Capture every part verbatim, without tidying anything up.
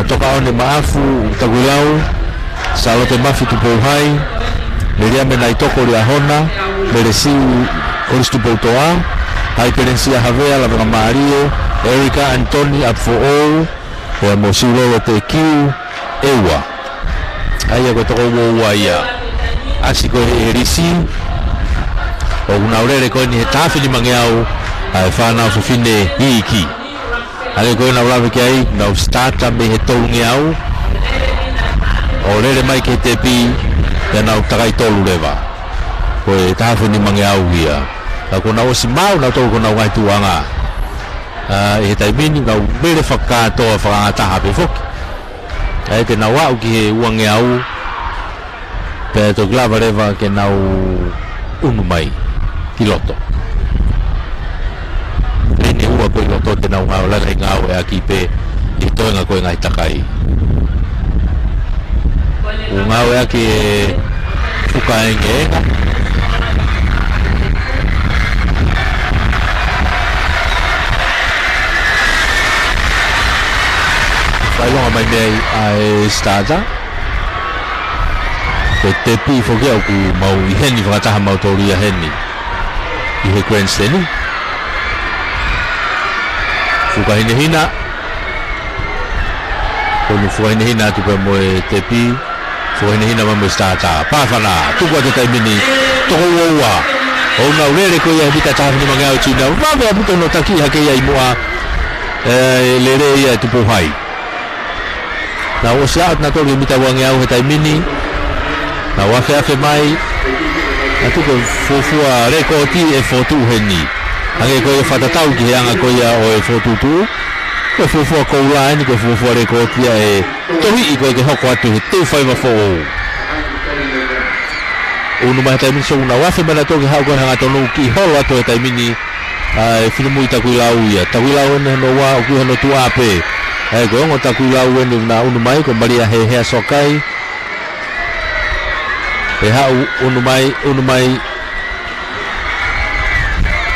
Tokaʻone Maʻafu Takuilau, Sālote Mafi Tupouhai, Meliame Naitoko Liahona, Melesiu Kolisi Tupoutoʻa, Haikelenisia Havea Lavengamālie, Erika Anitoni ʻApifoʻou, pea mo Siulolo Tekiu ʻEua. ʻA ia ko e toko uaua ia. ʻAsi ko ē he lisi, ʻoku nau lele ko eni he taha afe nimangeau ʻa e fānau fefine iiki. ʻA ia ko ē naʻa ku lave ki ai, nau starter mei he tolungeau ʻo lele mai ki he tepi, pea nau takai tolu leva. Ko e taha afe nimangeau ia. Ka kuo nau ʻosi maʻu nautolu ko honau ngaahi tuʻuʻanga. ʻA, ʻi he taimi ni nau lele fakakātoa fakaangataha pē foki. ʻA ia te nau aʻu ki he uangeau, pea toki lava leva ke nau ʻunu mai ki loto. Laine ua ko ē ʻi loto te nau ngāue, langa ʻi ngāueʻaki pē ʻi he toenga ko ē ngaahi takai. ʻOku ngāueʻaki e fuka engenga. Fakaʻilonga mai mei ai ʻa e starter. Ko e tepi foki ʻoku mau ʻi heni fakataha mautolu ia heni ʻi he grandstand. Fuka hinehina. Ko eni fuka hinehina atu pē mo e tepi. Fuka hinehina mai mo e starter. Pāfana, tuku atu he taimi ni, toko uaua. ʻOku nau lele ko ia he mita taha afe nimangeau Junior. Vave ʻaupito hono taki hake ia ʻi muʻa. ʻE, lele ia ʻe Tupouhai. Nau ʻosi aʻu nautolu he mita uangeau he taimi ni. Nau afeafe mai. Naʻa tuku e fuofua lēkooti ʻe fokotuʻu heni. Hangē ko ia fakatatau ki he anga ko ia ʻo e fokotuʻutuʻu. Ko e fuofua koula eni, ko e fuofua lēkooti ia ʻe tohiʻi ko ē ke hoko atu he teufaiva foʻou. ʻUnu mai he taimi ni, so nau afe mai nautolu ke haʻu ko ē he hangatonu, kiʻi holo atu he taimi ni. ʻA e finemui Takuilau ia. Takuilau eni hono ua, ʻoku ʻi hono tuʻa pē. ʻA ia ko e ongo Takuilau eni naʻa ʻunu mai, ko Malia Hehea Sokai. ʻE haʻu ʻunu mai, ʻunu mai.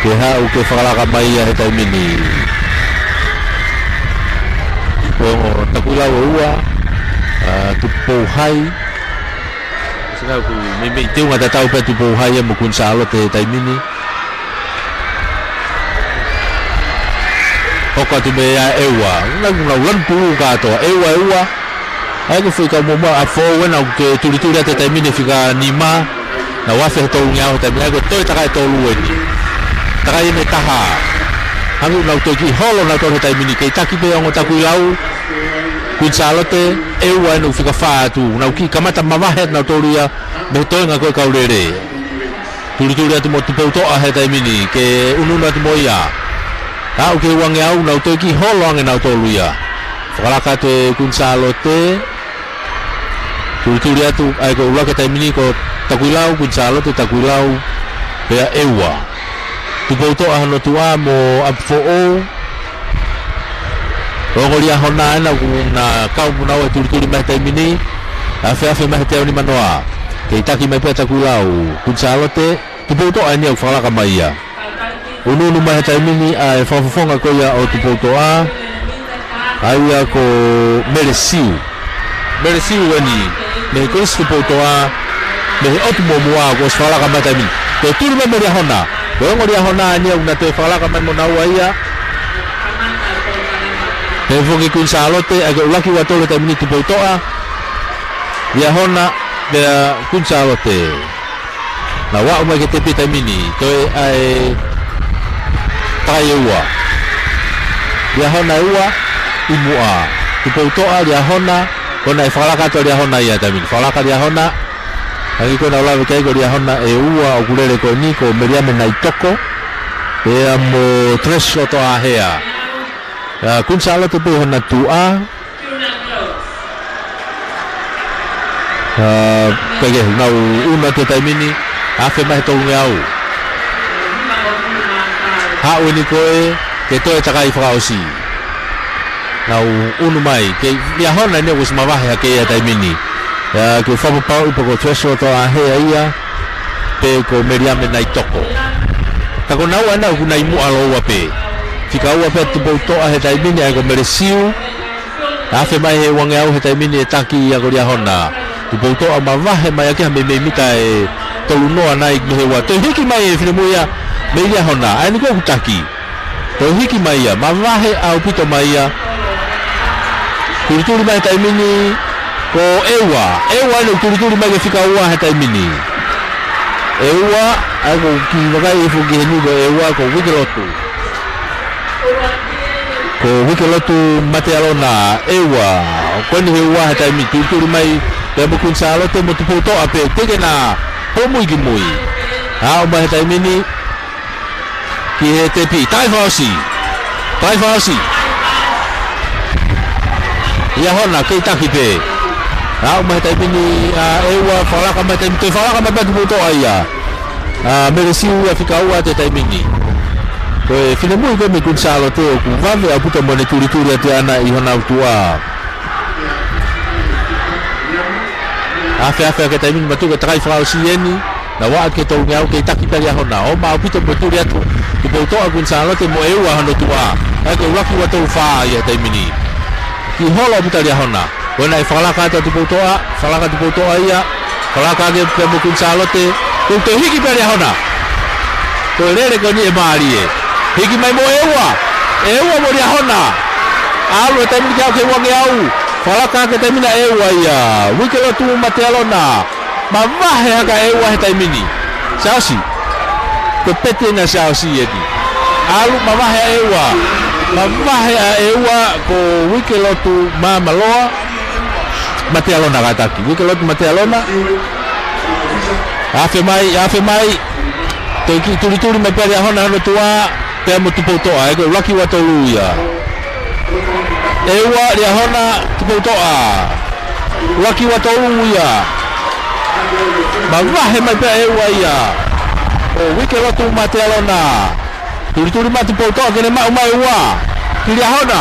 Ke haʻu ke fakalaka mai ia he taimi ni. Ko e ongo Takuilau ʻe ua, ʻa, Tupouhai. Sina ʻoku meimei teunga tatau pē Tupouhai ia mo Kuini Sālote he taimi ni. Hoko atu mei ai ʻEua. Nau, nau lanu pulu kātoa. ʻEua, ʻEua. ʻA ia ko e foʻi kau muʻomuʻa ʻa Foʻou ena ʻoku ke tulituli atu he taimi ni fika nima. Nau afe he tolungeau he taimi ni, ʻa ia ko e toe takai ʻe tolu eni. Takai eni ʻe taha. Hangē ʻoku nau toe kiʻi holo nautolu he taimi ni, kei taki pē ongo Takuilau. Kuini Sālote, ʻEua eni ʻoku fika fā atu. Nau kiʻi kamata mavahe atu nautolu ia mei he toenga ko ē kau lele. Tulituli atu mo Tupoutoʻa he taimi ni, ke ʻunuʻunu atu mo ia. Aʻu ki he uangeau, nau toe kiʻi holo ange nautolu ia. Fakalaka atu ʻe Kuini Sālote. Tulituli atu, ʻa ia ko e ʻuluaki he taimi ni ko Takuilau, Kuini Sālote, Takuilau, pea ʻEua. Tupoutoʻa hono tuʻa mo ʻApifoʻou. Ongo Liahona ena ʻoku na kau mo naua he tulituli mai he taimi ni. Afeafe mai he teau nimanoa. Kei taki mai pē ʻa Takuilau, Kuini Sālote, Tupoutoʻa eni ʻoku fakalaka mai ia. ʻUnuʻunu mai he taimi ni ʻa e fakafofonga ko ia ʻo Tupoutoʻa. ʻA ia ko Melesiu. Melesiu eni, mei he Kolisi Tupoutoʻa, mei he ʻotu muʻomuʻa kuo ʻosi fakalaka mai he taimi ni. Toe tuli mai mo Liahona. Ko e ongo Liahona eni ʻoku na toe fakalaka mai mo naua ia. He foki Kuini Sālote, ʻa ia ko e ʻuluaki ua tolu he taimi ni Tupoutoʻa. Liahona, pea Kuini Sālote. Nau aʻu mai ki he tepi he taimi ni, toe ʻa e takai ʻe ua. Liahona ʻe ua, ʻi muʻa. Tupoutoʻa, Liahona, ko ena ʻe fakalaka atu ʻa Liahona ia he taimi ni. Fakalaka Liahona, hangē ko ē naʻa ku lave ki ai ko Liahona ʻe ua ʻoku lele ko eni ko Meliame Naitoko. Pea mo Tres Lotoʻahea. ʻA, Kuini Sālote pē hona tuʻa. ʻA, pea ke nau ʻunu atu he taimi ni, afe mai he tolungeau. Haʻu eni ko ē, ke toe takai fakaʻosi. Nau ʻunu mai, ke Liahona eni ʻoku ʻosi mavahe hake ia he taimi ni. ʻA, ke fakapapauʻi pe ko Tres Lotoʻahea ia, pe ko Meliame Naitoko. Ka ko naua ena ʻoku na ʻi muʻa lōua pē. Fika ua pē Tupoutoʻa he taimi ni, ʻa ia ko Melesiu. Afe mai he uangeau he taimi ni e taki ia ko Liahona. Tupoutoʻa mavahe mai ʻaki ha meimei mita ʻe tolu noa nai mei he ua. Toe hiki mai e finemui ia mei Liahona. ʻA eni ko ʻeku taki. Toe hiki mai ia. Mavahe ʻaupito mai ia. Tulituli mai he taimi ni ko ʻEua. ʻEua ʻene tulituli mai ki he fika ua he taimi ni. ʻEua, ʻa ia ko e kiʻi vakai hifo ki heni ko ʻEua ko Uikelotu. Ko Uikelotu Matealona, ʻEua. Ko eni he ua he taimi ni, tulituli mai pea mo Kuini Sālote mo Tupoutoʻa pē, teʻeki ke na holomui ki mui. Aʻu mai he taimi ni ki he tepi, taaʻi fakaʻosi. Taaʻi fakaʻosi. Liahona, kei taki pē. Aʻu mai he taimi ni, ʻa ʻEua, fakalaka mai taimi, toe fakalaka mai pē Tupoutoʻa ia. ʻA Melesiu ia fika ua he taimi ni. Ko e finemui ko ē mei Kuini Sālote ʻoku vave ʻaupito mo ʻene tulituli atu ʻana ʻi hona tuʻa. Afe afe ake taimi ni matuʻu ke takai fakaʻosi eni. Na vaʻa ke tolungeau kei taki pē Liahona. ʻOma ʻaupito mo e tuli atu. Tupoutoʻa Kuini Sālote mo ʻEua hono tuʻa. ʻA ia ko e ʻuluaki ua tolu fā ia he taimi ni. Kiʻi holo ʻaupito Liahona. Ko ena ʻe fakalaka atu Tupoutoʻa, fakalaka Tupoutoʻa ia, fakalaka ake pea mo Kuini Sālote, ko e toe hiki pē Liahona. Ko e lele ko eni ʻe mālie. Hiki mai mo ʻEua, ʻEua mo Liahona. ʻAlu he taimi ni ke aʻu ki he uangeau, fakalaka ake taimi na ʻEua ia. Uikelotu Matealona. Mavahe hake ʻEua he taimi ni. Siaosi. Ko e peti ena Siaosi eni. ʻAlu mavahe ʻa ʻEua. Mavahe ʻa ʻEua ko Uikelotu Mamaloa. Matealona kātaki. Uikelotu Matealona. Afe mai, afe mai. Toe kiʻi tulituli mai pē Liahona hono tuʻa. Pea mo Tupoutoʻa. ʻA ia ko e ʻuluaki ua tolu ia. ʻEua Liahona Tupoutoʻa. ʻUluaki ua tolu ia. Mavahe mai pē ʻEua ia. Ko Uikelotu Matealona. Tulituli mai Tupoutoʻa ke ne maʻu mai ua. Ki Liahona.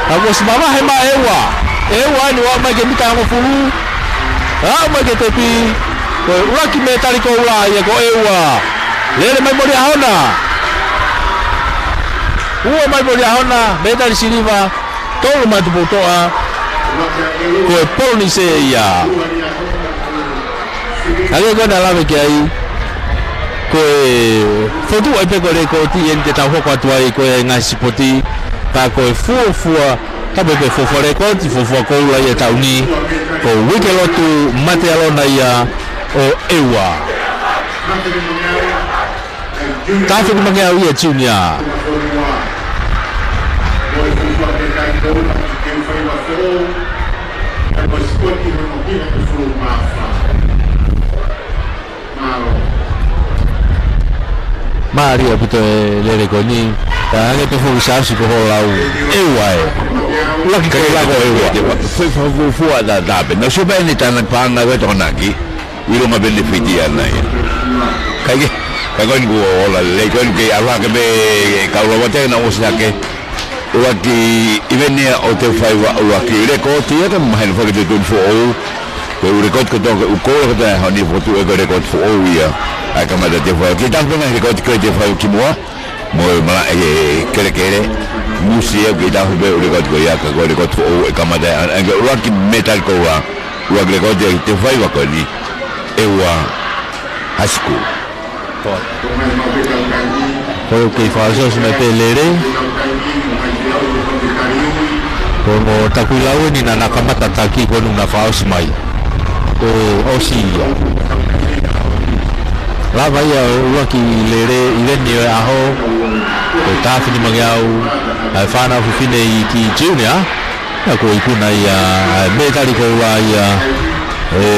Ka kuo ʻosi mavahe mai ʻEua. ʻEua eni ʻo aʻu mai ki he mita hongofulu. Aʻu mai ki he tepi. Ko e ʻuluaki mētali koula ia ko ʻEua. Lele mai mo Liahona. Ua mai mo Liahona, mētali siliva. Tolu mai Tupoutoʻa, ko e Polonise ia. Hangē ko ena lave ki ai, ko e fotu ai pē ko e lekooti eni te tau hoko atu ai ko e ngaahi sipoti, ka ko e fuofua, ka pē pē fuofua lekooti, fuofua koula ia taʻu ni, ko Uikelotu Matealona ia ʻo ʻEua. Tafe ni mangeau ia Junior. Mālie ʻaupito e lele ko eni. Ka hangē pē foki Siaosi ko hoʻo lau ʻEua ē. ʻUluaki koula ko ʻEua. Fai fakafuofua ʻa Tape. Na sio pē eni tana panga ko e Tokonaki. ʻIlonga pē ne fiti ana ia. Kai ke, kai ko eni kuo ola lelei ko eni kei ʻalu hake pē kau lava te na ʻosi hake. ʻUluaki ʻiveni ia ʻo e Tefaiva ʻuluaki lekooti ia ka mahino fakatetun foʻou. Ko e ʻū lekooti kotoa ko e ʻū koula kotoa ʻi he ʻaho ni fotu ʻe ko e lekooti foʻou ia. ʻA e kamata Tefaiva. Kei tafe pē ngaahi lekooti ko e Tefaiva kimuʻa. Mo e malaʻe kelekele. Musi ʻe kei tafe pē ʻū lekooti ko ia ka ko e lekooti foʻou ʻe kamata ʻa e ʻuluaki mētali koula. ʻUluaki lekooti ʻa e Tefaiva ko eni. ʻEua High School. Ko e kei fakaʻosiʻosi mai pē lele. Ko hono takuilau eni naʻa na kamata taki ko eni naʻa na fakaʻosi mai. Ko e ʻosi ia. Lava ia ʻuluaki lele ʻiveni ʻo e ʻaho. Ko e tafe ni mangeau. ʻA e fānau fefine iiki Junior. ʻA ia ko e ikuna ia, ʻa e mētali koula ia, ʻe,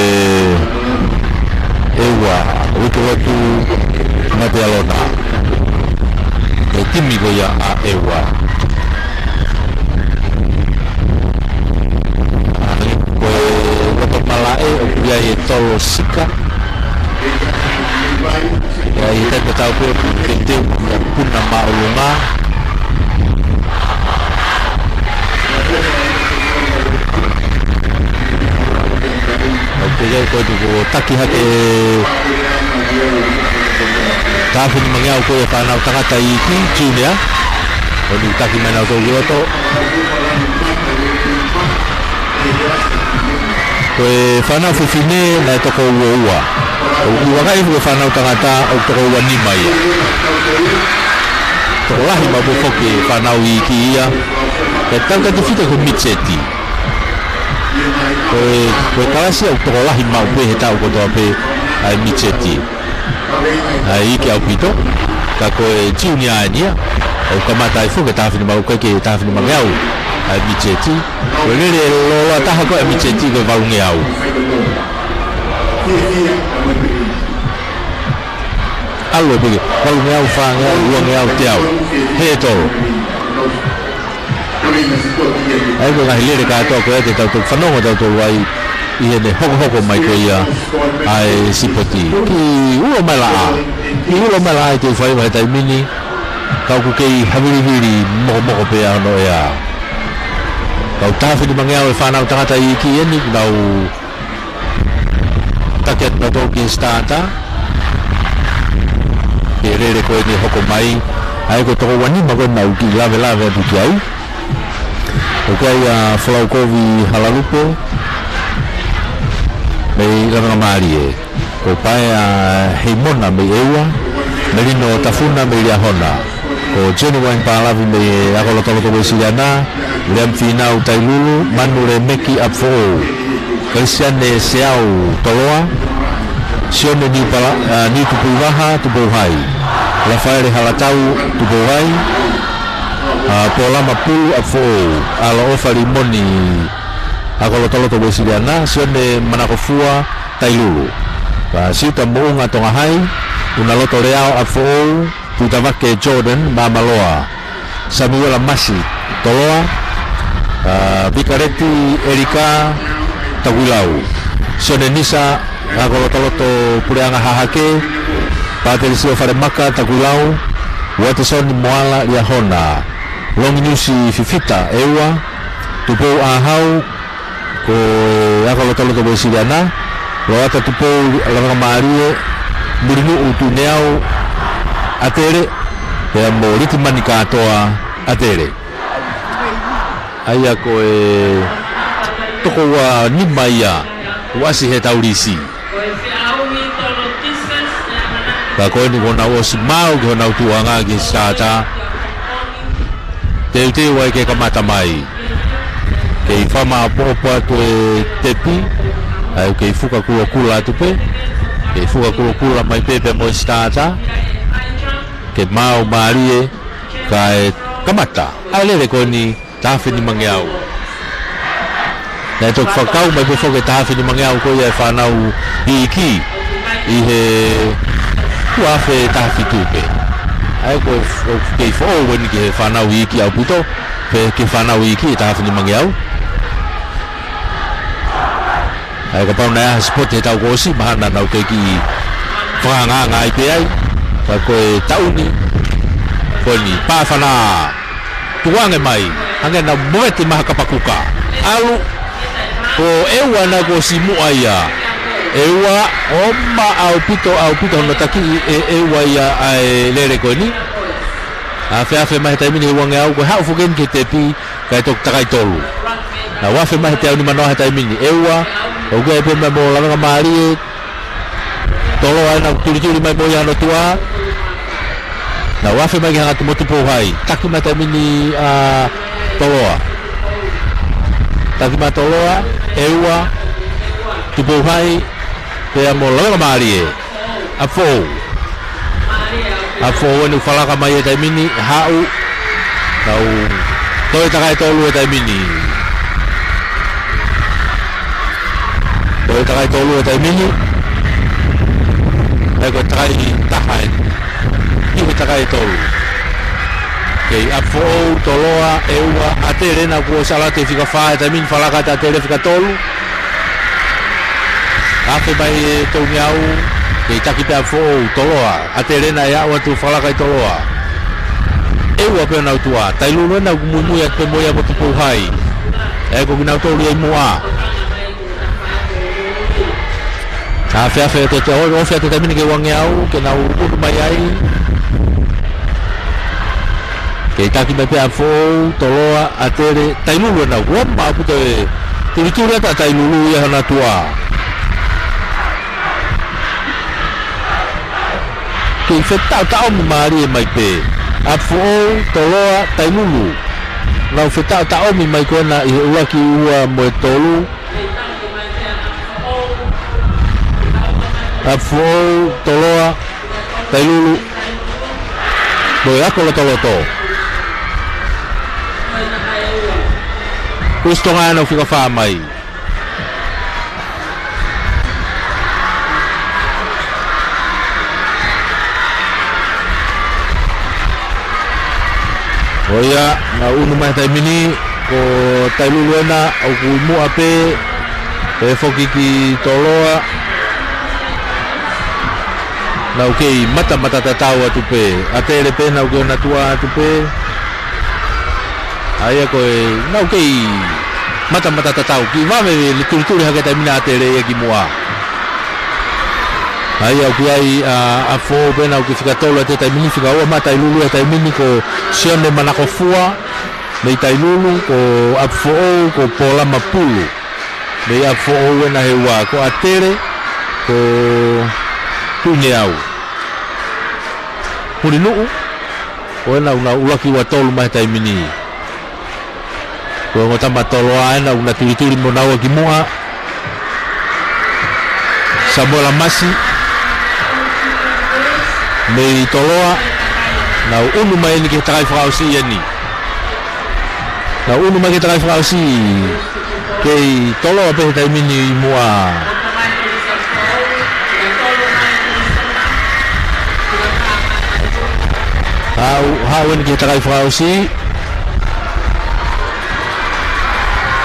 ʻEua, Uikelotu Matealona. ʻE timi ko ia ʻa ʻEua. ʻA ia ko e loto malaʻe, ʻoku ʻi ai e tolo sika. ʻI ai e taimi tatau pē ʻoku teuteu ʻa e puna māʻolunga. ʻOku ʻi ai ko e tuku taki hake tafe ni mangeau ko e fānau tangata iiki, Junior. ʻOku taki mai nautolu ki loto. Ko e fānau fefine naʻe toko uaua. ʻOku vakai ʻe he fānau tangata ʻoku toko uanima ia. Tokolahi maʻu pē foki e fānau iiki ia. He tau tatefito ko e mitseti. Ko e, ko e kalasi ʻoku tokolahi maʻu pē he taʻu kotoa pē ʻa e mitseti. ʻA e iiki ʻaupito, ka ko e tiuni ʻa eni ia, ʻoku kamata ai foki e taha finimangeau, ko e taha finimangeau ʻa e mitseti. Ko e lele loloa taha ko e mitseti ko e valungeau. ʻAlu pē ke, valungeau, fāngeau, uangeau, teau. He tolo. ʻA ia ko e ngaahi lele kātoa ko ia te tau toki fanongo tautolu ai ʻi heʻene hokohoko mai ko ia ʻa e sipoti. Kiʻi ulo mai laʻā. Kiʻi ulo mai laʻā ʻi he faiva he taimi ni. Ka ʻoku kei havilivili mokomoko pē ʻa hono ʻea. Kau taha finimangeau e fānau tangata iiki eni, nau taki atu nautolu ki he sitaata. Ke lele ko eni hoko mai. ʻA ia ko e toko uanima ko eni naʻa ku kiʻi lavelave atu ki ai. ʻOku ʻi ai ʻa Folaukovi Halalupe mei Lavengamālie. Ko Paea Heimona mei ʻEua. Melino Tafuna mei Liahona. Ko Johnny Waini Palavi mei he Ako Lotoloto Uēsiliana, Liam Finau Tailulu, Manu Lemeki ʻApifoʻou, Kalisiane Seau Toloa, Sione Niu Pala-, ʻa, Niu Tupuivaha Tupouhai, Lafaele Halatau Tupouhai, ʻa, Polama Pulu ʻApifoʻou, ʻAlo ʻOfa Limoni Ako Lotoloto Uēsiliana, Sione Manakofua Tailulu, ʻa, Siuta Moʻunga Tongahai, Unaloto Leao ʻApifoʻou, Tuitavake Jordan Māmaloa, Samuela Masi Toloa, ʻa, Vikareti Elika Takuilau, Sione Nisa Ako Lotoloto Puleʻanga Hahake, Patelisio Falemaka Takuilau, Uatesoni Moala Liahona, Longi Niusi Fifita ʻEua, Tupou ʻAhau, ko e Ako Lotoloto Uēsiliana, Loata Tupou Lavengamālie, Mulinuʻu Tuʻineau ʻAtele, pea mo Litimani Kātoa ʻAtele. ʻA ia ko e toko uanima ia ʻoku ʻasi he tau lisi. Ka ko eni kuo nau ʻosi maau ki honau tuʻuʻanga ki he sitaata. Teuteu ai ke kamata mai. Kei fakamaʻopoʻopo atu e tepi, ʻa ia kei fuka kulokula atu pē, kei fuka kulokula mai pē pea mo e sitaata, ke maau mālie, kae kamata ʻa e lele ko eni, taha finimangeau. Naʻe toki fakakau mai pē foki e taha finimangeau ko ia e fānau iiki ʻi he ua afe taha fitu pē. ʻA ia ko e f-, ʻoku kei foʻou eni ki he fānau iiki ʻaupito, pe ki he fānau iiki e taha finimangeau. ʻA ia kapau naʻe ʻi ai ha sipoti he taʻu kuo ʻosi, mahalo naʻa nau kei kiʻi fakaangaanga ai pē ai, ka ko e taʻu ni, ko eni, Pāfana. Tukuange mai, hangē naʻa nau movete mai ha kapa kuka. ʻAlu, ko ʻEua naʻe kuo ʻosi muʻa ia. ʻEua, ʻomaʻa ʻaupito, ʻaupito hono takiʻi ʻe ʻEua ia ʻa e lele ko eni. Afeafe mai he taimi ni he uangeau, ko e haʻu foki eni ki he tepi, kae toki takai tolu. Nau afe mai he teau nimanoa he taimi ni. ʻEua, ʻoku ʻi ai pē meʻa mo Lavengamālie, Toloa ena ʻoku tulituli mai mo ia hono tuʻa. Nau afe mai ki he anga mo Tupouhai. Taki mai taimi ni ʻa Toloa. Taki mai Toloa, ʻEua, Tupouhai, pea mo Lavengamālie. ʻApifoʻou. ʻApifoʻou eni ʻoku falaka mai he taimi ni, haʻu. Nau toe takai tolu he taimi ni. Toe takai tolu he taimi ni. ʻA ia ko e takai taha eni. ʻI he takai tolu. Kei ʻApifoʻou, Toloa, ʻEua, ʻAtele ena kuo ʻosi ʻalu atu he fika fā he taimi ni, falaka atu ʻAtele fika tolu. Afe mai e tolungeau, kei taki pē ʻApifoʻou, Toloa, ʻAtele ena ʻe aʻu atu falaka ʻi Toloa. ʻEua pē honau tuʻa, Tailulu ena ʻoku muimui atu pē mo ia mo Tupouhai. ʻA ia ko kinautolu ia ʻi muʻa. Afeafe atu, ʻo-, ʻofe atu he taimi ni ki he uangeau, ke nau unu mai ai. Kei taki mai pē ʻApifoʻou, Toloa, ʻAtele, Tailulu ena, ʻomaʻa ʻaupito e Tulituli atu ʻa Tailulu ia hona tuʻa. Kei fetaʻotaʻomi mālie mai pē. ʻApi Foʻou, Toloa, Tailulu. Nau fetaʻotaʻomi mai ko ena ʻi he ʻuluaki, ua mo e tolu. ʻApi Foʻou, Toloa, Tailulu. Mo e ako lotoloto. Kusi Tonga ʻa ena ʻoku fika fā mai. ʻO ia, nau ʻunu mai he taimi ni, ko Tailulu ena ʻoku ʻi muʻa pē, pehē foki ki Toloa. Nau kei matamata tatau atu pē, ʻAtele pē nau kei hona tuʻa atu pē. ʻA ia ko e, nau kei matamata tatau, kei vave le tulituli hake taimi ni ʻa ʻAtele ia ki muʻa. ʻA ia ʻoku ʻi ai ʻa, ʻApi Foʻou pē nau kei fika tolu atu he taimi ni, fika ua mai ʻa Tailulu he taimi ni ko Sione Manakofua, mei Tailulu, ko ʻApi Foʻou, ko Polama Pulu. Mei ʻApi Foʻou ena he ua, ko ʻAtele, ko Tuʻineau. Mulinuʻu, ko ena ʻoku nau ʻuluaki ua tolu mai he taimi ni. Ko e ongo tama Toloa ena ʻoku na tulituli mo naua ki muʻa. Samuela Masi. Mei Toloa. Nau ʻunu mai eni ki he takai fakaʻosi eni. Nau ʻunu mai ki he takai fakaʻosi. Kei Toloa pē he taimi ni ʻi muʻa. Haʻu, haʻu eni ki he takai fakaʻosi.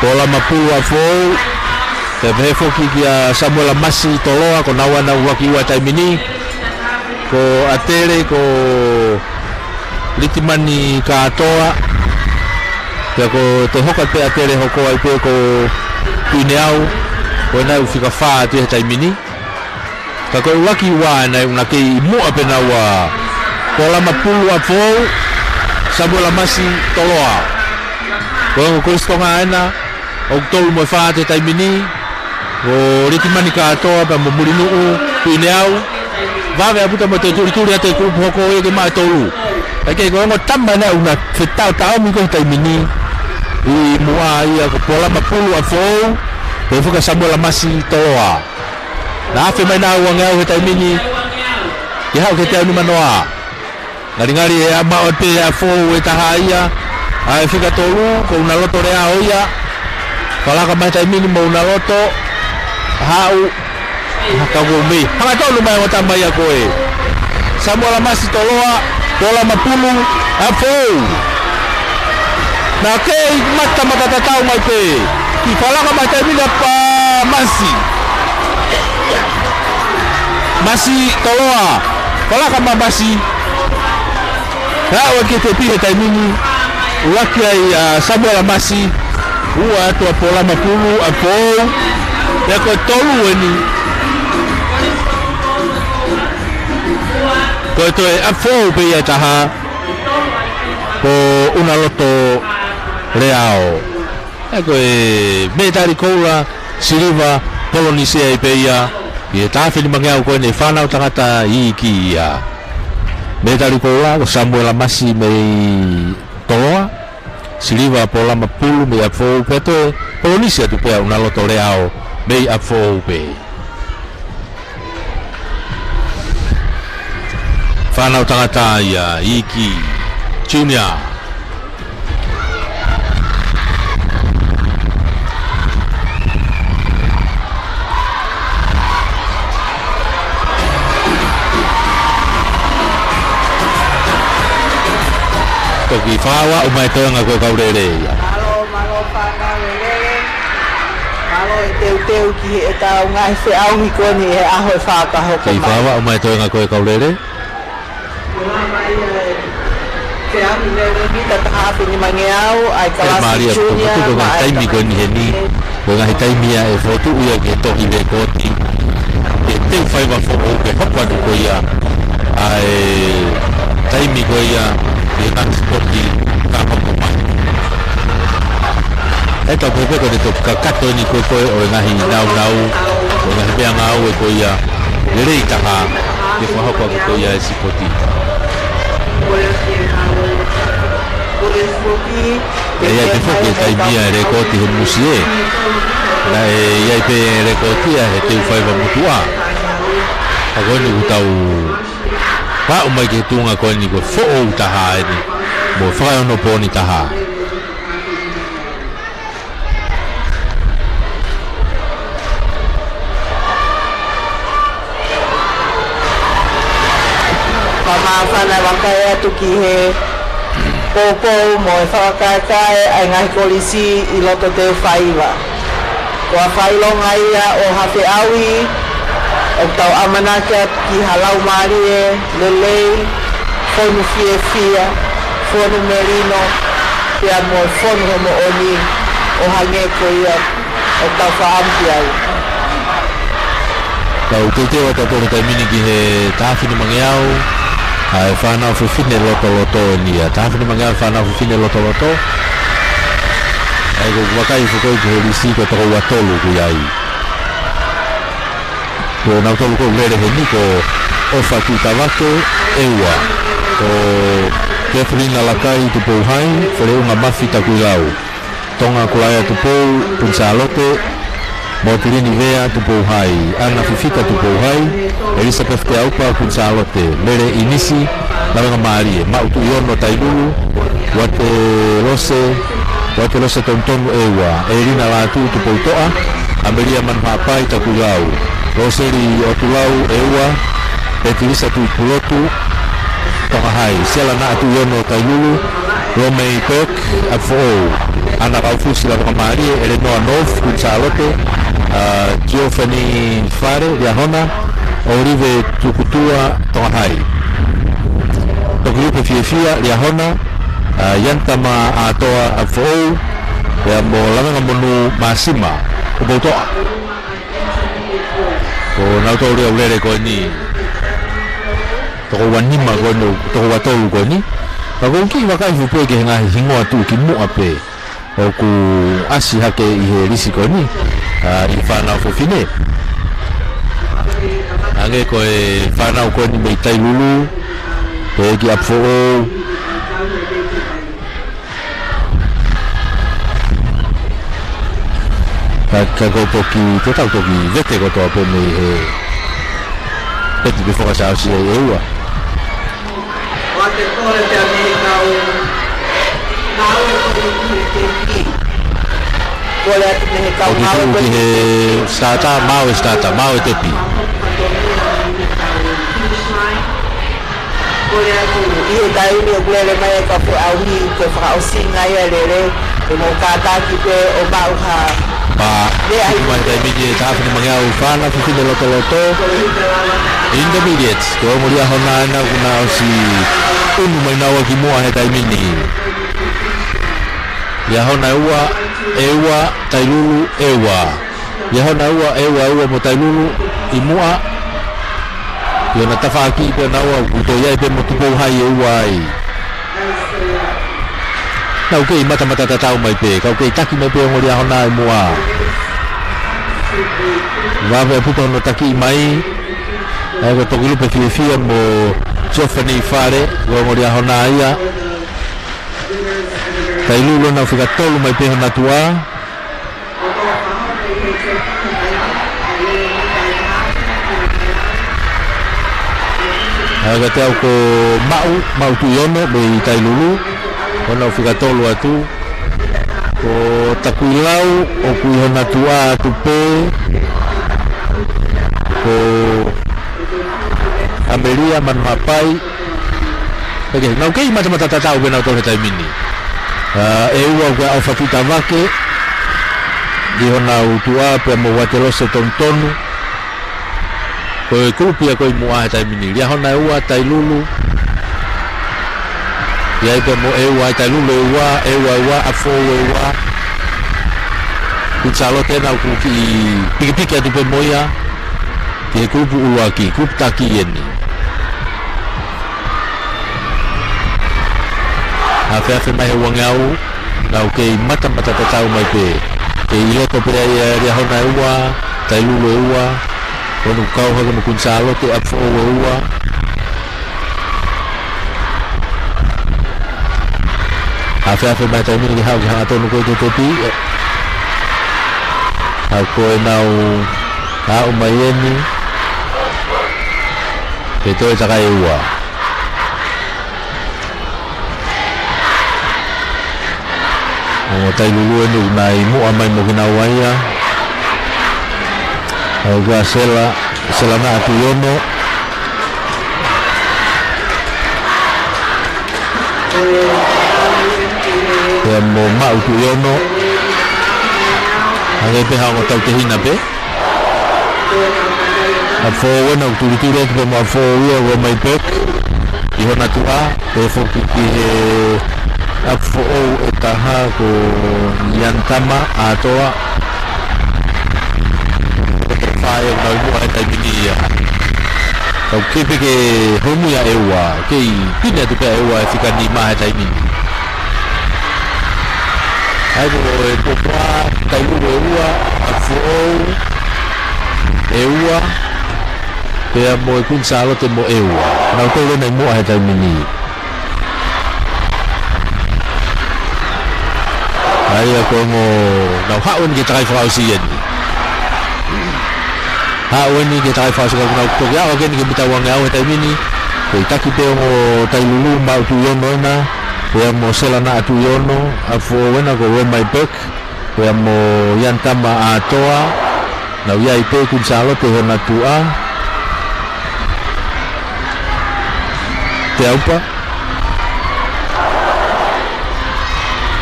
Polama Pulu ʻApi Foʻou. Pea pehē foki kia Samuela Masi Toloa, ko naua ena ʻuluaki ua he taimi ni. Ko ʻAtele, ko Litimani Kātoa. Pea ko e toe hoko atu pē ʻAtele hoko ai pē ko Tuʻineau. Ko ena ʻoku fika fā atu he taimi ni. Ka ko e ʻuluaki ua ena ʻoku na kei ʻi muʻa pē naua. Polama Pulu ʻApi Foʻou, Samuela Masi Toloa. Ko e ongo kolisi Tonga ena, ʻoku tolu mo e fā atu he taimi ni, ko Litimani Kātoa pea mo Mulinuʻu Tuʻineau. Vave ʻaupito mo e toe tulituli atu e kulupu hoko ia ke maʻa e tolu. ʻA ia ko e ongo tama ena ʻoku na fetaʻotaʻomi ko ē he taimi ni. ʻI muʻa ia ko Polama Pulu ʻApi Foʻou, pehē foki kia Samuela Masi Toloa. Na afe mai naua ngeau he taimi ni, ke haʻu ki he teau nimanoa. Ngalingali ʻe maʻu pē ʻe ʻApi Foʻou e taha ia, ʻa e fika tolu, ko ʻUnaloto Leao ia. Falaka mai he taimi ni mo ʻUnaloto, haʻu, ha ka ko mei. Hangatonu mai ongo tama ia ko ē. Samuela Masi Toloa, Polama Pulu, ʻApi Foʻou. Na kei matamata tatau mai pē. Kei falaka mai he taimi ni ʻa Masi. Masi Toloa. Falaka mai Masi. Haʻu ki he tepi he taimi ni. ʻUluaki ai ʻa Samuela Masi. Ua atu ʻa Polama Pulu, ʻApi Foʻou. Pea ko e tolu eni. Ko e toe ʻApi Foʻou pē ia ʻe taha. Ko ʻUnaloto Leao. ʻA ia ko e mētali koula, siliva, Polenisia ai pē ia, ʻi he taha afe nima ngeau ko eni fānau tangata iiki ia. Mētali koula, ko Samuela Masi mei Toloa, siliva Polama Pulu mei ʻApi Foʻou pea toe, Polenisia atu pē ʻa ʻUnaloto Leao mei ʻApi Foʻou pē. Fānau tangata ia, Iiki Junior. Toki fakaaʻu mai toenga ko e kau lele ia. Mālō, mālō fānau lele. Mālō e teuteu ki heʻetau ngaahi feʻauhi ko eni he ʻaho ʻe fā ka hoko mai. Kei fakaaʻu mai toenga ko e kau lele. Ua mai e feʻauhi lele mita taha afe nima ngeau, ʻa e kalasi junior, ko e ngaahi taimi ko eni heni, ko e ngaahi taimi ia ʻe fokotuʻu ia ke tohi lekooti. Ke teu faiva foʻou ke hoko atu ko ia ʻa e taimi ko ia ʻi he ngaahi sipoti ka hoko mai. ʻE tau pehē pē ko e toki kakato eni ko ē ko ē ʻo e ngaahi nāunau, ʻo e ngaahi meʻangāue ko ia lelei taha ke fakahoko ʻaki ko ia e sipoti. ʻE ʻi ai pē foki e taimi ia e lēkooti he musie. Naʻe ʻi ai pē e lēkooti ia he teu faiva motuʻa. Ka ko eni kuo tau aʻu mai ki he tuʻunga ko eni ko e foʻou taha eni mo e fakaeonopooni taha. Fakamāfana vakai atu ki he poupou mo e fakakaekae ʻa e ngaahi kolisi ʻi loto teu faiva. Ko e fakaʻilonga ia ʻo ha feʻauhi ʻoku tau ʻamanaki ki ha laumālie lelei, fonu fiefia, fonu melino, pea mo e fonu he moʻoni ʻo hangē ko ia ʻoku tau fakaʻamu ki ai. Tau teuteu atu ʻa e taimi ni ki he taha afe nimangeau ʻa e fānau fefine lotoloto eni ia. Taha afe nimangeau fānau fefine lotoloto. ʻA ia ko e vakai foki ki he lisi ko e toko ua tolu ʻoku ʻi ai. Ko nautolu ʻoku lele heni ko ʻOfa Tuʻitavake, ʻEua. Ko Kefilina Lakai Tupouhai, Feleunga Mafi Takuilau. Tonga Kulaea Tupou, Kuini Sālote, Motilini Vea Tupouhai, ʻAna Fifita Tupouhai, Elizabeth Teaupa, Kuini Sālote, Mele ʻInisi, Lavenga Mālie, Maʻu Tuʻiono Tailulu, Uate Lose, Uate Lose Tonutonu ʻEua, ʻElina Lātū Tupoutoʻa, ʻAmelia Manuhapai Takuilau, Loseli ʻOtulau ʻEua, Petilisa Tuʻipulotu, Tonga Hai, Siala Naʻa Tuʻiono Tailulu, Romei Pek, ʻApifoʻou, ʻAna Kaufusi Lavenga Mālie, ʻElenoa North, Kuini Sālote, ʻa, Geoffany Fale, Liahona, ʻOlive Tukutua, Tonga Hai. Tokilupe Fiefia, Liahona, ʻa, Ianitama ʻAtoa, ʻApifoʻou, pea mo Lavengamonu Māsima, Tupoutoʻa. Ko nautolu ia ʻoku lele ko eni. Toko ua nima ko eni, toko ua tolu ko eni. Ka ʻoku ou kiʻi vakai foki pē ki he ngaahi hingoa tuʻukimuʻa pē ʻoku ʻasi hake ʻi he lisi ko eni, ʻa, ʻi he fānau fefine. Hangē ko e fānau ko eni mei Tailulu, pehē ki ʻApifoʻou. Ka, ka ko e toki, te tau toki vete kotoa pē mei he peti pē fakaʻosi ʻa e ʻEua. ʻO te kole te ame he kau, kau e kau e kau e kau. Kole atu mei he kau. ʻOku mau tuʻu e ki he stātā, mau e stātā, mau e tepi. Kole atu, ʻi he taimi ʻoku lele mai e kau feʻauhi ke fakaʻosinga ia e lele, ʻe mo kātaki pē ʻo maʻu ha. Pea, meʻa ʻi mai taimi ni e taha afe nimangeau fānau fefine lotoloto. Intermediate, ko e ongo Liahona ena kuo na ʻosi unu mai naua ki muʻa he taimi ni. Liahona ʻEua, ʻEua, Tailulu, ʻEua. Liahona ʻEua, ʻEua, ʻEua mo Tailulu ʻi muʻa. ʻI hona tafaʻaki pē naua, kuo toe ʻi ai pē mo Tupouhai ʻEua ai. Naʻa ku kei matamata tatau mai pē, ka ʻoku kei taki mai pē ongo Liahona ʻi muʻa. Vave ʻaupito hono taki mai. ʻA ia ko Tokilupe Fiefia mo Geoffany Fale, ko e ongo Liahona ia. Tailulu naʻa nau fika tolu mai pē hona tuʻa. ʻA ia ko e teau ko Maʻu, Maʻu Tuʻiono mei Tailulu. Ko ʻenau fika tolu atu. Ko Takuilau, ʻoku ʻi hona tuʻa atu pē. Ko ʻAmelia Manuhapai. ʻOku kei, naʻa ku kei matamata tatau pē nautolu he taimi ni. ʻA, ʻEua ko ʻOfa Tuʻitavake ʻi honau tuʻa pea mo Uatelose Tonutonu. Ko e kulupu ia ko ē ʻi muʻa he taimi ni. Liahona ʻEua, Tailulu. ʻI ai pē mo ʻEua, Tailulu ʻEua, ʻEua ʻEua, ʻApifoʻou ʻEua. Kuini Sālote naʻa ku kiʻi pikipiki atu pē mo ia. Ki he kulupu ʻuluaki, kulupu taki eni. Afeafe mai he uangeau, Nau kei matamata tatau mai pē. Kei loto pē ai ʻa e Liahona ʻe ua, Tailulu ʻe ua, ʻo nau kau hake mo Kuini Sālote, ʻApifoʻou ʻe ua. Afeafe mai taimi ni ke haʻu ki he hangatonu ko ē ki he tepi. ʻA ko ʻenau aʻu mai eni. Ke toe takai ʻe ua. ʻO Tailulu eni ʻoku nau ʻi muʻa mai mo kinaua ia. ʻA ko Sela, Sela Naʻa Tuʻiono. Pea mo Maʻu Tuʻiono. Hangē pē ha ongo tautehina pē. ʻApifoʻou ena ʻoku tulituli atu pē mo ʻApifoʻou ia ʻo mai pē ki hona tuʻa, ʻe foki ki he ʻApifoʻou ʻe taha ko Ianitama ʻAtoa. Ko e fā ʻe ʻoku nau ʻi muʻa he taimi ni ia. Kau kei pē ke homui ʻa ʻEua, kei pine atu pē ʻa ʻEua he fika nima he taimi ni. ʻA ia ko e poupou, Tailulu ʻe ua, ʻApifoʻou ʻe ua, pea mo e Kuini Sālote mo ʻEua. Nau tolu ena ʻi muʻa he taimi ni. ʻA ia ko e ongo, nau haʻu eni ki he takai fakaʻosi eni. Haʻu eni ki he takai fakaʻosi ka ʻoku nau toki aʻu hake eni ki he mita uangeau he taimi ni. Ko e taki pē ongo Tailulu Maʻu Tuʻiono ena. Pea mo Sela Naʻa Tuʻiono, ʻApifoʻou ena ko Romai Burke, pea mo Ianitama ʻAtoa, nau ʻi ai pē Kuini Sālote hona tuʻa. Teaupa.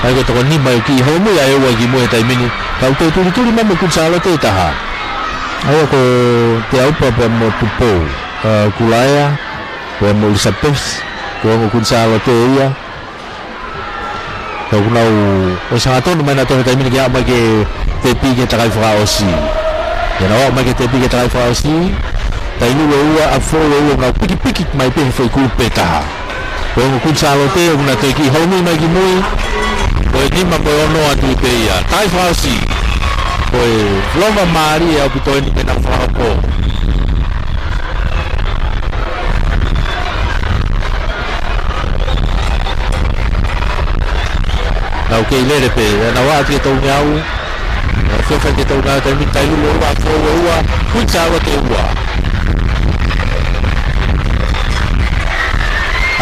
ʻA ia ko e toko nima ʻoku kei homui ʻa ʻEua ki muʻa he taimi ni. Kau toe tulituli mai mo Kuini Sālote ʻe taha. ʻA ia ko Teaupa pea mo Tupou. ʻA, Kulaea, pea mo Elizabeth. Ko e ongo Kuini Sālote ia. Ka ʻoku nau ʻosi hangatonu mai nautolu he taimi ni ke aʻu mai ki he tepi ki he takai fakaʻosi. ʻI heʻenau aʻu mai ki he tepi ki he takai fakaʻosi, Tailulu ʻe ua, ʻApifoʻou ʻe ua, nau pikipiki mai pē he foʻi kulupu pē taha. Ko e ongo Kuini Sālote, ʻoku nau toe kiʻi homui mai ki mui, ko e nima mo e ono atu pē ia. Takai fakaʻosi, ko e lova mālie ʻaupito eni ke nau fakahoko. Nau kei lele pē, nau aʻu ki he tolungeau. Nau feʻao ki he tolungeau, taimi ni Tailulu ʻe ua, ʻApifoʻou ʻe ua, Kuini Sālote ʻe ua.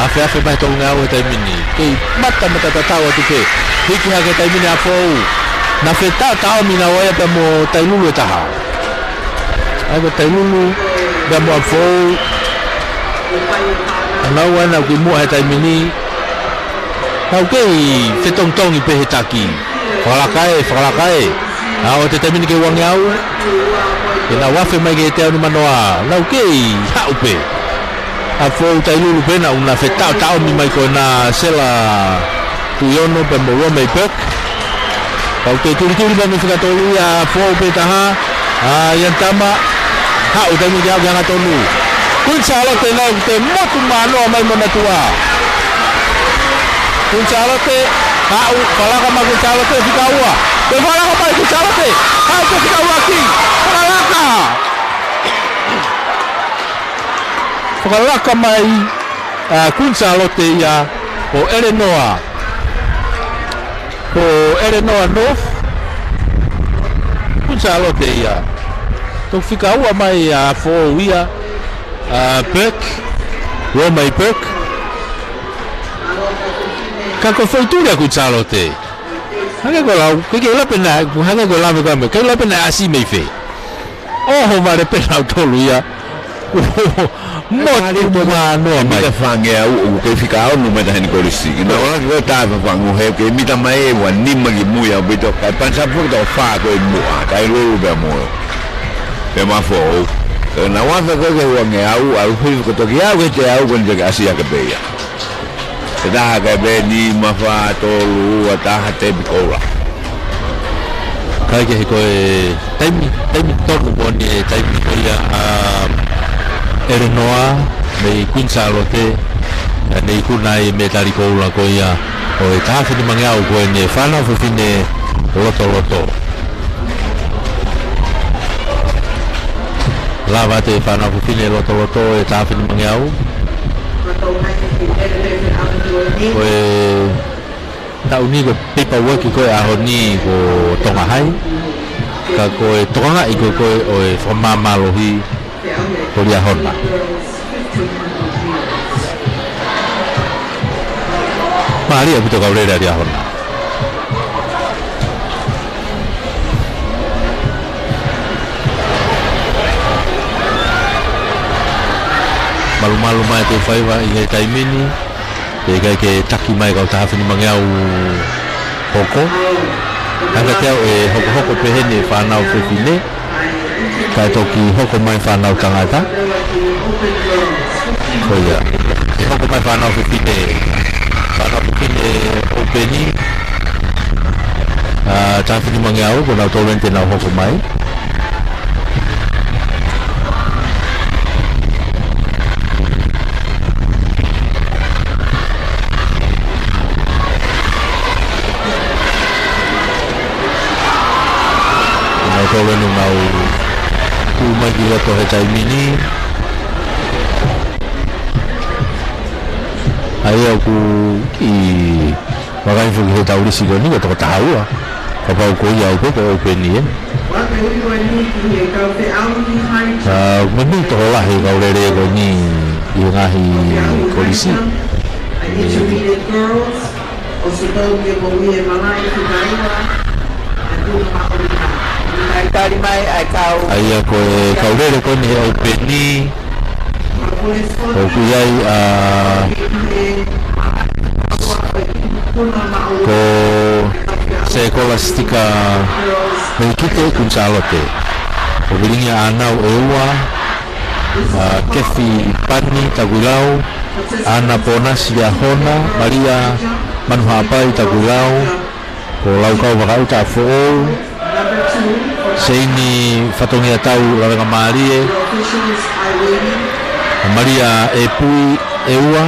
Afeafe mai tolungeau he taimi ni. Kei matamata tatau atu pē. Hiki hake taimi ni ʻApifoʻou. Naʻe fetaʻotaʻomi naua ia pea mo Tailulu ʻe taha. ʻA ia ko Tailulu, pea mo ʻApifoʻou. ʻA naua ena ʻoku ʻi muʻa he taimi ni. Nau kei fetongitongi pē he taki. Fakalaka ē, fakalaka ē. ʻA ʻoua te taimi ni ke uangeau. Ke nau afe mai ki he teau nimanoa. Nau kei haʻu pē. ʻApifoʻou, Tailulu pē ena ʻoku na fetaʻotaʻomi mai ko ena Sela Tuʻiono pea mo Romai Burke. Kau toe tulituli mai mei he fika tolu ia, ʻApifoʻou pē taha, ʻa Ianitama, haʻu taimi ni ke aʻu ki he hangatonu. Kuini Sālote ena ʻoku toe motu manoa mai mo hona tuʻa. Kuini Sālote, haʻu, fakalaka mai Kuini Sālote, fika ua. Toe fakalaka mai Kuini Sālote, haʻu ki he fika ua ki. Fakalaka! Fakalaka mai, ʻa, Kuini Sālote ia, ko ʻElenoa. Ko ʻElenoa North. Kuini Sālote ia. Toki fika ua mai ʻa ʻApifoʻou ia. ʻA Burke. Romai Burke. Ka ko e foʻi tuli ʻa Kuini Sālote. Hangē ko e lau, ke ke lape na, hangē ko e lave ko ē, ke lape na ʻasi mei fē. ʻOho vale pē nautolu ia. Motu manoa mai. Mita fāngeau ʻoku kei fika ono mita heni kolisi. Ina ʻola ki ko e tafa fangu he ke mita mai ʻe ua nima ki mui ʻaupito. Kai pansapu ki tau fā ko e muʻa. Tailulu pea mo. Pea mo ʻApifoʻou. Ka naʻa ʻofa ko e ke uangeau, ʻalu hui ko toki au ke teau ko ni te ke ʻasi ake pē ia. Ke taha ke pē nima fā tolu ua taha tepi koula. Kae kehe ko e taimi, taimi tonu ko eni e taimi ko ia ʻa ʻElenoa, mei Kuini Sālote, ʻa ē ne ikuna ai e mētali koula ko ia. ʻo e taha finimangeau ko eni fānau fefine Lotoloto. Lava atu e fānau fefine Lotoloto e taha finimangeau. Ko e taʻu ni ko e paperwork ko e ʻaho ni ko Tonga Hai. Ka ko e tokangaʻi ko e ko e ʻo e fakamāmālohi ko Liahona. Mālie ʻaupito e kau lele ʻa Liahona. Malumalu mai e faiva ʻi he taimi ni. ʻE ʻikai ke taki mai e kau taha finimangeau hoko. Hanga ʻe au ʻe hokohoko pē heni e fānau fefine. Kae toki hoko mai e fānau tangata. Ko ia. ʻE hoko mai e fānau fefine. Fānau fefine ʻōpeni. ʻA, taha finimangeau, ko nautolu eni te nau hoko mai. Nautolu eni ʻoku nau tuʻu mai ki loto he taimi ni. ʻA ia ʻoku kiʻi vakai foki he taulisi ko eni ko e toko taha ua. Kapau ko ia ʻoku ko ʻōpeni ē. ʻA, ʻoku mei tokolahi e kau lele ko eni ʻi he ngaahi kolisi. ʻA ia ko e kau lele ko eni he ʻōpeni. ʻOku ʻi ai ʻa ko Sekolasitika Melikite Kuini Sālote. ʻOku lilingi ʻa ʻAna ʻEua, ʻa Kefi Pani Takuilau, ʻAna Ponasi Liahona, Malia Manuhaʻapai Takuilau, ko Laukau Vakaʻuta ʻApifoʻou, Seini Fatongiatau Lavengamālie, Malia ʻEpui ʻEua,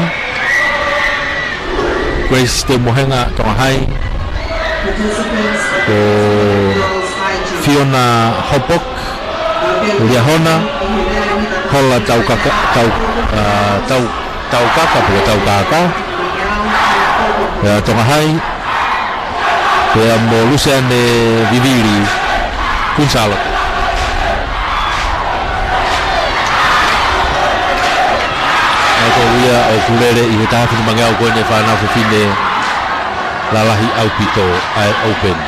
Grace Teumohenga Tonga Hai, ko Fiona Hopok Liahona, Hola Taukaka, Tau, ʻa, Tau, Taukaka, pe ko Taukaka, ʻa, Tonga Hai, pea mo Luseane Vivili, Kuini Sālote. ʻA ia ko ia ʻoku lele ʻi he taha finimangeau ko eni e fānau fefine lalahi ʻaupito ʻa e ʻōpeni.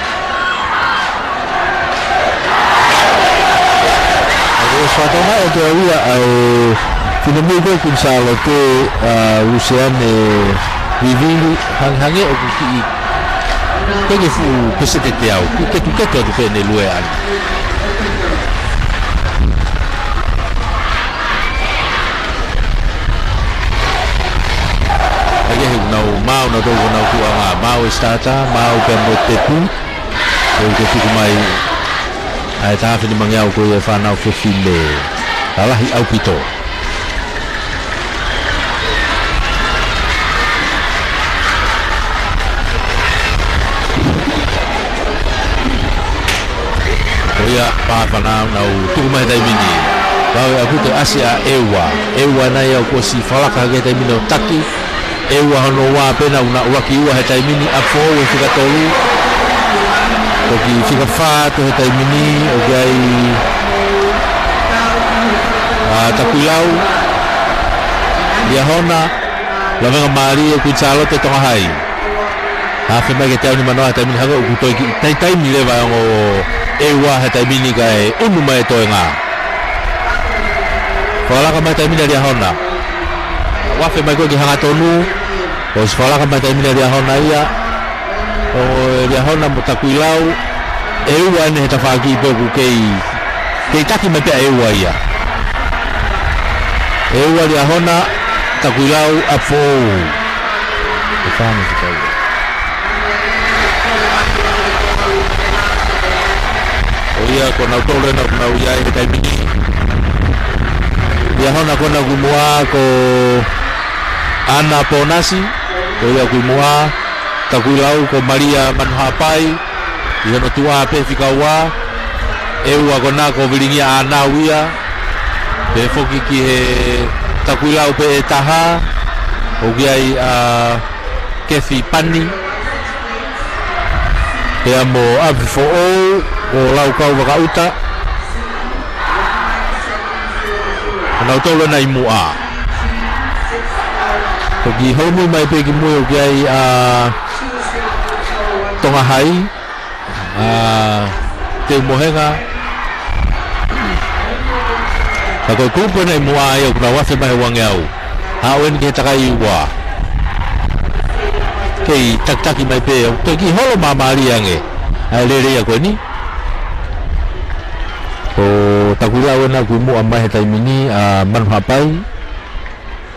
ʻOku ʻosi fakatokangaʻi atu ʻe au ia ʻa e finemui ko ē Kuini Sālote, ʻa Luseane Vivili, hangehangē ʻoku kiʻi peke fuʻu peseti ʻe teau, kiʻi ketuketu atu pē ʻene lue ʻana. ʻA ia he ʻoku nau maau nautolu ko honau tuʻunga, maau e sitata, maau pea mo e tepu. ʻOku tuku mai ʻa e taha finimangeau ko ia e fānau fefine lalahi ʻaupito. Ko ia pāpā naʻa nau tuku mai he taimi ni. Vave ʻaupito e ʻasi ʻa ʻEua. ʻEua nai ʻoku ʻosi fakalaka hake he taimi ni ʻo taki. ʻEua hono ua pē naʻa na ʻuluaki ua he taimi ni, ʻApifoʻou e fika tolu. Toki fika fā atu he taimi ni, ʻoku ʻi ai ʻa Takuilau, Liahona, Lavengamālie, Kuini Sālote, Tonga Hai. Hafe mai ki he teau nimanoa he taimi ni, hangē ʻoku toe kiʻi taimi leva ʻa e ongo ʻEua he taimi ni kae ʻunu mai e toenga. Fakalaka mai he taimi ni ʻa Liahona. ʻOku afe mai ko ē ki he hangatonu. ʻOsi fakalaka mai he taimi ni ʻa Liahona ia. ʻO Liahona mo Takuilau. ʻEua eni he tafaʻaki pē ʻoku kei, kei taki mai pē ʻa ʻEua ia. ʻEua, Liahona, Takuilau, ʻApifoʻou. ʻE fānau fika ua. Ko ia ko nautolu ena ʻoku nau ʻi ai he taimi ni. Liahona ko ena ʻoku ʻi muʻa, ko ʻAna Ponasi, ko ia ʻoku ʻi muʻa. Takuilau ko Malia Manuhapai, ʻi hono tuʻa pē fika ua, ʻe ua ko ena ko Vilingia ʻAnau ia, pea foki ki he Takuilau pē ʻe taha, ʻoku ʻi ai ʻa Kefi Pani, pea mo ʻApifoʻou, ko Laukau Vakaʻuta, ko nautolu ena ʻi muʻa. Ko e kiʻi holomui mai pē ki mui ʻoku ʻi ai ʻa Tonga Hai, ʻa Teumohenga. Ka ko e kulupu ena ʻi muʻa ia ʻoku nau afe mai he uangeau. Aʻu eni ki he takai ua. Kei takitaki mai pē, ʻoku toe kiʻi holo māmālie ange ʻa e lele ia ko eni. Ko Takuilau ena ʻoku ʻi muʻa mai he taimi ni, ʻa Manuhapai.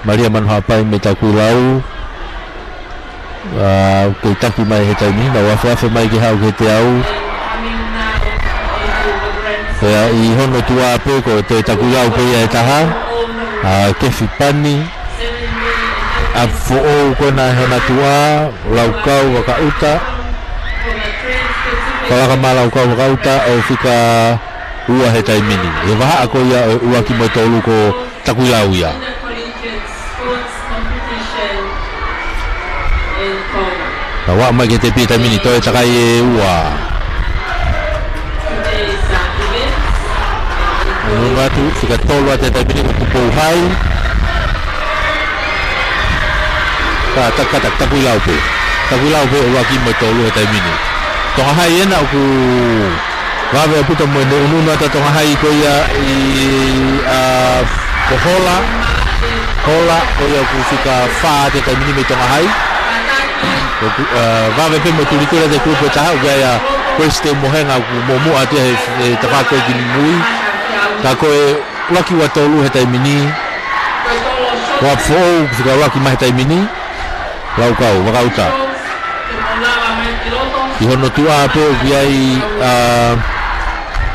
Malia Manuhapai mei Takuilau. ʻA, kei taki mai he taimi ni, nau afeafe mai ke haʻu ki he teau. Pea ʻi hono tuʻa pē ko e Takuilau pē ia ʻe taha. ʻA Kefi Pani, ʻApifoʻou ko ena ʻi hona tuʻa, Laukau Vakaʻuta. Falaka mai Laukau Vakaʻuta ʻo fika ua he taimi ni. ʻI he vahaʻa ko ia ʻo e ʻuluaki mo e tolu ko Takuilau ia. Ka ʻoku aʻu mai ki he tepi he taimi ni, toe takai ʻe ua. Unuunu atu, fika tolu atu he taimi ni ko Tupou Hai. Ka, ka, ka, ka, Takuilau pē. Takuilau pē ʻuluaki mo e tolu he taimi ni. Tonga Hai ena ʻoku vave ʻaupito mo ʻene unuunu atu ʻa Tonga Hai ko ia ʻi, ʻa, ko Hola. Hola ko ia ʻoku fika fā he taimi ni mei Tonga Hai. ʻOku, ʻa, vave pē mo tulituli ʻa e kulupu ʻe taha, ʻoku ʻi ai ʻa Grace Teumohenga ʻoku muʻomuʻa atu he, he tafaʻaki ko ē ki mui. Ka ko e ʻuluaki ua tolu he taimi ni, ko ʻApifoʻou ʻoku fika ʻuluaki mai he taimi ni. Laukau Vakaʻuta. ʻI hono tuʻa pē ʻoku ʻi ai ʻa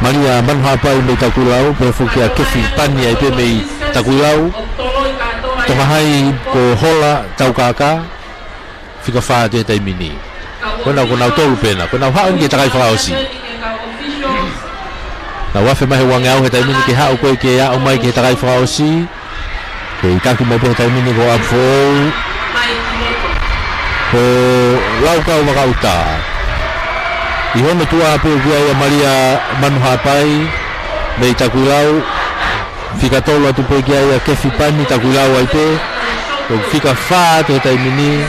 Malia Manuhapai mei Takuilau, pea foki ʻa Kefi Pani ai pē mei Takuilau. Tonga Hai ko Hola Taukaka, fika fā atu he taimi ni. Ko ena ko nautolu pē ena, ko ʻenau haʻu eni ki he takai fakaʻosi. Nau afe mai he uangeau he taimi ni ke haʻu ko ē ke aʻu mai ki he takai fakaʻosi. Kei taki mai pē he taimi ni ko ʻApifoʻou. Ko Laukau Vakaʻuta. ʻI hono tuʻa pē ʻoku ʻi ai ʻa Malia Manuhapai mei Takuilau. Fika tolu atu pē ki ai ʻa Kefi Pani, Takuilau ai pē. Ko e fika fā atu he taimi ni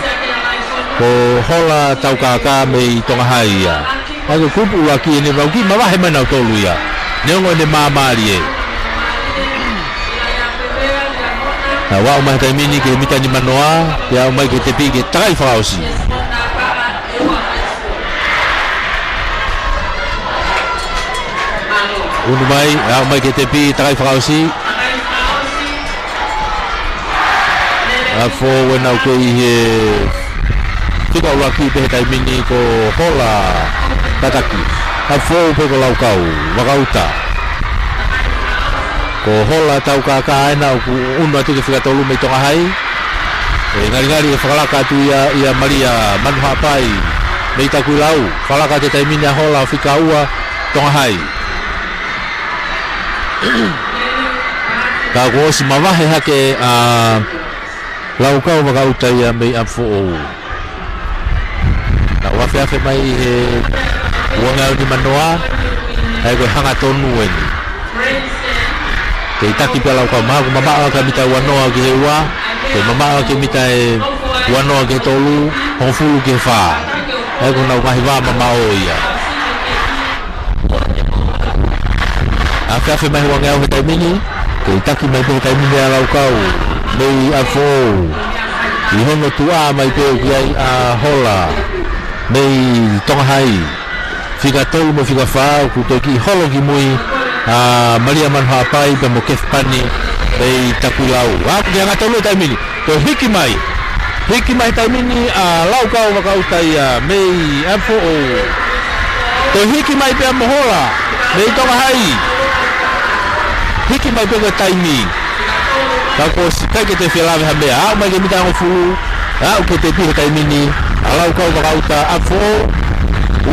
ko Hola Taukaka mei Tonga Hai ia. ʻA ia ko e kulupu ʻuluaki eni ʻoku kiʻi mavahe mai nautolu ia. Neongo ʻene māmālie. Nau aʻu mai he taimi ni ki he mita nimanoa, pea aʻu mai ki he tepi ki he takai fakaʻosi. Unu mai, aʻu mai ki he tepi, takai fakaʻosi. ʻApifoʻou ena ʻoku kei ʻi he fika ʻuluaki pē he taimi ni ko Hola Tataki. ʻApifoʻou pē ko Laukau Vakaʻuta. Ko Hola Taukaka ena ʻoku unu atu ki he fika tolu mei Tonga Hai. ʻE ngalingali ʻe fakalaka atu ia ʻia Malia Manuhapai mei Takuilau. Fakalaka atu he taimi ni ʻa Hola, fika ua Tonga Hai. Ka kuo ʻosi mavahe hake ʻa Laukau Vakaʻuta ia mei ʻApifoʻou. Nau afeafe mai he uangeau nimanoa, ʻa ia ko e hangatonu eni. Kei taki pē ʻa Laukau, mahalo kuo mamaʻo ʻaki ʻa e mita uanoa ki he ua, kei mamaʻo ʻaki e mita ʻe uanoa ki he tolu, hongofulu ki he fā. ʻA ia ko honau ngaahi vā mamaʻo ia. Afeafe mai he uangeau he taimi ni, kei taki mai pē he taimi ni ʻa Laukau mei ʻApifoʻou. ʻI hono tuʻa mai pē ʻoku ʻi ai ʻa Hola mei Tonga Hai. Fika tolu mo e fika fā, ʻoku toe kiʻi holo ki mui ʻa Malia Manuhapai pea mo Kefi Pani mei Takuilau. Aʻu ki he hangatonu he taimi ni. Toe hiki mai. Hiki mai he taimi ni ʻa Laukau Vakaʻuta ia mei ʻApifoʻou. Toe hiki mai pē ʻa Hola mei Tonga Hai. Hiki mai pē ko e taimi. Ka kuo ʻosi ʻikai ke toe fie lave ha meʻa. Aʻu mai ki he mita hongofulu. Aʻu ki he tepi he taimi ni ʻa Laukau Vakaʻuta ʻApifoʻou,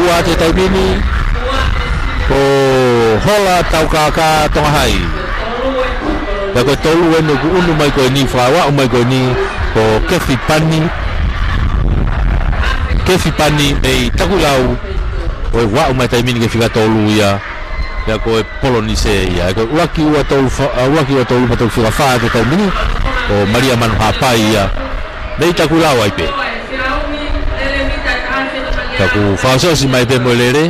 ua atu he taimi ni, ko Hola Taukākā Tonga Hai. Pea ko e tolu eni ʻoku ʻunu mai ko eni, fakaaʻu mai ko eni, ko Kefi Pani, Kefi Pani mei Takuilau, ʻoku aʻu mai he taimi ni ki he fika tolu ia, pea ko e Polonise ia. Ko e ʻuluaki ua tolu fa-, ʻa, ʻuluaki ua tolu pa tolu fika fā he taimi ni, ko Malia Manuhapai ia, mei Takuilau ai pē. Ka kuo fakaʻosiʻosi mai pē mo e lele.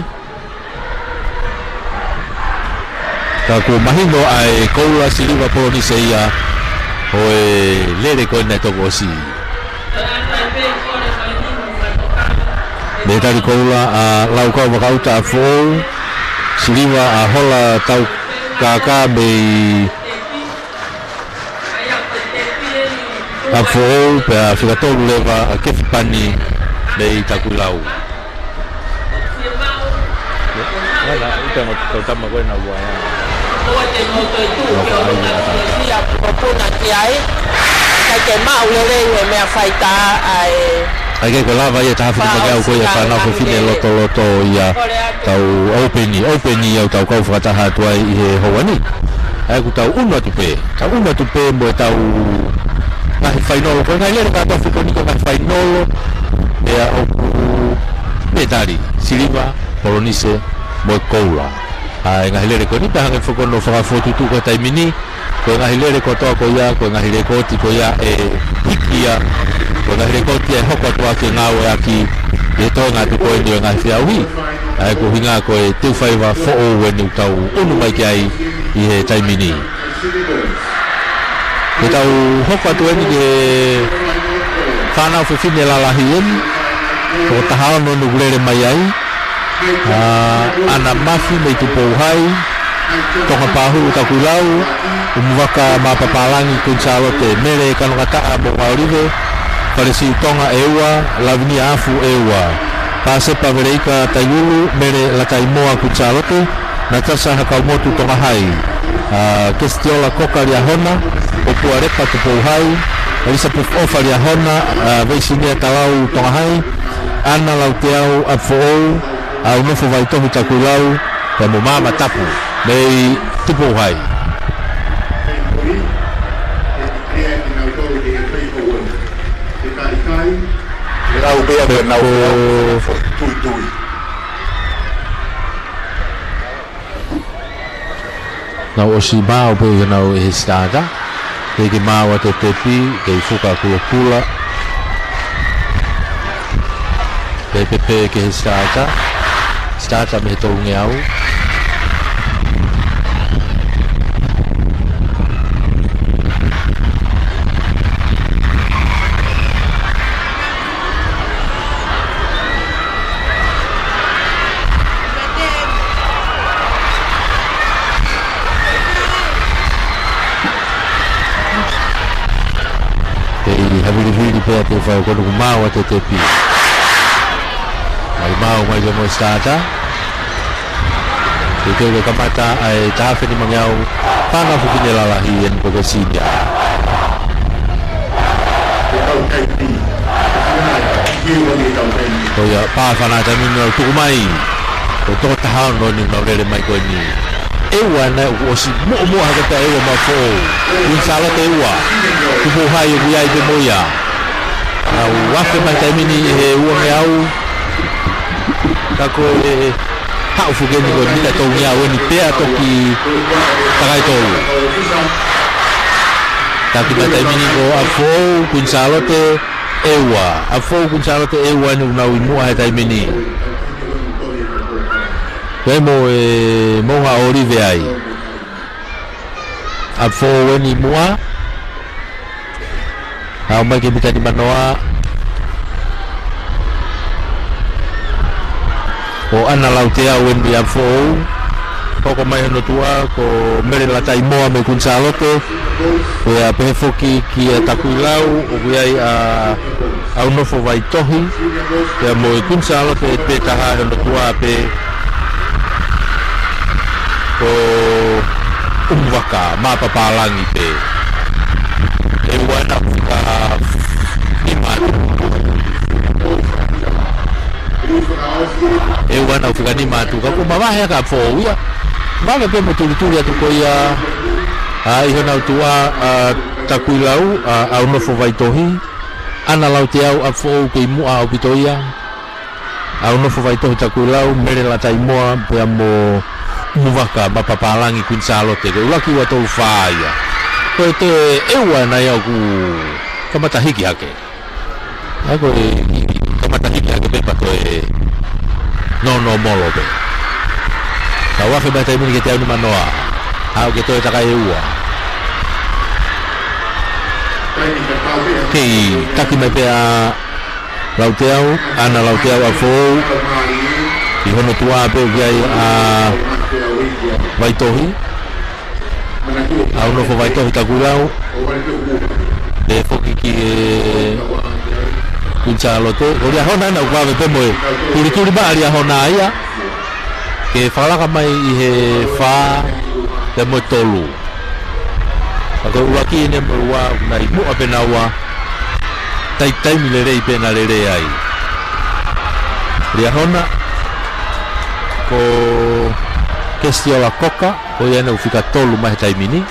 Ka kuo mahino ʻa e koula, siliva, Polonise ia ʻo e lele ko eni naʻe toki ʻosi. Mei he tali koula ʻa Laukau Vakaʻuta ʻApifoʻou, siliva ʻa Hola Taukākā mei ʻApifoʻou, pea fika tolu leva ʻa Kefi Pani mei Takuilau. Ana, ita mo tau tama ko ena ua. Ai ke maʻu lelei he meʻa faitā ʻa e. Ai ke ko e lava ia taha fini makeau ko ia fānau fefine lotoloto ia tau open, open ia ʻo tau kau fakataha atu ai ʻi he houa ni. Ai ʻoku tau ʻunu atu pē, tau ʻunu atu pē mo e tau ngaahi fainolo, ko e ngaahi lele kātoa fekoni ko e ngaahi fainolo, pea ʻoku pētali, siliva, Polonise, mo e koula. ʻA e ngaahi lele ko eni pea hangē foki ko hono fakafotutuʻu ko e taimi ni, ko e ngaahi lele kotoa ko ia, ko e ngaahi lekooti ko ia ʻe hiki ia, ko e ngaahi lekooti ʻe hoko atu ʻaki e ngāueʻaki ʻi he toenga atu ko eni ʻo e ngaahi feʻauhi. ʻA ia ko e ʻuhinga ko e teu faiva foʻou eni ʻoku tau ʻunu mai ki ai ʻi he taimi ni. Ke tau hoko atu eni ki he fānau fefine lalahi eni, ko e taha ono eni ʻoku lele mai ai. ʻA, ʻAna Mafi mei Tupou Hai, Tonga Pāhulu Takuilau, ʻUmuvaka Mapapālangi Kuini Sālote, Mele Kanokataʻa Moʻungaʻolive, Falesiu Tonga ʻe ua, Lavinia Afu ʻe ua, Pāsepa Veleika Taiulu, Mele Lataimoa Kuini Sālote, Natasa Hakaumotu Tonga Hai, ʻa, Kesitiola Koka Liahona, Popua Lepa Tupou Hai, Elisapesi ʻOfa Liahona, ʻa, Veisinia Talau Tonga Hai, ʻAna Lauteau ʻApifoʻou, ʻa, ʻAunofo Vaitohi Takuilau, pea mo Maama Tapu mei Tupou Hai. Lau pea ko e nau tuitui. Nau ʻosi maʻu pē ke nau ʻi he sitata. Kei ke maʻu ʻa e tepi, kei fuka kulokula. Kei pepe ke he sitata. Sitata mei he tolungeau. Kei havilivili pea te fai kono ku maʻu ʻa e tepi. Mai maʻu mai pē mo e sitata. Ke ke kamata ʻa e taha fini mangeau. Fānau fefine lalahi eni ko e senior. Ko ia pā fānau taimi ni ʻoku tuku mai. Ko e toko taha ono eni ʻoku nau lele mai ko eni. ʻE ua naʻe ʻoku ʻosi muʻomuʻa hake pē ʻe ua maʻa Foʻou. Kuini Sālote ʻe ua. Tupou Hai ʻoku ʻi ai pē mo ia. Nau afe mai taimi ni ʻi he uangeau. Ka ko e haʻu foki eni ko e mita tolungeau eni pea toki takai tolu. Taki mai taimi ni ko ʻApifoʻou, Kuini Sālote ʻe ua. ʻApifoʻou, Kuini Sālote ʻe ua eni ʻoku nau ʻi muʻa he taimi ni. Pea mo e Moʻungaʻolive ai. ʻApifoʻou eni muʻa. Haʻu mai ki he mita nimanoa. Ko ʻAna Lauteau eni ʻApifoʻou. Hoko mai hono tuʻa, ko Mele Lataimoa mei Kuini Sālote. Pea pehē foki kia Takuilau, ʻoku ʻi ai ʻa ʻAunofo Vaitohi, pea mo e Kuini Sālote pē taha hono tuʻa pē ko ʻUmuvaka Mapapālangi pē. ʻE ua naʻa fika nima atu. ʻEua ʻenau fika nima atu ka kuo mavahe ʻa Foʻou ia. Vave pē mo e tulituli atu ko ia ʻa ʻi honau tuʻa ʻa Takuilau ʻa ʻAunofo Vaitohi. ʻAna Lauteau ʻa Foʻou kei muʻa ʻaupito ia. ʻAunofo Vaitohi Takuilau, Mele Lataimoa pea mo ʻUmuvaka Mapapālangi Kuini Sālote. Ko e ʻuluaki ua tolu fā ia. Ko e toe ʻeua ʻena ia ʻoku kamata hiki hake. ʻA ia ko e kamata hiki hake pē pea toe nōnōmolo pē. Ka ʻoku afe mai taimi ni ke teau nima noa. Haʻu ke toe takai ʻe ua. Kei taki mai pē ʻa Lauteau, ʻAna Lauteau ʻa Foʻou. ʻI hono tuʻa pē ʻoku ʻi ai ʻa Vaitohi. ʻAunofo Vaitohi Takuilau. Pea foki ki he Kuini Sālote. Ko Liahona ʻena ʻoku vave pē mo e tulituli mai ʻa Liahona ia. Ke fakalaka mai ʻi he fā pea mo e tolu. Ka ko e ʻuluaki ʻena mo e ua ʻoku nau ʻi muʻa pē naua. Tai taimi lelei pē ʻena lele ai. Liahona, ko Kesitiola Koka, ko ia ʻena ʻoku fika tolu mai he taimi ni.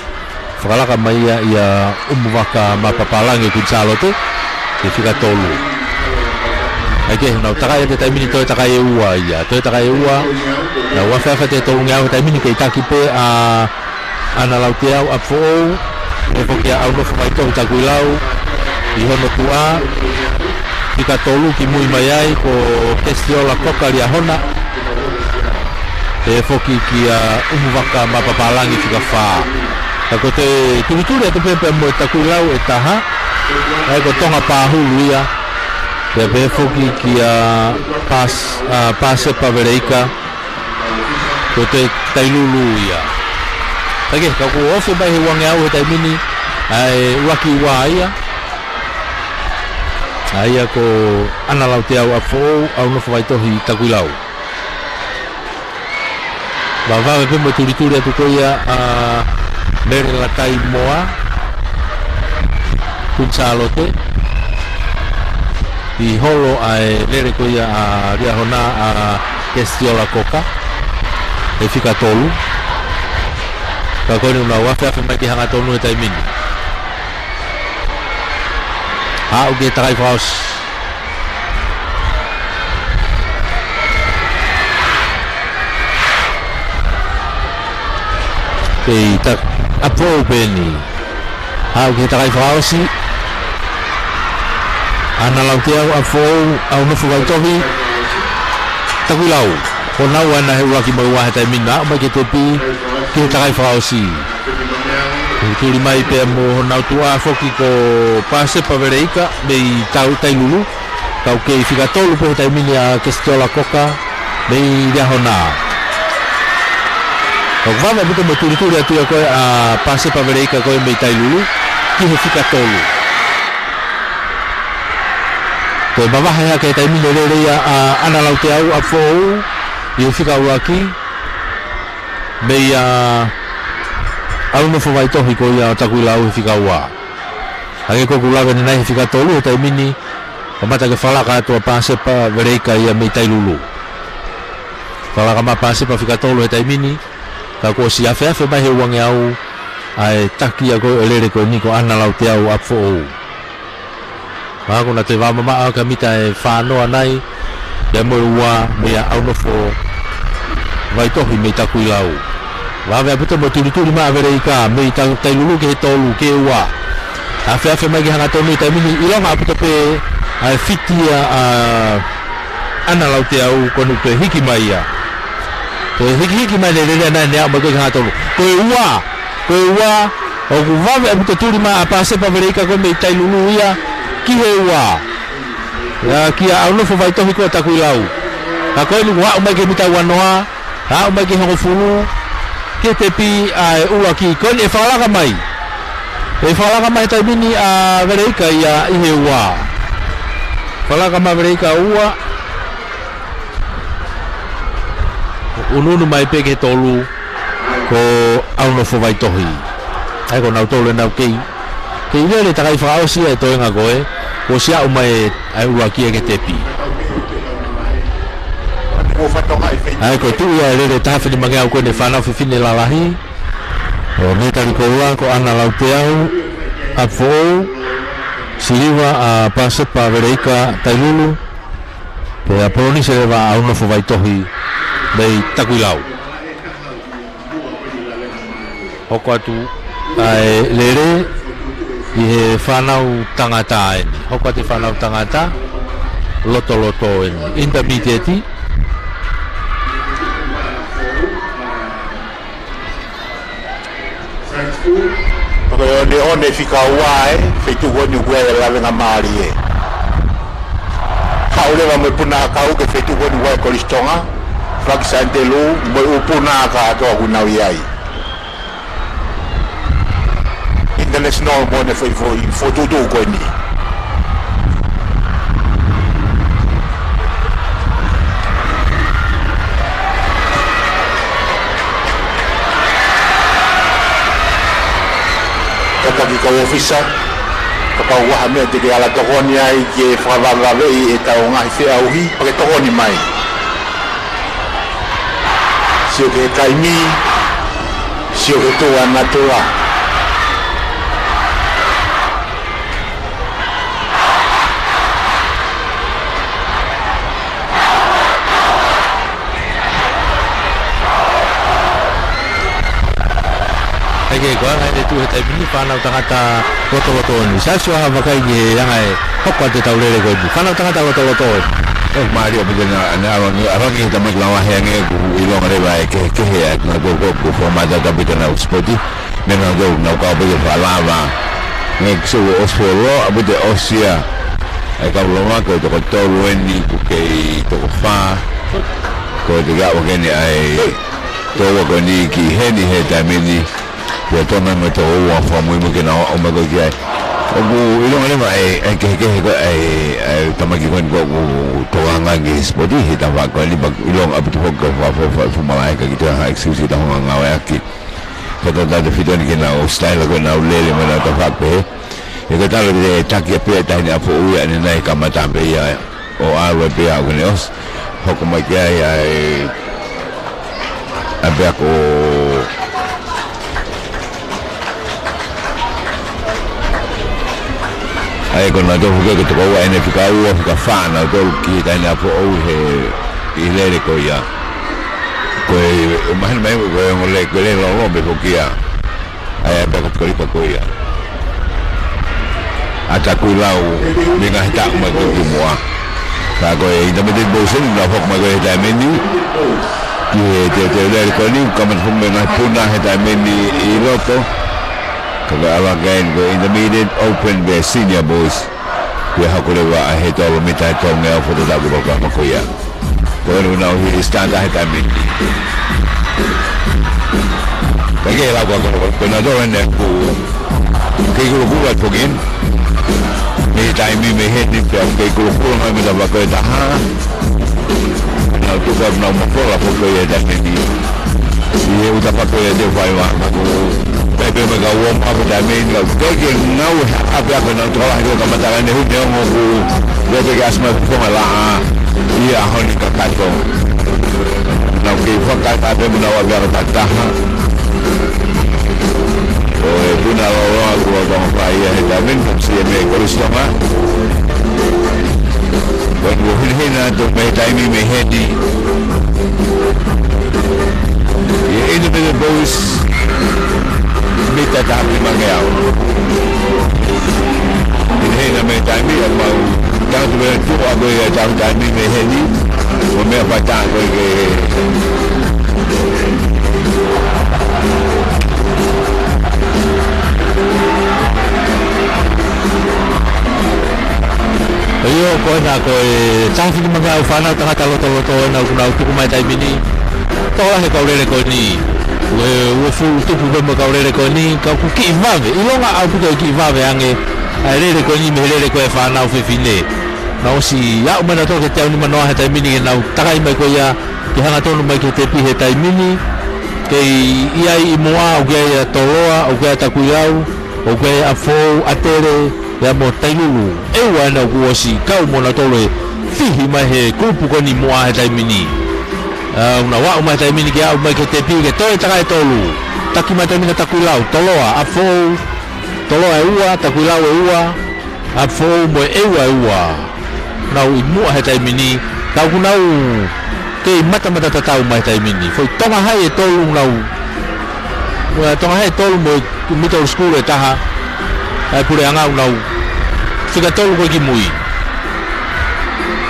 Fakalaka mai ia ʻia ʻUmuvaka Mapapālangi Kuini Sālote, ke fika tolu. ʻA ia ke nau takai atu he taimi ni toe takai ʻe ua ia. Toe takai ʻe ua, nau afe afe atu he tolungeau he taimi ni kei taki pē ʻa ʻAna Lauteau ʻa Foʻou, pea foki ʻa ʻAunofo Vaitohi Takuilau, ʻi hono tuʻa, fika tolu kimui mai ai, ko Kesitiola Koka Liahona, pea foki kia ʻUmuvaka Mapapālangi fika fā. Ka ko e toe tulituli atu pē pea mo Takuilau ʻe taha, ʻa ia ko Tonga Pahulu ia, pea pea foki kia Pas-, ʻa, Pasepa Veleika, ko e Tailulu ia. Ka ke, ka kuo ofi mai he uangeau he taimi ni, ʻa e ʻuluaki ua ia. ʻA ia ko ʻAna Lauteau ʻa Foʻou, ʻAunofo Vaitohi Takuilau. Vave pē mo e tulituli atu ko ia ʻa Mele Lataimoa Kuini Sālote. ʻI holo ʻa e lele ko ia ʻa Liahona ʻa Kesitiola Koka. ʻE fika tolu. Ka ko eni ʻoku nau afe afe mai ke hangatonu he taimi ni. Haʻu ke takai fakaʻosi. Kei tak-, ʻa Foʻou pē eni. Haʻu ke takai fakaʻosi. ʻAna Lauteau ʻa Foʻou, ʻAunofo Vaitohi Takuilau. Ko naua ʻena he ʻuluaki mo e ua he taimi ni, haʻu mai ke tepi, ke takai fakaʻosi. Tuli mai pea mo honau tuʻa foki ko Pasepa Veleika mei Tau-, Tailulu. Kau kei fika tolu pē he taimi ni ʻa Kesitiola Koka mei Liahona. Kau vave ʻaupito mo e tulituli atu ia ko ē ʻa Pasepa Veleika ko ē mei Tailulu ki he fika tolu. Ko e mavahe hake he taimi ni lele ia ʻa ʻAna Lauteau ʻa Foʻou ʻi he fika ʻuluaki. Mei ʻa ʻAunofo Vaitohi ko ia ʻo Takuilau he fika ua. Hangē ko ʻeku lave ʻanenai he fika tolu he taimi ni, kamata ke fakalaka atu ʻa Pasepa Veleika ia mei Tailulu. Fakalaka mai ʻa Pasepa fika tolu he taimi ni, ka kuo ʻosi afe afe mai he uangeau ʻa e taki ia ko ē ʻo e lele ko eni ko ʻAna Lauteau ʻa Foʻou. Ka ko ʻena toe vā mamaʻo ka mita ʻe fā noa nai, pea mo e ua mei ʻa ʻAunofo Vaitohi mei Takuilau. Vave ʻaupito mo e tulituli mai ʻa Veleika mei Ta-, Tailulu ki he tolu, ki he ua. Afe afe mai ke hangatonu he taimi ni, ʻilonga ʻaupito pē ʻa e fiti ia ʻa ʻAna Lauteau ko ʻena toe hiki mai ia. Toe hikihiki mai lele ia naʻe aʻu mai ko ē ke hangatonu. Ko e ua, ko e ua, ʻoku vave ʻaupito tuli mai ʻa Pasepa Veleika ko ē mei Tailulu ia ki he ua. Ia kia ʻAunofo Vaitohi ko ē ʻo Takuilau. Ka ko eni kuo aʻu mai ki he mita ua noa, aʻu mai ki he hongofulu, ki he tepi ʻa e ʻuluaki. Ko eni ʻe fakalaka mai. ʻE fakalaka mai he taimi ni ʻa Veleika ia ʻi he ua. Fakalaka mai Veleika ua. ʻUnuʻunu mai pē ki he tolu. Ko ʻAunofo Vaitohi. ʻA ia ko nautolu ʻenau kei, kei lele takai fakaʻosi ʻa e toenga ko ē. Kuo ʻosi aʻu mai ʻa e ʻuluaki ia ki he tepi. ʻA ia ko e tuʻu ia e lele taha finimangeau ko eni e fānau fefine lalahi. ʻO Metali Koula, ko ʻAna Laupeau, ʻApifoʻou, Siliva ʻa Pasepa Veleika Tailulu, pea Polonise leva ʻa ʻAunofo Vaitohi mei Takuilau. Hoko atu ʻa e lele ʻi he fānau tangata eni. Hoko atu e fānau tangata, lotoloto eni. Intermediate. Ko e one one fika ua e, feituʻu ko eni ʻoku ʻi ai e lavengamālie. Haʻu leva mo e puna ʻakau ki he feituʻu ko eni ʻoku ʻi ai e Kolisi Tonga, Faki Sainitelū, mo e ʻū puna ʻakau ʻoku nau ʻi ai. International mo ʻene foʻi foʻi fokotuʻutuʻu ko eni. Tataki kau ʻōfisa, kapau ʻoku ʻi ai ha meʻa te ke ala tokoni ai ke fakavavevave ʻi heʻetau ngaahi feʻauhi, pea ke tokoni mai. Sio ki he taimi, sio ki he tuʻa natula. ʻA ia ko e anga ʻene tuʻu he taimi ni, fānau tangata lotoloto eni. Siasi, ʻoua ʻe vakai ki he anga e hoko atu ʻetau lele ko eni. Fānau tangata lotoloto eni. ʻE, mālie ʻaupito naʻa, naʻa ʻalu ange, ʻalu ange he tamaiki lalahi ange, ʻoku ʻilonga leva e kehekehe ʻa e ngaahi pōpō, ʻoku fakamatala atu ʻaupito ʻenau sipoti. Meʻa naʻa nau kau ʻaupito fakalava. Nge kiso ʻosi fuoloa, ʻaupito ʻosi ia. ʻA e kau lava ko e toko tolu eni, ʻoku kei toko fā. Ko e teke awa ke eni ʻa e tokoua ko eni ki heni he taimi ni. Pea tō mai mo e tokoua fakamuimui ke nau ō mai ko ē ki ai. ʻOku ʻilonga leva e, e kehekehe ko ē, e, e tamaiki ko eni ko ē ʻoku tokanga ki he sipoti he tafaʻaki ko eni, pea ʻilonga ʻaupito foki ko e fakafoʻou, fakafoʻou malaʻe ka ki te ha excuse ki he tafaʻaki ngāueʻaki. Ko e tautefito eni ke nau sitaila ko ē ʻenau lele mo ʻenau tafaʻaki pehē. ʻE ko e tala ke taki ʻa pē ʻa e taʻahine ʻApifoʻou ia ʻanenai, kamata pē ia ʻo ʻalu pē ia ʻo kene ʻosi. Hoko mai ki ai ʻa e, ʻa e pea ko ʻa e ko nautolu foki ko e toko ua eni, fika ua, fika fā nautolu ki he taʻahine ʻApifoʻou he ʻi he lele ko ia. Ko e, ʻoku mahino mai ko e ongo lele, ko e lele lōloa pē foki ia. ʻA ia pea ko e kolipa ko ia ʻa Takuilau mei he ngaahi taʻu mai ko ē ki muʻa. Ka ko e Intermediate Boys eni, nau hoko mai ko ē he taimi ni ki he teuteu lele ko eni, kamata foki mo e ngaahi puna he taimi ni ʻi loto. Ka ko e ʻalu ange eni ko e Intermediate, Open pea Senior Boys. Pea hoko leva ʻa e tolomita ʻe tolungeau fakatatau ki he polokalama ko ia. Ko eni ʻoku nau hili start he taimi ni. Ka ke lau ko ē ko ē nautolu eni ʻoku kei kulokula atu foki eni. Mei he taimi mei heni pea kei kulokula mai mei he tafaʻaki ko ē ʻe taha. Nau tuku atu ʻenau mafola foki he taimi ni. ʻI he ʻū tafaʻaki ko ē te u fai ʻa maku. Pea pē mai ka warm up he taimi ni, ka u teke nau he ʻapiako nau tokolahi ko e kamata ʻene hū neongo ʻoku lele ke ʻasi mai fofonga laʻā ʻi he ʻaho ni kakato. Nau kei fakataha pē mo ʻenau ʻapiako takitaha. Ko e puna lōloa kuo lolotonga fai ia he taimi ni, ko e C M A Kolisi Tonga. Ko e kuo hinehina atu mei he taimi mei heni. ʻI he Independent Boys, mita taha finimangeau. Hinehina mei he taimi, ʻa mau tangata mei tuʻa ko ē ʻa e taimi mei heni. Ko e meʻa fakatātā ko ē ke ʻIo, ko ena ko e taha finimangeau fānau tangata lotoloto ena ʻoku nau tuku mai taimi ni. Tokolahi e kau lele ko eni. Ue, uofulu tupu pē mo e kau lele ko eni, ka ʻoku kiʻi vave. ʻIlonga ʻaupito e kiʻi vave ange ʻa e lele ko eni mei he lele ko ē fānau fefine. Nau ʻosi aʻu mai nautolu ki he teau nimanoa he taimi ni ke nau takai mai ko ia ke hangatonu mai ki he tepi he taimi ni. Kei ʻi ai ʻi muʻa, ʻoku ʻi ai ʻa Toloa, ʻoku ʻi ai ʻa Takuilau, ʻoku ʻi ai ʻa Fou, ʻa Tele, pea mo Tailulu. ʻEua ena ʻoku ʻosi kau mo nautolu e fihi mai he kulupu ko eni muʻa he taimi ni. ʻA, ʻoku nau aʻu mai he taimi ni ke aʻu mai ki he tepi ke toe takai e tolu. Taki mai he taimi ni kia Takuilau, Toloa, ʻApifoʻou, Toloa e ua, Takuilau e ua, ʻApifoʻou mo e ʻEua e ua. Nau ʻi muʻa he taimi ni, ka ʻoku nau kei matamata tatau mai he taimi ni. Foʻi Tonga Hai e tolu ʻoku nau, ʻa, Tonga Hai e tolu mo e Middle School e taha, ʻa e puleʻanga ʻoku nau fika tolu ko ē ki mui.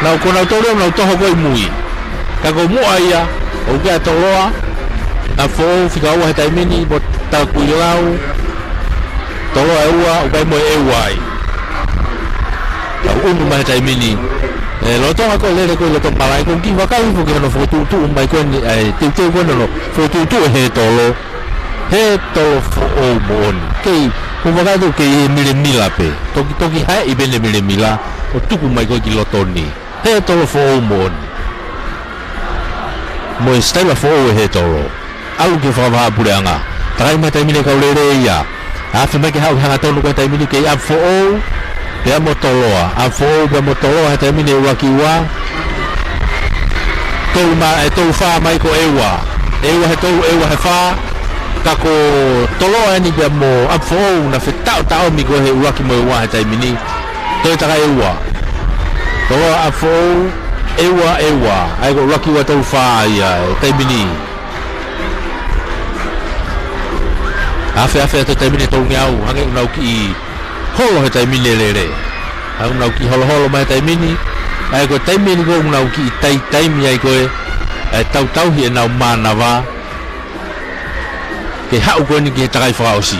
Nau ko nau tolu ʻoku nau toho ko ē ʻi mui. Ka ko muʻa ia, ʻoku ʻi ai ʻa Toloa, ʻApifoʻou fika ua he taimi ni, mo Takuilau, Toloa e ua, ʻoku ʻi ai mo e ʻEua ai. Ka ʻunu mai he taimi ni. ʻE, lolotonga ko e lele ko ē ʻi loto malaʻe, ko e kiʻi vakai foki ki hono fokotuʻutuʻu mai ko eni, ʻa e teuteu ko eni hono fokotuʻutuʻu ʻe he tolo. He tolo foʻou moʻoni. Kei, ko e vakai atu kei milemila pē. Toki, toki haeʻi pē ʻene milemila, ʻo tuku mai ko ē ki loto ni. He tolo foʻou moʻoni. Mo e sitaila foʻou ʻe he tolo. ʻAlu ki he fakavahaʻapuleʻanga. Takai mai he taimi ni e kau lele ia. Afe mai ke haʻu he hangatonu ko ē he taimi ni kei ʻApifoʻou. Pea mo Toloa. ʻApifoʻou pea mo Toloa he taimi ni e ʻuluaki ua. Tolu ma-, ʻe tolu fā mai ko ʻEua. ʻEua he tolu, ʻEua he fā. Ka ko Toloa eni pea mo ʻApifoʻou naʻe fetaʻotaʻomi ko ē he ʻuluaki mo e ua he taimi ni. Toe takai e ua. Toloa ʻApifoʻou, ʻEua, ʻEua. ʻA ia ko e ʻuluaki ua tolu fā ia he taimi ni. Afe, afe atu he taimi ni e tolungeau, hangē ʻoku nau kiʻi holo he taimi ni e lele. Hangē ʻoku nau kiʻi holoholo mai he taimi ni. ʻA ia ko e taimi ni ko ē ʻoku nau kiʻi tai taimi ai ko ē, ʻa e tautauhi ʻenau mānava. Ke haʻu ko eni ki he takai fakaʻosi.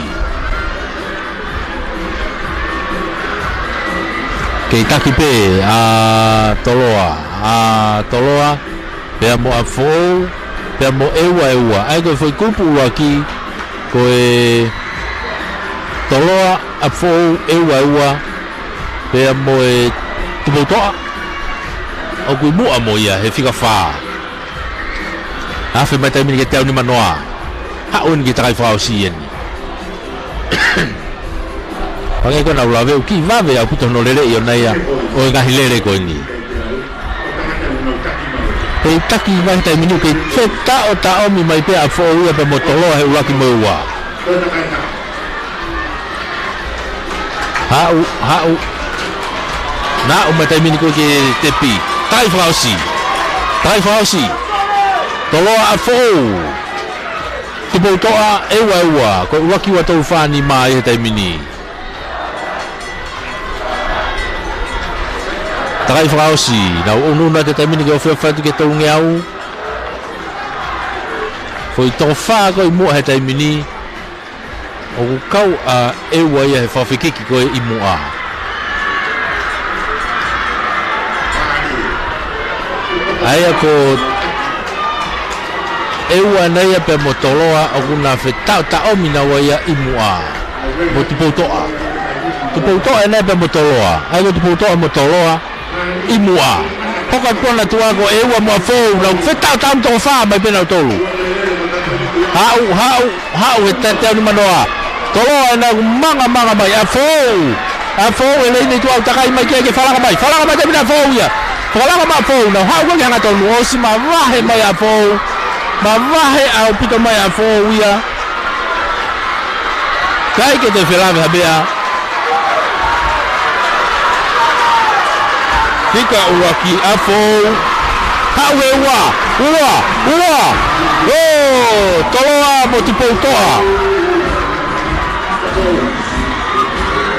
Kei taki pē ʻa Toloa, ʻa Toloa, pea mo ʻApifoʻou, pea mo ʻEua e ua. ʻA ia ko e foʻi kupu ʻuluaki, ko e Toloa, ʻApifoʻou, ʻEua e ua, pea mo e Tupoutoʻa. ʻOku ʻi muʻa mo ia, he fika fā. Afe mai he taimi ni kia Teaunimanoa. Haʻu eni ki he takai fakaʻosi eni. Hangē ko ʻenau lave ʻoku kiʻi vave ʻaupito hono lele ʻi ʻona ia ʻo e ngaahi lele ko eni. Pea taki mai he taimi ni kei fetaʻotaʻomi mai pē ʻApifoʻou ia pea mo Toloa he ʻuluaki mo e ua. Haʻu, haʻu. Naʻa aʻu mai he taimi ni ko ē ki he tepi. Takai fakaʻosi. Takai fakaʻosi. Toloa ʻApifoʻou. Tupoutoʻa ʻEua e ua. Ko e ʻuluaki ua tolu fā nima ia he taimi ni. Takai fakaʻosi. Nau ʻunuʻunu atu he taimi ni ke ofi atu ki he tolungeau. Foʻi toko fā ko ē ʻi muʻa he taimi ni. ʻOku kau ʻa ʻEua ia he fakafekiki ko ē ʻi muʻa. ʻA ia ko ʻEua ʻena ia pea mo Toloa ʻoku na fetaʻotaʻomi naua ia ʻi muʻa. Mo Tupoutoʻa. Tupoutoʻa ʻena ia pea mo Toloa. ʻA ia ko Tupoutoʻa mo Toloa. ʻI muʻa. Hoko atu ko ena tuʻa ko ʻEua mo ʻApifoʻou, nau fetaʻotaʻomi toko fā mai pē nautolu. Haʻu, haʻu, haʻu he Teaunimanoa. Toloa ʻena ʻoku mangamanga mai, ʻApifoʻou. ʻApifoʻou e lei nei tuʻa ʻoku takai mai ki ai ke falanga mai. Falanga mai he taimi ni ʻApifoʻou ia. Falanga mai ʻApifoʻou, nau haʻu ko ē ki he hangatonu, ʻosi mavahe mai ʻApifoʻou. Mavahe ʻaupito mai ʻApifoʻou ia. ʻIkai ke toe felave ha meʻa. Fika ʻuluaki ʻApifoʻou. Haʻu he ua, ua, ua. ʻŌ, Toloa mo Tupoutoʻa.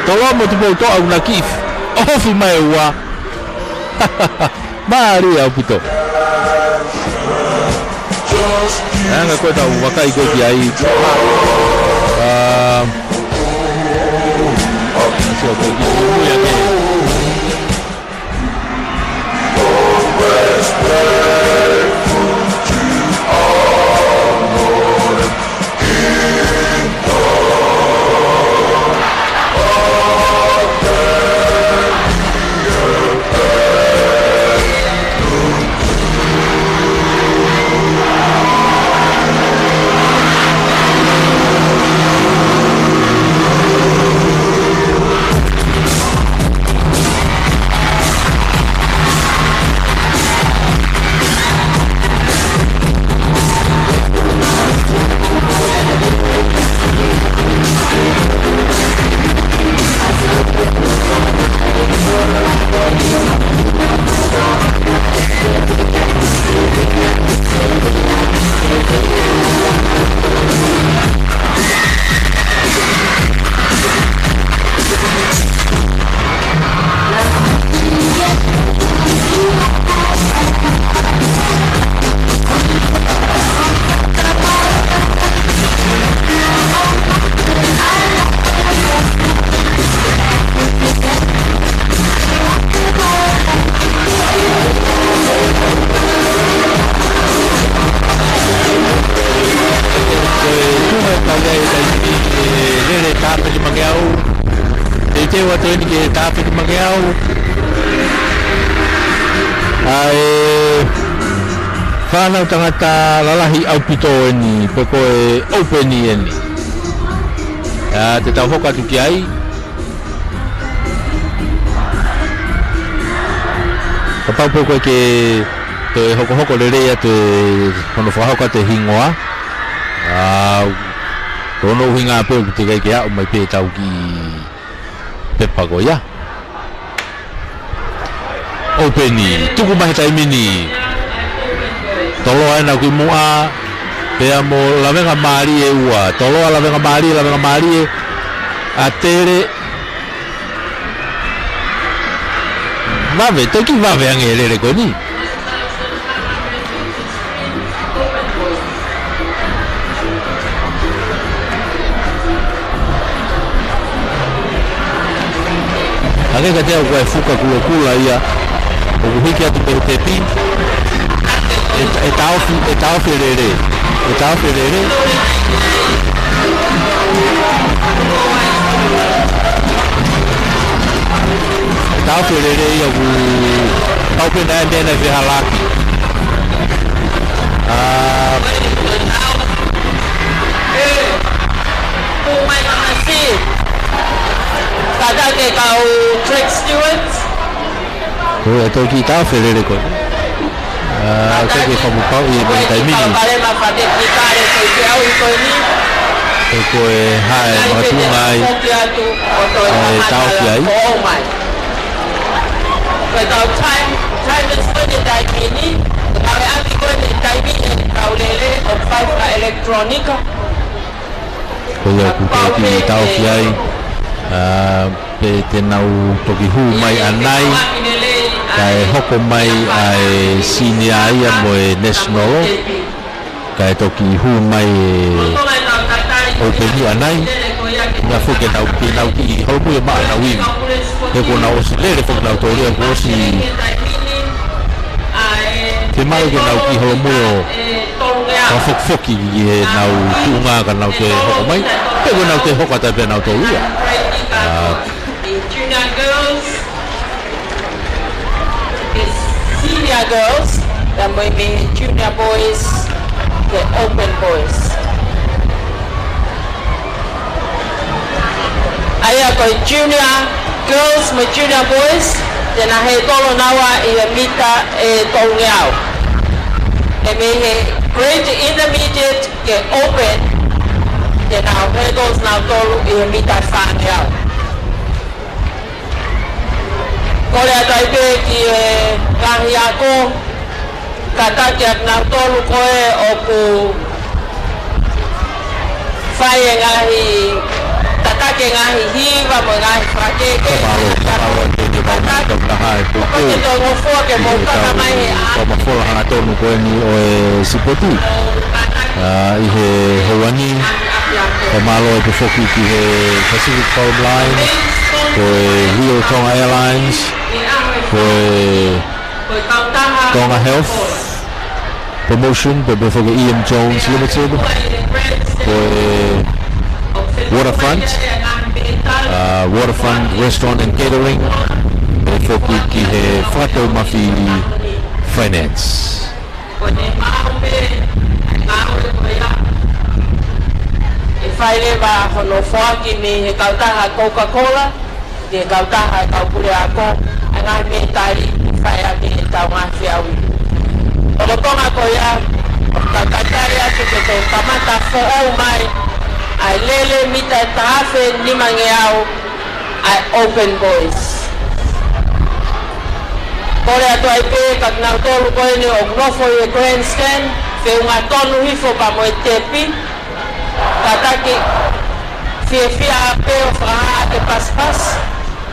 Toloa mo Tupoutoʻa ʻoku na kiʻi ofi mai e ua. Mālie ʻaupito. Anga ko ē ʻetau vakai ko ē ki ai. Um, sio ko ē ki ai. taha afe nimangeau. Teuteu atu eni ki he taha afe nimangeau. ʻA e fānau tangata lalahi ʻaupito eni, pe ko e ʻoupeni eni. ʻA, te tau hoko atu ki ai. Kapau pē ko e ke toe hokohoko lelei atu e hono fakahoko atu e hingoa. ʻA, ko hono ʻuhinga pē ʻoku teʻeki ai ke aʻu mai pē ʻetau kiʻi pepa ko ia. ʻOupeni, tuku mai he taimi ni. Toloa ena ki muʻa, pea mo lavengamālie ua. Toloa lavengamālie, lavengamālie. ʻA Tele. Vave, toki vave ange e lele ko eni. Hangē kiate au ko e fuka kulokula ia ʻoku hiki atu pē he tepi. ʻE, ʻe taofi, ʻe taofi e lele. ʻE taofi e lele. ʻE taofi e lele ia ʻoku pau pē naʻe meʻa naʻe fehālaaki. ʻA, Kātaki e kau track stewards. Ko e toki taofi e lele ko ē. ʻA, kātaki ke fakapapauʻi e meʻa taimi ni. Ko e hā e makatuʻunga ai ʻa e taofi ai. Ko e kau time, time is ko e taimi ni. Ko e kau e ʻapi ko e taimi ni e kau lele ʻoku fai fakaʻelekitulōnika. Ko ia ʻoku toki taofi ai, ʻa, pe te nau toki hū mai ʻanai, kae hoko mai ʻa e senior ia mo e national, kae toki hū mai e ʻoupeni ʻanai, ʻuhinga foki ke nau, ke nau kiʻi holomui ʻo maʻu ʻenau ivi. He kuo nau ʻosi lele foki nautolu ia kuo ʻosi. Ke maʻu ke nau kiʻi holomui ʻo fakafokifoki ki heʻenau tuʻunga ka nau toe hoko mai. Pe ko ʻenau toe hoko atu pē nautolu ia. ʻA, junior girls, the senior girls, pea mo e junior boys, the open boys. ʻA ia ko e junior girls mo e junior boys, te nau hurdle naua ʻi he mita ʻe tolungeau. Pea mei he grade intermediate ki he open, te nau hurdle nautolu ʻi he mita ʻe fāngeau. Kole atu ai pē ki he ngaahi ako, kātaki ʻa kinautolu ko ē ʻoku fai e ngaahi, tataki e ngaahi hiva mo e ngaahi fakakeke. Ka mālō, ka mālō atu e kātaki. Ka mālō atu e kātaki. Ko e tō ngofua ke mou kaka mai he ʻā. Ko e mafola hangatonu ko eni ʻo e sipoti. ʻA, ʻi he houa ni, ka mālō atu foki ki he Pacific Forum Line, ko e Rio Tonga Airlines, ko e Tonga Health Promotion, pea pehē foki E M Jones Limited, ko e Waterfront, ʻa, Waterfront Restaurant and Catering, pea foki ki he Fakatau Mafi Finance. Ko e maʻu pē, maʻu pē ko ia. ʻE fai leva hono foaki mei he kautaha Coca-Cola, ki he kautaha e kau puleako, ʻa e ngaahi mētali, fai ʻaki ʻetau ngaahi feʻauhi. Lolotonga ko ia, ʻoku tau talitali atu ke toe kamata foʻou mai, ʻa e lele mita ʻe taha afe nimangeau, ʻa e open boys. Kole atu ai pē kia kinautolu ko eni ʻoku nofo ʻi he grandstand, feʻunga tonu hifo pea mo e tepi, kātaki fiefia pē ʻo fakahā ke pasipasi,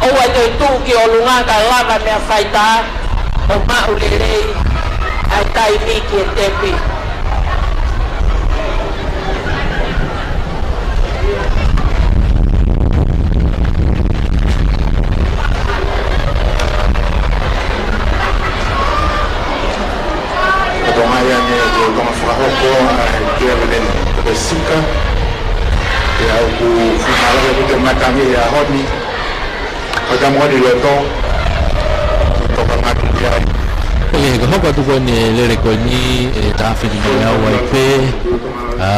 ʻoua ʻe toe tuʻu ki ʻolunga kae lava meʻa faitā, ʻo maʻu lelei ʻa e taimi ki he tepi. Ko e tonga ia ne ko e tonga fakahoko ʻa e kia velen ko e sika. Pea ʻoku Mālō e te matangi e ʻaho ni. Ka ka mori loto. Toka ngatu ki ai. Ko e, ko e hoko atu ko eni e lele ko eni, e taha finimangeau ai pē. ʻA,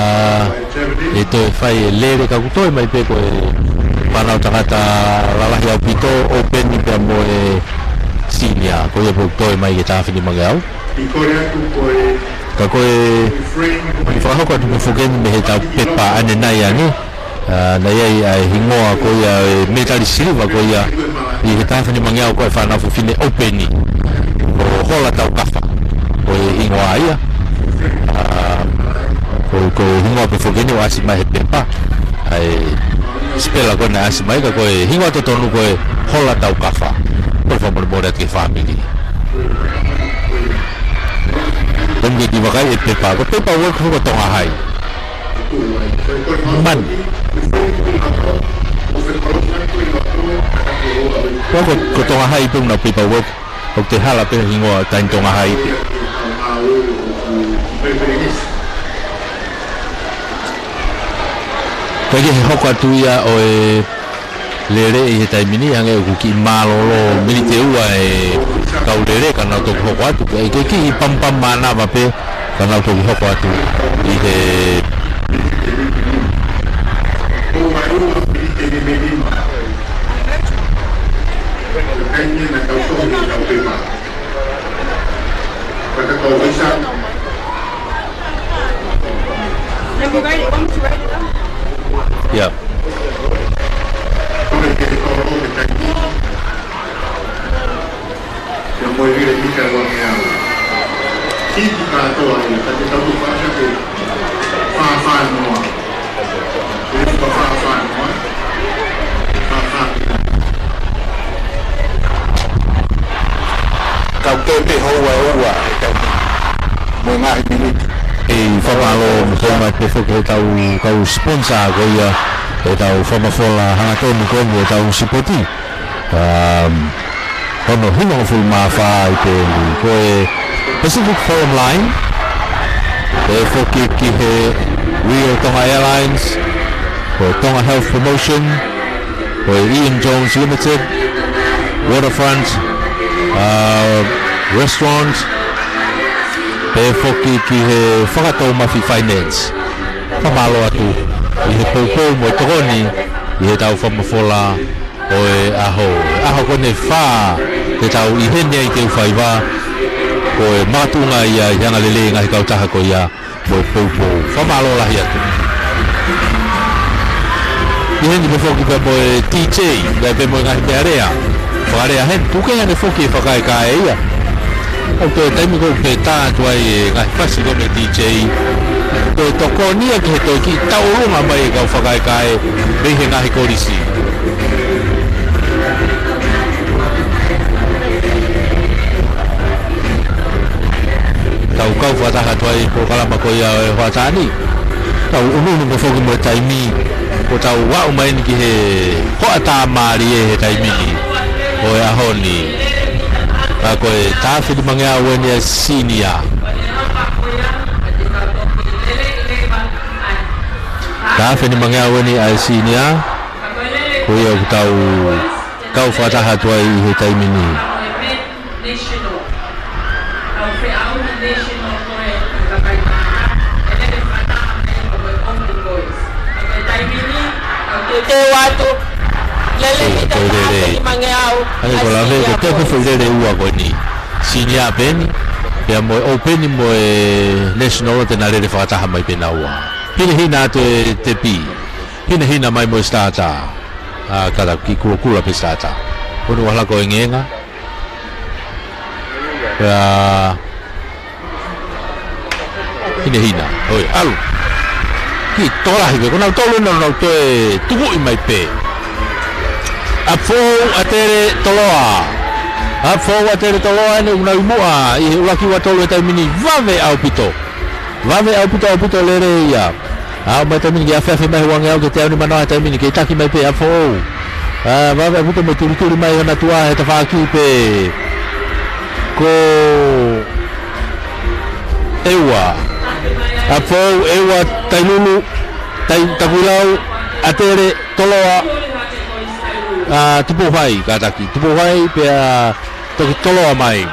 ʻe toe fai e lele ka kuo toe mai pē ko e fānau tangata lalahi ʻaupito, ʻoupeni pea mo e senior. Ko ia pē ʻoku toe mai ki he taha finimangeau. Ka ko e, ʻi he fakahoko atu pē foki eni mei he tau pepa ʻanenai ange. ʻA, naʻe ʻi ai ʻa e hingoa ko ia e mētali siliva ko ia ʻi he taha finimangeau ko e fānau fefine ʻoupeni. Ko Hola Taukafa. Ko e hingoa ia. ʻA, ko, ko e hingoa pē foki eni ʻoku ʻasi mai he pepa. ʻA e sipela ko ena ʻasi mai ka ko e hingoa totonu ko e Hola Taukafa. Ko e fakamolemole atu ki he fāmili. Tonu ke kiʻi vakai e pepa. Ko e paperwork ko Tonga Hai. Man. Ko, ko, ko Tonga Hai pē ʻenau paperwork. ʻOku te hala pē hingoa taimi Tonga Hai pē. Ko e hoko atu ia ʻo e lele ʻi he taimi ni, hangē ʻoku kiʻi mālōlō miniti ʻe ua e kau lele ka nau toki hoko atu, ʻe ke kiʻi pampam mānava pē ka nau toki hoko atu ʻi he Everybody, want me to write it down? Yeah. Kau pepe houa ʻe ua he taimi. Mo e ngaahi miniti. ʻEi, fakamālō, mo tau mai pē foki he tau kau sponsor ko ia, he tau fakamafola hangatonu ko eni, he tau sipoti. Um, hono hongofulu mā fā ʻi pē ni. Ko e Pacific Forum Line, pea foki ki he Real Tonga Airlines, ko e Tonga Health Promotion, ko e Ian Jones Limited, Waterfront, uh, Restaurant, pea foki ki he Fakatoumafi Finance. Fakamālō atu ʻi he poupou mo e tokoni ʻi he tau fakamafola ʻo e ʻaho. ʻAho ko eni ʻe fā te tau ʻi heni ai te u faiva, ko e makatuʻunga ia ʻi he angalelei ngaahi kautaha ko ia mo e poupou. Fakamālō lahi atu. ʻI heni pē foki pea mo e D J, pea pē mo e ngaahi meʻalea. Fakalea heni, tuku ke hane foki e fakaekae ia. ʻOku toe taimi ko ē pē tā atu ai e ngaahi fasi ko ē mei D J. Toe tokoni ia ki he toe kiʻi tauʻolunga mai e kau fakaekae mei he ngaahi kolisi. Tau kau fakataha atu ai polokalama ko ia ʻo e hoʻatā ni. Tau ʻunuʻunu pē foki mo e taimi. Kuo tau aʻu mai eni ki he hoʻatā mālie he taimi ni ʻo e ʻaho ni. Ka ko e taha finimangeau eni ʻa e senior. Taha finimangeau eni ʻa e senior. Ko ia ʻoku tau kau fakataha atu ai ʻi he taimi ni. Te u atu. Lele. Ē, ʻi he taha finimangeau. ʻAi ko lave, ko e tepu foʻi lele ʻe ua ko eni. Senior pē eni, pea mo e ʻoupeni mo e national te na lele fakataha mai pē naua. Hinehina atu e tepi. Hinehina mai mo e starter. ʻA, kātaki kulokula pē starter. Ko eni ʻoku hala ko e ngenga. Pea hinehina. ʻOi, ʻalu. Kiʻi tokolahi pē, ko nautolu ena naʻa nau toe tukuʻi mai pē. ʻApifoʻou ʻa Tele Toloa. ʻApifoʻou ʻa Tele Toloa eni ʻoku nau ʻi muʻa ʻi he ʻuluaki ua tolu he taimi ni, vave ʻaupito. Vave ʻaupito ʻaupito lele ia. ʻA, mai taimi ni ke afiafi mai he uangeau ke teau ni manoa taimi ni ke taki mai pē ʻApifoʻou. ʻA, vave ʻaupito mo e tulituli mai hona tuʻa he tafaʻaki pē. Ko ʻEua. ʻApifoʻou, ʻEua, Tailulu, Tai-, Takuilau. ʻAtele, Toloa, ʻa Tupou Hai, kātaki. Tupou Hai, pea toki Toloa mai.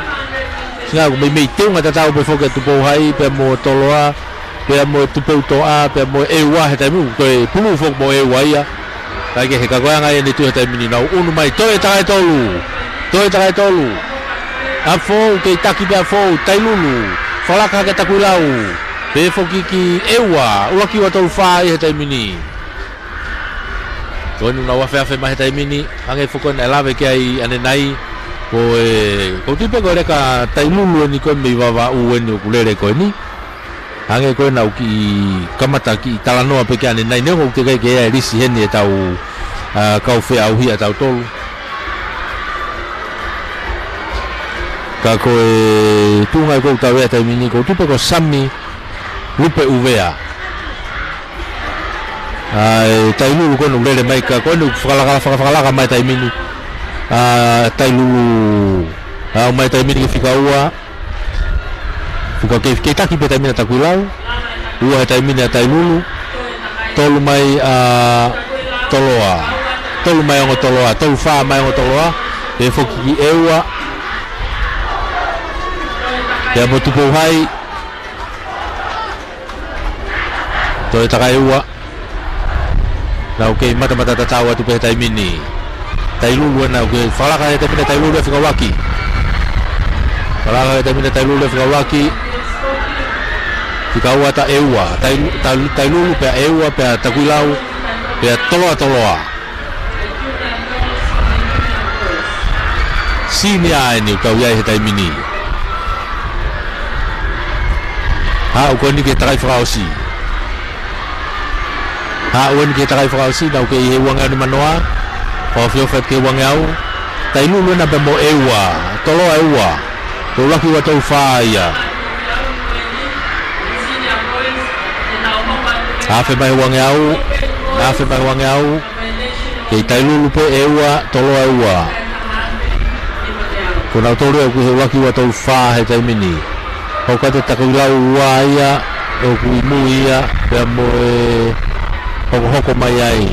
Singā ʻoku meimei teunga tatau pē foki ʻa Tupou Hai, pea mo Toloa, pea mo Tupou Toʻa, pea mo ʻEua he taimi, ko e pulu foki mo ʻEua ia. Kae kehe, ka ko e anga ia ʻene tuʻu he taimi ni, nau ʻunu mai, toe takai tolu. Toe takai tolu. ʻAfou, kei taki pē ʻAfou, Tailulu. Fakalaka hake Takuilau. Pehē foki ki ʻEua, ʻuluaki ua tolu fā ia he taimi ni. Ko eni nau afeafe mai he taimi ni, hangē foki ko ena ʻe lave ki ai ʻanenai, ko e, ko e tui pē ko e leka Tailulu eni ko e mei Vavaʻu eni ʻoku lele ko eni. Hangē ko ena ʻoku kiʻi kamata kiʻi talanoa pē ki ʻanenai, neongo ʻoku teʻeki ke ʻi ai e lisi heni ʻetau, ʻa, kau feʻauhi ʻatautolu. Ka ko e tuʻunga ia ʻoku tau ʻi ai he taimi ni, ko e tui pē ko Sami Lupe ʻUvea. ʻA e Tailulu ko ena ʻoku lele mai ka ko ena ʻoku fakalaka, faka-, fakalaka mai taimi ni. ʻA Tailulu. ʻA, ʻomai taimi ni ke fika ua. Fika kei, kei taki pē taimi ni ʻa Takuilau. Ua he taimi ni ʻa Tailulu. Tolu mai ʻa Toloa. Tolu mai ongo Toloa. Tolu fā mai ongo Toloa. Pehē foki ki ʻEua. Pea mo Tupou Hai. Toe takai ʻEua. Nau kei matamata tatau atu pē he taimi ni. Tailulu ena ʻoku kei fakalaka he taimi ni ʻa Tailulu ia fika ʻuluaki. Fakalaka he taimi ni ʻa Tailulu ia fika ʻuluaki. Fika ua ʻa ʻEua. Tailu-, Tailu-, Tailulu pea ʻEua pea Takuilau. Pea Toloa Toloa. Senior eni ʻoku tau ʻi ai he taimi ni. Haʻu ko eni ki he takai fakaʻosi. Haʻu eni ki he takai fakaʻosi, nau kei he uangeau ni manoa. Fakaofiofi atu ki he uangeau. Tailulu ena pea mo ʻEua. Toloa ʻEua. Ko e ʻuluaki ua tolu fā ia. Afe mai uangeau. Afe mai uangeau. Kei Tailulu pē ʻEua, Toloa ʻEua. Ko nautolu ia ʻoku he ʻuluaki ua tolu fā he taimi ni. Hoko atu ʻa Takuilau ua ia, ʻoku ʻi mui ia, pea mo e hokohoko mai ai.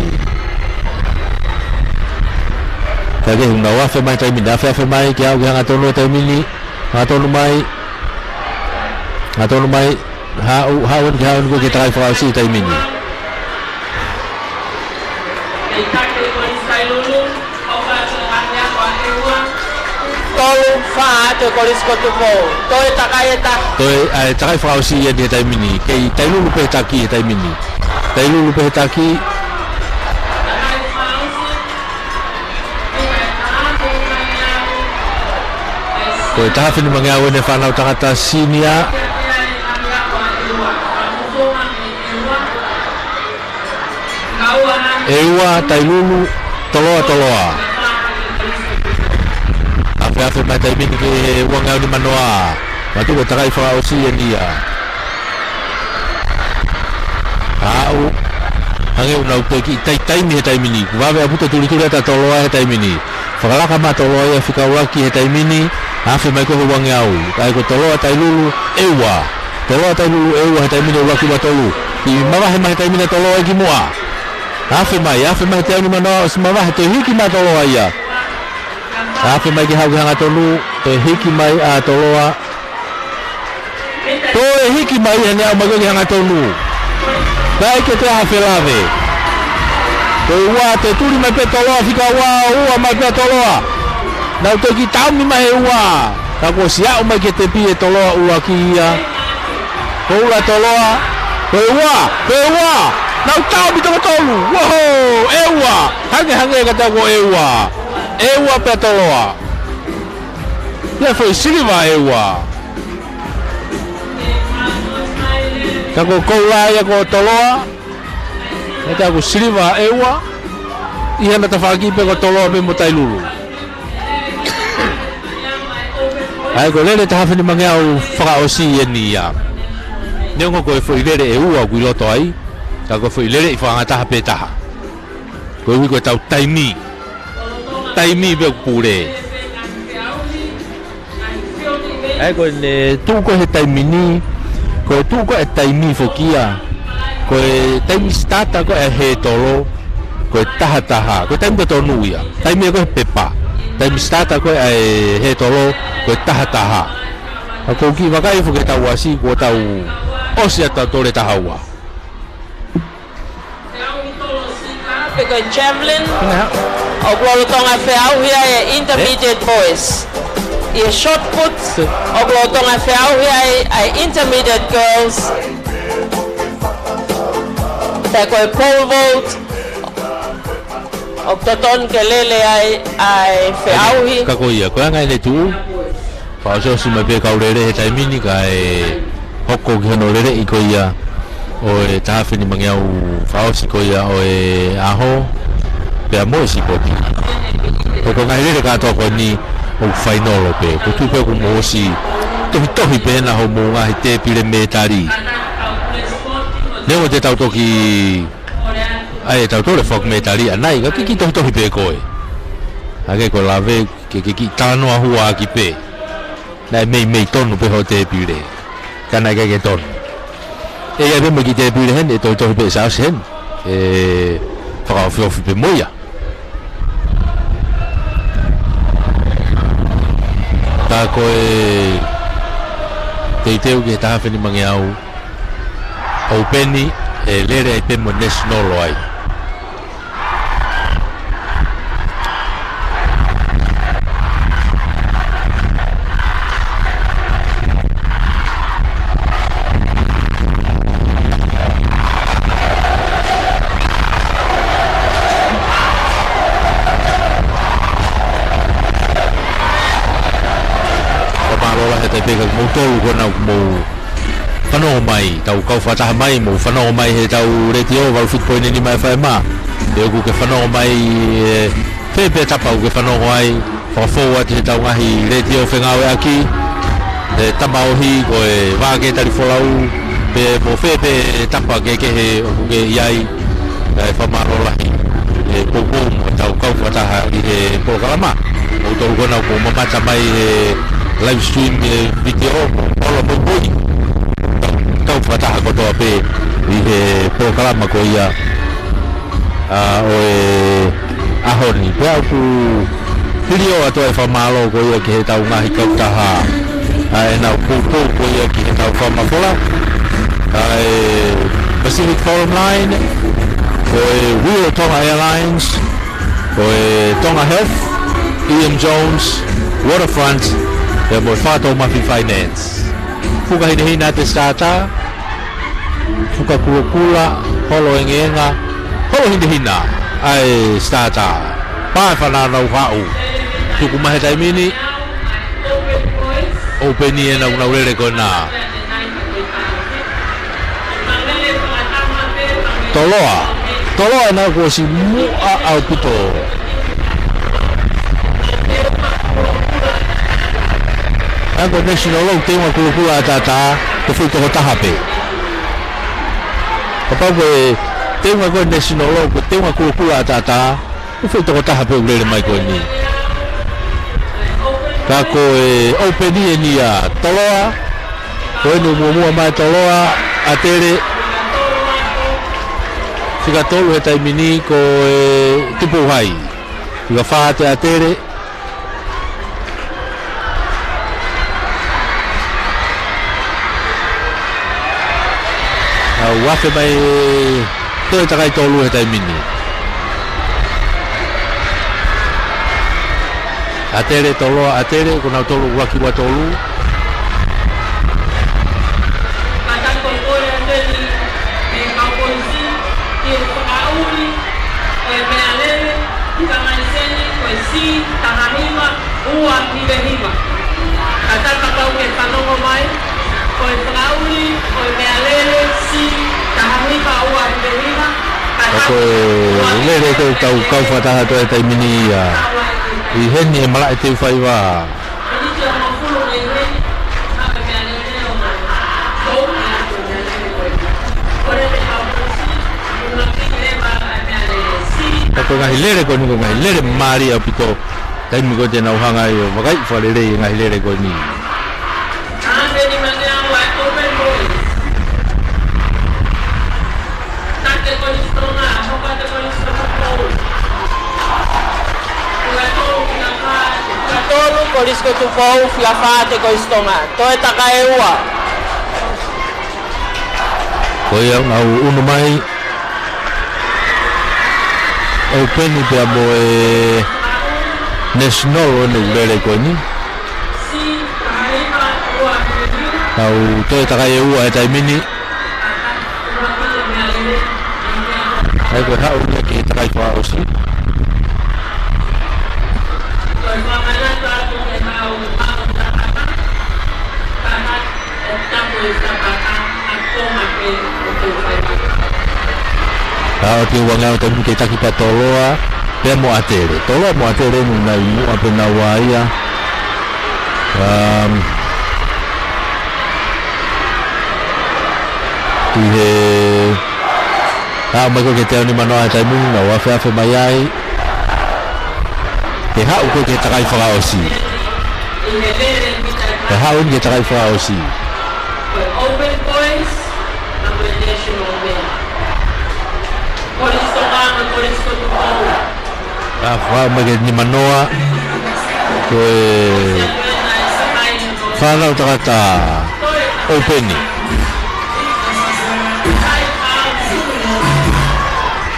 Kae kehe, nau afe mai taimi ni, afe afe mai, ke aʻu ki he hangatonu he taimi ni. Hangatonu mai. Hangatonu mai. Haʻu, haʻu eni, haʻu eni ko e ki he takai fakaʻosi he taimi ni. Tolu fā atu e Kolisi ko Tupou. Toe takai e ta. Toe, ʻa e takai fakaʻosi eni he taimi ni. Kei Tailulu pē he taki he taimi ni. Tailulu pē he taki. Ko e taha afe nimangeau eni e fānau tangata senior. ʻEua, Tailulu, Toloa, Toloa. Afe afe mai taimi ni ki he uangeau ni manoa. Mātuʻaki takai fakaʻosi eni ia. Haʻu, hangē ʻoku nau toe kiʻi taitaimi he taimi ni. Kuo vave ʻaupito e tulituli ʻa Toloa he taimi ni. Fakalaka mai ʻa Toloa ia fika ʻuluaki he taimi ni. Afe mai ko e uangeau. Kae ko Toloa Tailulu ʻEua. Toloa Tailulu ʻEua he taimi ni ʻuluaki ua tolu. Kiʻi mavahe mai he taimi ni ʻa Toloa ia ki muʻa. Afe mai, afe mai he teau ni manoa ʻosi mavahe toe hiki mai ʻa Toloa ia. Afe mai ki he hangatonu, toe hiki mai ʻa Toloa. Toe hiki mai ʻene aʻu mai ko e ki he hangatonu. Naʻe ʻikai ke toe ʻi ai ha felave. Ko e ua, toe tuli mai pē Toloa fika ua, ua mai pē Toloa. Nau toe kiʻi taumi mai he ua. Ka kuo ʻosi aʻu mai ki he tepi ʻe Toloa ʻuluaki ia. Ko ula Toloa. Ko e ua, ko e ua. Nau taumi toko tolu. Uoho, ʻEua. Hangehangē ka tau ko ʻEua. ʻEua pea Toloa. Ia foʻi siliva ʻEua. Ka ko e koula ia ko Toloa. Ka tau ko e siliva ʻEua. ʻI hana tafaʻaki pē ko Toloa pē mo Tailulu. ʻA ia ko e lele taha afe nimangeau fakaʻosi eni ia. Neongo ko e foʻi lele ʻe ua ʻoku ʻi loto ai. Ka ko e foʻi lele ʻi fakangataha pē taha. Koeʻuhi ko e tau taimi. Taimi pē ʻoku pule. ʻA ia ko ʻene tuʻu ko ē he taimi ni, ko e tuʻu ko ē he taimi foki ia. Ko e taimi sitata ko ē he tolo, Ko e taha taha, ko e taimi totonu ia. Taimi ia ko e pepa. Taimi starter ko ē ʻa e hētolo, ko e taha taha. Ka ʻoku ou kiʻi vakai foki ki he tau ʻasi, kuo tau ʻosi ʻa e tau tole taha ua. Pe ko e javelin, ʻoku lolotonga feʻauhi ai e intermediate boys. ʻI he shot put, ʻoku lolotonga feʻauhi ai ʻa e intermediate girls. Pea ko e pole vault, ʻoku totonu ke lele ai ʻa e feʻauhi. Ka ko ia, ko e anga ʻene tuʻu. Fakaʻosiʻosi mai pē kau lele he taimi ni kae hoko ki hono leleʻi ko ia ʻo e taha afe nimangeau fakaʻosi ko ia ʻo e ʻaho. Pea mo e sipoti. Ko e ngaahi lele kātoa ko eni ʻoku fainolo pē. Ko e tuʻu pē ʻoku mou ʻosi tohitohi pē ena hoʻomou ngaahi tēpile mētali. Neongo te tau toki ʻai e tau tole faku mētali ʻanai, ka ke kiʻi tohitohi pē koe. Hangē ko e lave, ke, ke kiʻi talanoa hua ʻaki pē. Naʻe meimei tonu pē hoʻo tēpile. Ka naʻe ʻikai ke tonu. ʻE ʻi ai pē mo e kiʻi tēpile heni, ʻe tohitohi pē ʻe Siaosi heni. ʻE fakaofiofi pē mo ia. Ka ko e teuteu ki he taha afe nimangeau ʻoupeni, ʻe lele ai pē mo e national ai. Fakamālō lahi atu pē kia moutolu ko ena ʻoku mou fanongo mai, tau kau fakataha mai, mou fanongo mai he tau letiō, valu fitu poini nima F M. Pea ʻoku ke fanongo mai, ē, fē pē tapa ʻoku ke fanongo ai, fakafou atu he tau ngaahi letiō fengāueʻaki, ē, tamaohi ko e vā ke tali folau, pe mo fē pē tapa kehekehe ʻoku ke ʻi ai, ē, fakamālō lahi, ē, poupou mo tau kau fakataha ʻi he polokalama. Moutolu ko ena ʻoku mou mamata mai he live stream, ē, video, mo ʻola mo pui. Tau fakataha kotoa pē ʻi he polokalama ko ia, ā, ʻo e ʻaho ni. Pea ʻoku hiliō atu ai fakamālō ko ia ki he tau ngaahi kautaha, ā, ʻenau poupou ko ia ki he tau fakamafola. Ā, e Pacific Forum Line, ko e Wheel Tonga Airlines, ko e Tonga Health, E M Jones, Waterfront, pea mo e Fakatoumafi Finance. Fuka hinehina ʻa e starter, fuka kulokula, holo engeenga, holo hinehina ʻa e starter. Pea fanongo haʻu. Tuku mai he taimi ni, ʻoupeni ena ʻoku nau lele ko ena. Toloa. Toloa ena kuo ʻosi muʻa ʻaupito. Ka ko e national ʻoku teunga kulokula ʻataʻatā, ko e foʻi toko taha pē. Kapau ko e teunga ko e national ʻoku teunga kulokula ʻataʻatā, ko e foʻi toko taha pē ʻoku lele mai ko eni. Ka ko e ʻoupeni eni ʻa Toloa, ko eni ʻoku muʻomuʻa mai Toloa, ʻAtele, fika tolu he taimi ni ko e Tupou Hai. Fika fā ʻa ʻAtele. ʻOku afe mai ʻa e toe takai tolu he taimi ni. ʻAtele, Toloa, ʻAtele, ko nautolu ʻuluaki ua tolu. Ka ko e kole atu eni ʻe he kau polisi ki he fakaʻuli ʻo e meʻalele, ʻi he kamaiseni ko e C taha hiva ua hiva hiva. Ka tau kapau ke fanongo mai, ko e fakaʻuli ʻo e meʻalele C taha hiva ua hiva hiva. Ka ko e lele ko e kau, kau fakataha atu he taimi ni ia. ʻI heni he malaʻe teu faiva. Ka ko e ngaahi lele ko eni ko e ngaahi lele mālie ʻaupito. Taimi ko ē te nau hanga ai ʻo vakai fakalelei e ngaahi lele ko eni. Tolu, Kolisi ko Tupou, fika fā, Tekolisi Tonga. Toe takai ua. Ko ia ʻoku nau ʻunu mai ʻoupeni pea mo e National ʻo ʻene lele ko eni. Nau toe takai ʻe ua he taimi ni. ʻA ia ko e haʻu ia ki he takai fakaʻosi. Ka ʻoku teʻeki ai ke taki pē ʻa Toloa pea mo ʻAtele. Toloa mo ʻAtele ʻoku nau ʻi muʻa pē naua ia. Um, ʻi he haʻu mai ko ē ki he teau nimanoa he taimi ni, nau afeafe mai ai. Ke haʻu ko ē ki he takai fakaʻosi. Ke haʻu eni ki he takai fakaʻosi. Ka fakaʻau mai ki he nimanoa, ko e fānau takata ʻoupeni.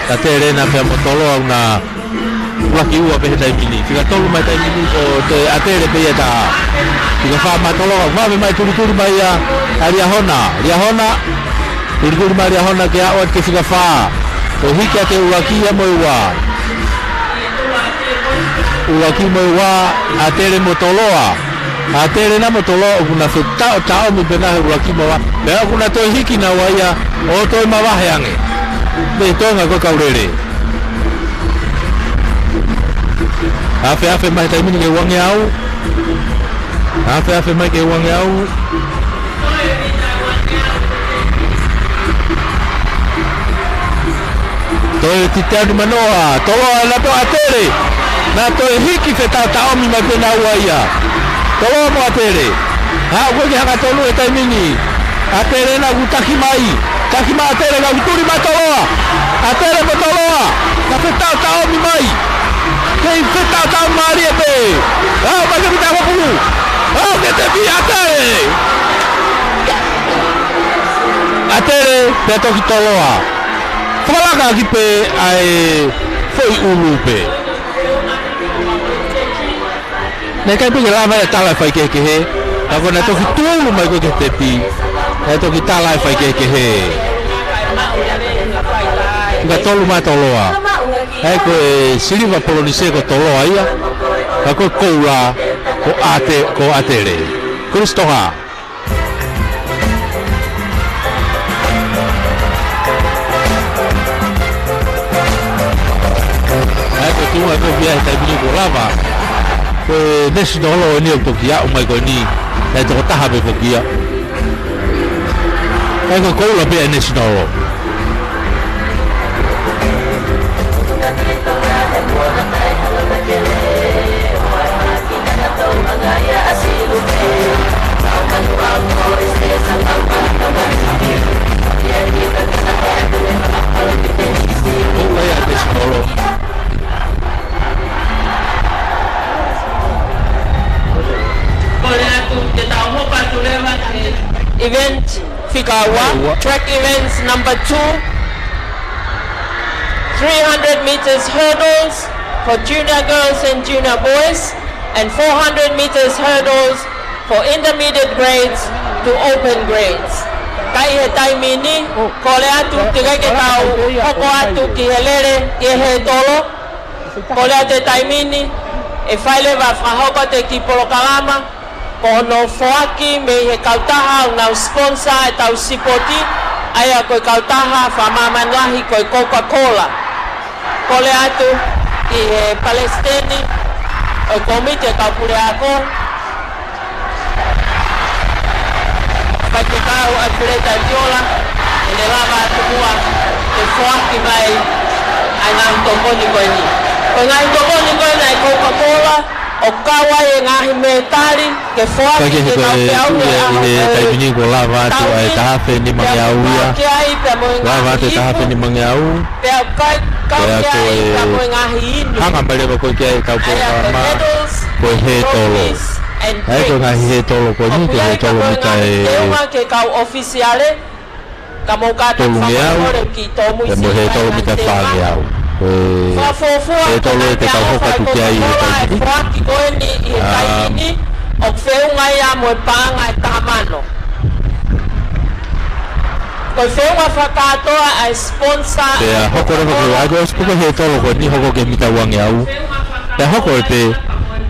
ʻAtele ena pea mo Toloa ʻoku na ʻuluaki ua pē he taimi ni. Fika tolu mai taimi ni ko ʻAtele pē ia ʻe taha. Fika fā mai Toloa, vave mai, tulituli mai ia ʻa Liahona. Liahona, tulituli mai Liahona ke aʻu atu ki he fika fā. Ko e hiki atu e ʻuluaki ia mo e ua. ʻUluaki mo e ua, ʻAtele mo Toloa. ʻAtele ena mo Toloa ʻoku na fetaʻotaʻomi pē ena he ʻuluaki mo e ua. Pea ʻoku na toe hiki naua ia ʻo toe mavahe ange. Mei he toenga ko ē kau lele. Afeafe mai he taimi ni ki he uangeau. Afeafe mai ki he uangeau. Toe teau nimanoa, Toloa ena pea ʻAtele. Na toe hiki fetaʻotaʻomi mai pē naua ia. Toloa mo ʻAtele. Haʻu ko ē ki he hangatonu he taimi ni. ʻAtele ena ʻoku taki mai. Taki mai ʻAtele, ka ʻoku tuli mai Toloa. ʻAtele mo Toloa. Na fetaʻotaʻomi mai. Kei fetaʻotaʻomi mālie pē. Haʻu mai ki he pita ko ē pulu. Haʻu ki he tepi ʻAtele. ʻAtele, pea toki Toloa. Fakalaka ʻaki pē ʻa e foʻi ʻulu pē. Naʻe ʻikai pē ke lava ia ʻo tala e faikehekehe. Ka ko ʻena toki tūʻulu mai ko ē ki he tepi. Naʻe toki tala e faikehekehe. Fika tolu mai Toloa. ʻA ia ko e siliva polonise ko Toloa ia. Ka ko e koula ko ʻAte-, ko ʻAtele. Kolisi Tonga. ʻA ia ko e tuʻunga ko ē ia he taimi ni kuo lava. Ko e National ʻeni ʻoku toki aʻu mai ko eni. Naʻe toko taha pē foki ia. ʻA ia ko e koula pē ʻa e National. Kole atu ke tau hoko atu leva ki he event fika ua, track events number two, three hundred meters hurdles for junior girls and junior boys, and four hundred meters hurdles for intermediate grades to open grades. Ka ʻi he taimi ni, kole atu, teʻeki ai ke tau hoko atu ki he lele, ki he tolo. Kole atu he taimi ni, ʻe fai leva fakahoko atu e kiʻi polokalama, ko hono foaki mei he kautaha ʻoku nau sponsor ʻetau sipoti, ʻa ia ko e kautaha fakamāmani lahi ko e Coca-Cola. Kole atu ki he palesiteni ʻo e kōmiti ʻo e kau puleako, Faifekau ʻAfileta Viola, ke ne lava atu muʻa ʻo foaki mai ʻa e ngaahi tokoni ko eni. Ko e ngaahi tokoni ko eni ʻa e Coca-Cola, ʻoku kau ai e ngaahi mētali ke foaki ke tau peau he ʻaho ko eni. Taimi ni kuo lava atu ʻa e taha afe nimangeau ia. Lava atu e taha afe nimangeau. Pea kau ki ai pea mo e ngaahi inu. Hanga mai leva ko ē ki ai ʻetau polokalama. Ko e hētolo. Trophies and drinks. Ko e ngaahi hētolo ko eni, ko e hētolo mita ʻe teunga ki he kau ʻofisiale, ka mou kātaki tolungeau, fakamolemole ki tō mui pea mo e hētolo mita fāngeau. Ko e hētolo ʻe te tau hoko atu ki ai he taimi ni. Foaki ko eni ʻi he taimi ni, ʻoku feʻunga ia mo e paʻanga ʻe taha mano. Ko e feʻunga fakakātoa ʻa e sponsor. Pea hoko leva ki ai, ko e sponsor hētolo ko eni hoko ki he mita uangeau. Pea hoko ē pē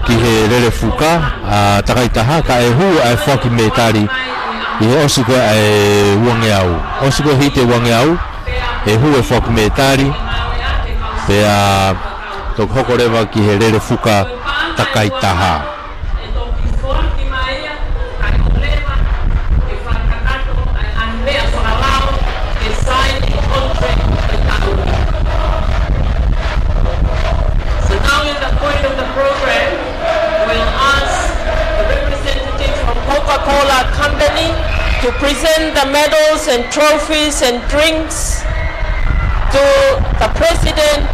ki he lele fuka, ʻa, takai taha, kae hū ʻa e foaki mētali ʻi he ʻosi ko ē ʻa e uangeau. ʻOsi ko ē hiti e uangeau, ʻe hū e foaki mētali, pea toki hoko leva ki he lele fuka takai taha. So now in the point of the program, we'll ask the representative from Coca-Cola Company to present the medals and trophies and drinks to the president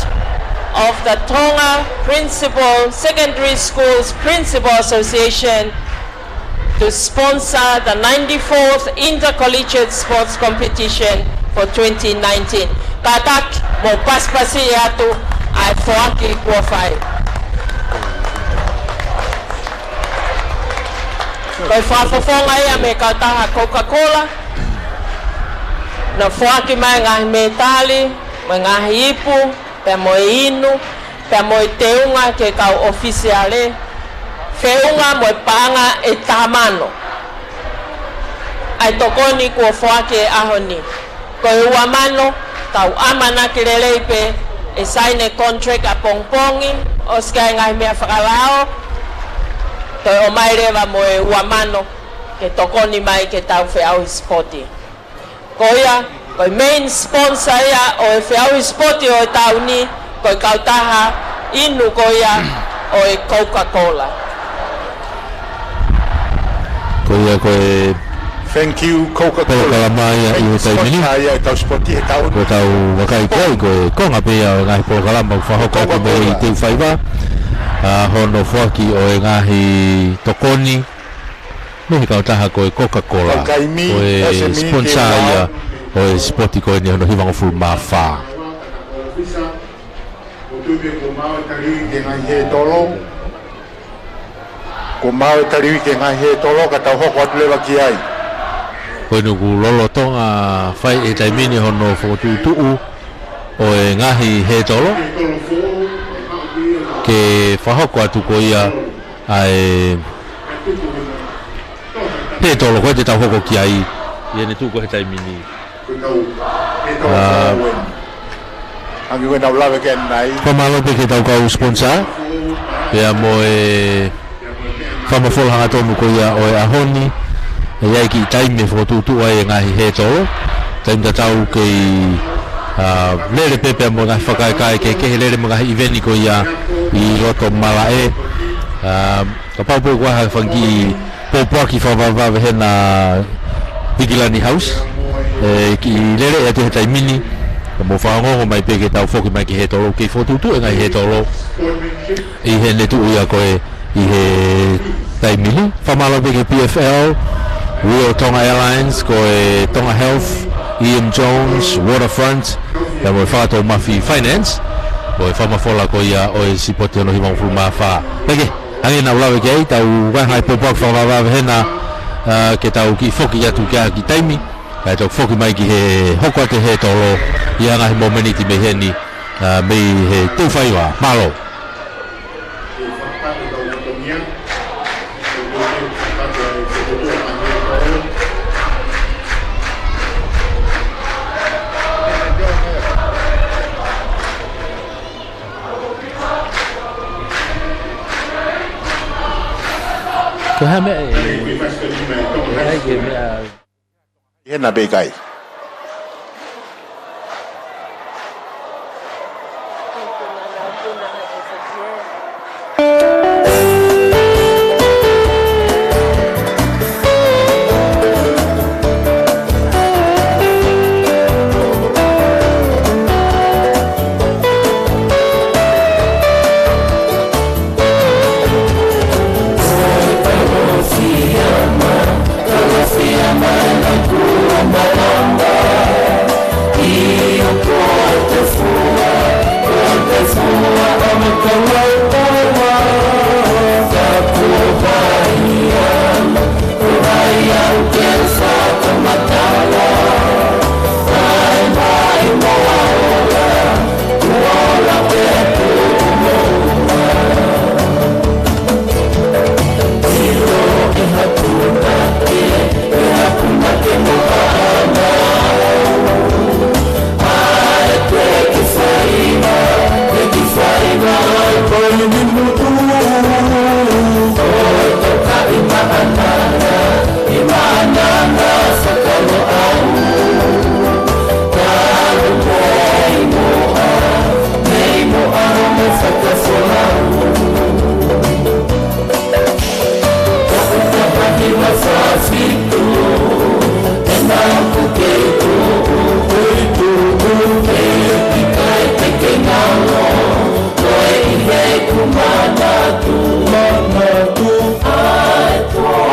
of the Tonga Principal Secondary Schools Principal Association, to sponsor the ninety-fourth Intercollegiate Sports Competition for twenty nineteen. Kātaki mou pasipasi atu ʻa e foaki kuo fai. Ko e fakafofonga ia mei he kautaha Coca-Cola, naʻa nau foaki mai ngaahi mētali, mo e ngaahi ipu, pea mo e inu, pea mo e teunga ki he kau ʻofisiale, feʻunga mo e paʻanga ʻe taha mano. ʻA e tokoni kuo foaki he ʻaho ni. Ko e ua mano, tau ʻamanaki lelei pē ʻe saini e contract ʻapongipongi, ʻosi ki ai e ngaahi meʻa fakalao, toe ʻomai leva mo e ua mano, ke tokoni mai ke tau feʻauhi sipoti. Ko ia, ko e main sponsor ia ʻo e feʻauhi sipoti ʻo e taʻu ni, ko e kautaha inu ko ia ʻo e Coca-Cola. Ko ia ko e Thank you, Coca-Cola. Polokalama ia ʻi he taimi ni. Sponsor ia ʻetau sipoti he taʻu ni. Ko ʻetau vakai ki ai, ko e konga pē ia ʻo e ngaahi polokalama ʻoku fakahoko atu mei Coca-Cola. Teufaiva, ʻa, hono foaki ʻo e ngaahi tokoni mei he kautaha ko e Coca-Cola. Ko e sponsor ia ʻo e sipoti ko eni hono hivangofulu mā fā. Kuo maau e taliui ki he ngaahi hētolo, ka tau hoko atu leva ki ai. Ko eni kuo lolotonga fai he taimi ni hono fokotuʻutuʻu ʻo e ngaahi hētolo, ke fakahoko atu ko ia ʻa e hētolo ko ē te tau hoko ki ai ʻi heʻene tuʻu ko ē he taimi ni. ʻA, ʻoku ou lave ki ai. Fakamālō pē ki heʻetau kau sponsor, pea mo e fakamafola hangatonu ko ia ʻo e ʻaho ni, ʻe ʻi ai e kiʻi taimi ʻe fokotuʻutuʻu ai e ngaahi hētolo. Taimi tatau kei, ʻa, lele pē pea mo e ngaahi fakakaikaika kehekehe, lele mo e ngaahi ʻiveni ko ia ʻi loto malaʻe. ʻA, kapau pē ʻoku ʻi ai ha fanga kiʻi pōpoaki fakavavevave hena Vikilani House, ʻe kiʻi lele atu he taimi ni, ka mou fakaongoongo mai pē ke tau foki mai ki he hētolo, kei fokotuʻutuʻu e ngaahi hētolo ʻi heʻene tuʻu ia ko ē ʻi he taimi ni. Fakamālō pē ki he P F L, Rio Tonga Airlines, ko e Tonga Health, E M Jones, Waterfront, pea mo e Fakatoumafi Finance, ko e fakamafola ko ia ʻo e sipoti hono hivangofulu mā fā. Pea ke hangē naʻa ku lave ki ai, tau vakai ha ngaahi pōpoaki fakavavevave hena, ʻa, ke tau kiʻi foki atu ki ha kiʻi taimi, kae toki foki mai ki he hoko atu e hētolo ʻi ha ngaahi momeniti mei heni, ʻa, mei he Teufaiva. Mālō. Ko e hā e meʻa ʻe, ʻe ʻi ai ke meʻa ʻi hena pe ʻikai?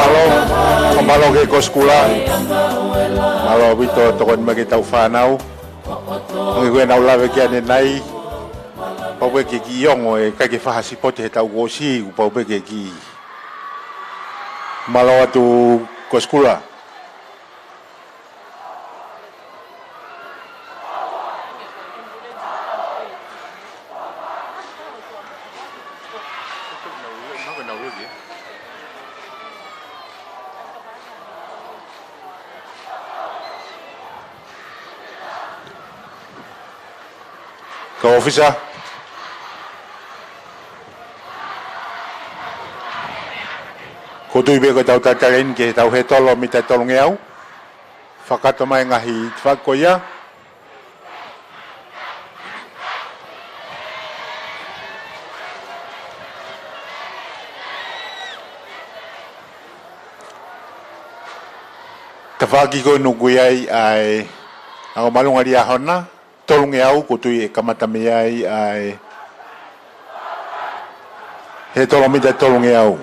Mālō, ʻo mālō ki he Kosikula. Mālō ʻaupito tokoni mai ki heʻetau fānau. Hangē ko ʻenau lave ki ai ʻanenai, pau pē ke kiʻi ongo ʻe ʻikai ke fai ha sipoti he taʻu kuo ʻosi, kuo pau pē ke kiʻi mālō atu Kosikula. Kau ʻōfisa. Kuo tui pē ko ʻetau talitali eni ki heʻetau hētolo mita tolungeau. Fakakakato mai e ngaahi tefaki ko ia. Tafaʻaki ko ē ʻoku ʻi ai ʻa e Ako Māʻolunga Liahona, tolungeau, kuo tui ʻe kamata mei ai ʻa e hētolo mita tolungeau.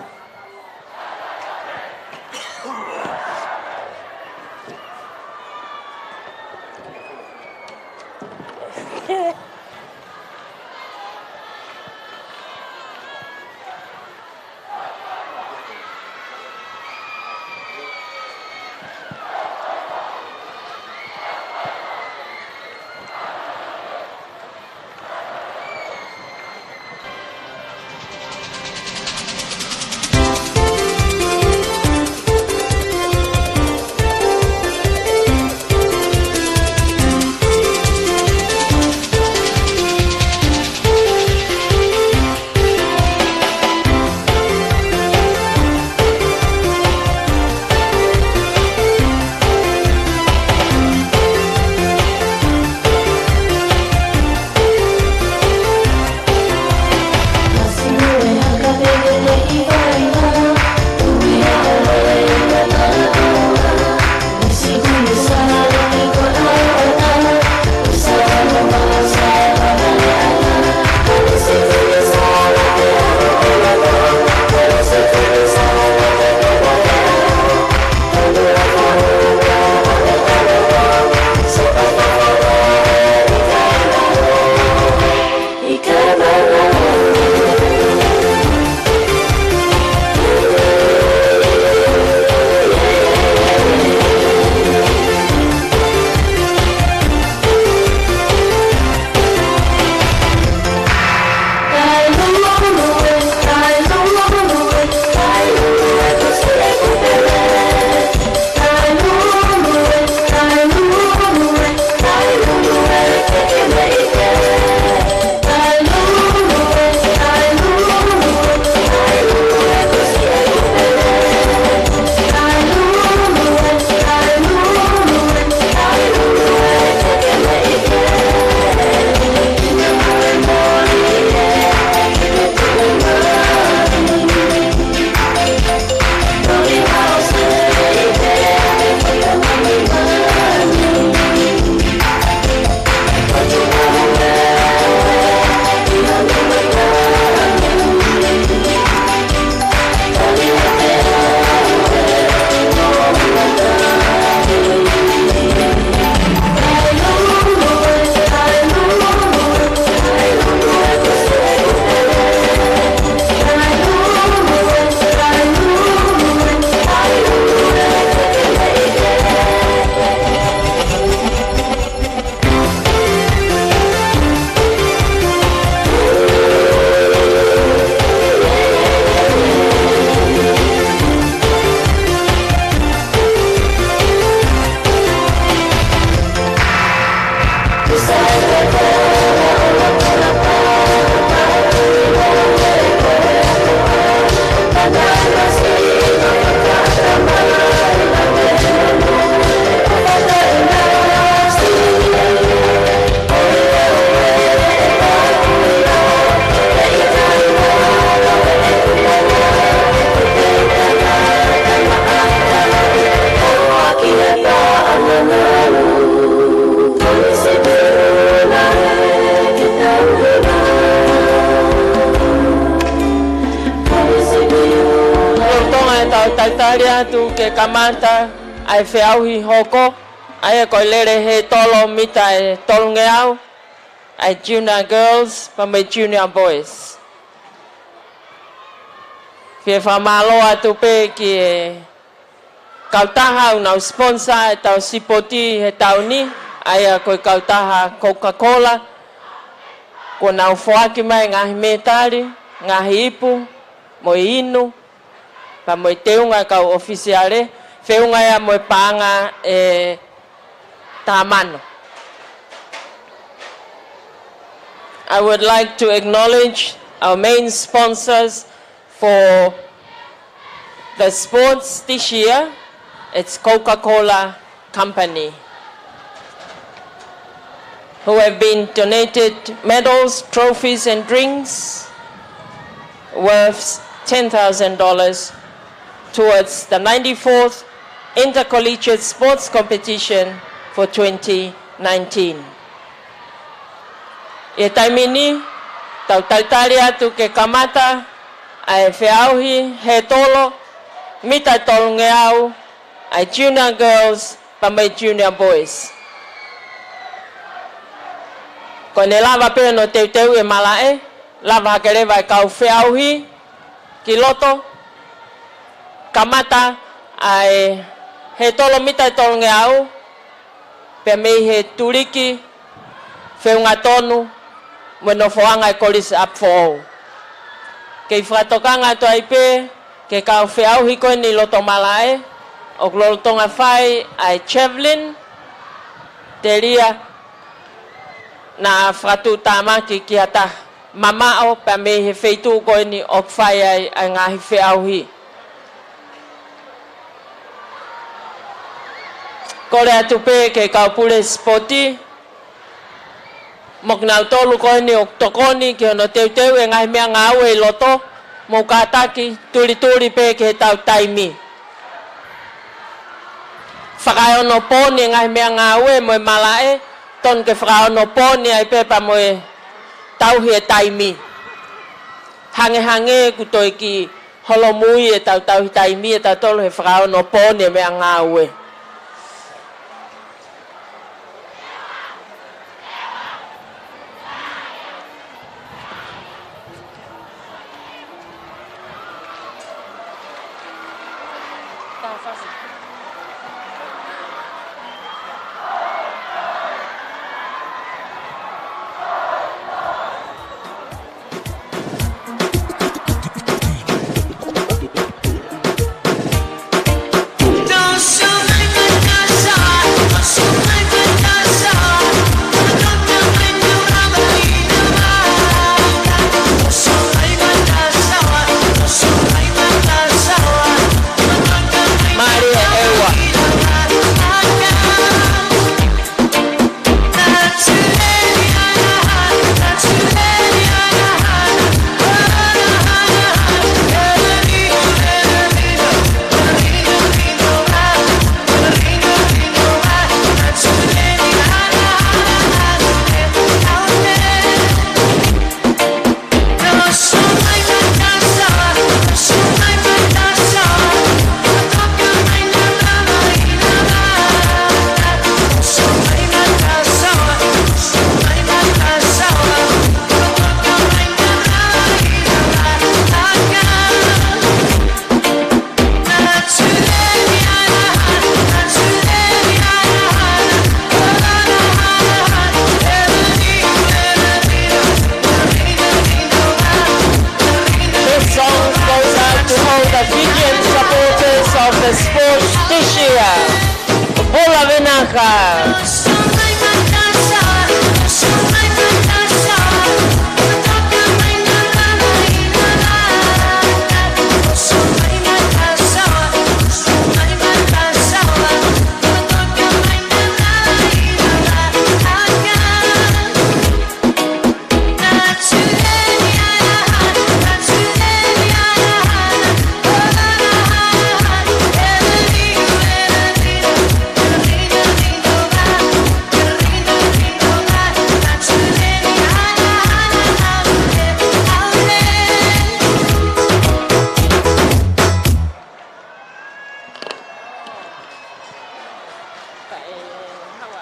Talitali atu ke kamata ʻa e feʻauhi hoko, ʻa ia ko e lele hētolo mita ʻe tolungeau, ʻa e Junior Girls pea mo e Junior Boys. Fie fakamālō atu pē ki he kautaha ʻoku nau sponsor ʻetau sipoti he taʻu ni, ʻa ia ko e kautaha Coca-Cola, kuo nau foaki mai ngaahi mētali, ngaahi ipu, mo e inu, pea mo e teunga kau ʻofisiale, feʻunga ia mo e paʻanga ʻe taha mano. I would like to acknowledge our main sponsors for the sports this year. It's Coca-Cola Company, who have been donated medals, trophies, and drinks worth ten thousand dollars towards the ninety-fourth Intercollegiate Sports Competition for twenty nineteen. ʻI he taimi ni, tau talitali atu ke kamata ʻa e feʻauhi hētolo mita ʻe tolungeau, ʻa e Junior Girls pea mo e Junior Boys. Ko ʻene lava pē hono teuteuʻi e malaʻe, lava hake leva e kau feʻauhi ki loto, kamata ʻa e hētolo mita ʻe tolungeau, pea mei he tuliki, feʻunga tonu mo e nofoʻanga ʻo e Kolisi ʻApifoʻou. Kei fakatokanga atu ai pē ki he kau feʻauhi ko eni ʻi loto malaʻe, ʻoku lolotonga fai ʻa e javelin, telia naʻa fakatuʻutāmaki ki ha taha mamaʻo pea mei he feituʻu ko eni ʻoku fai ai ʻa e ngaahi feʻauhi. Kole atu pē ki he kau pule sipoti, mo kinautolu ko eni ʻoku tokoni ki hono teuteuʻi e ngaahi meʻangāue ʻi loto, mou kātaki tulituli pē ki heʻetau taimi. Fakaeonopooni e ngaahi meʻangāue mo e malaʻe, tonu ke fakaeonopooni ai pē pea mo e tauhi e taimi. Hangehangē kuo toe kiʻi holomui ʻetau tauhi taimi ʻe tautolu he fakaeonopooni e meʻangāue. This song goes out to all the Fijian supporters of the sport this year. Bula vinaka.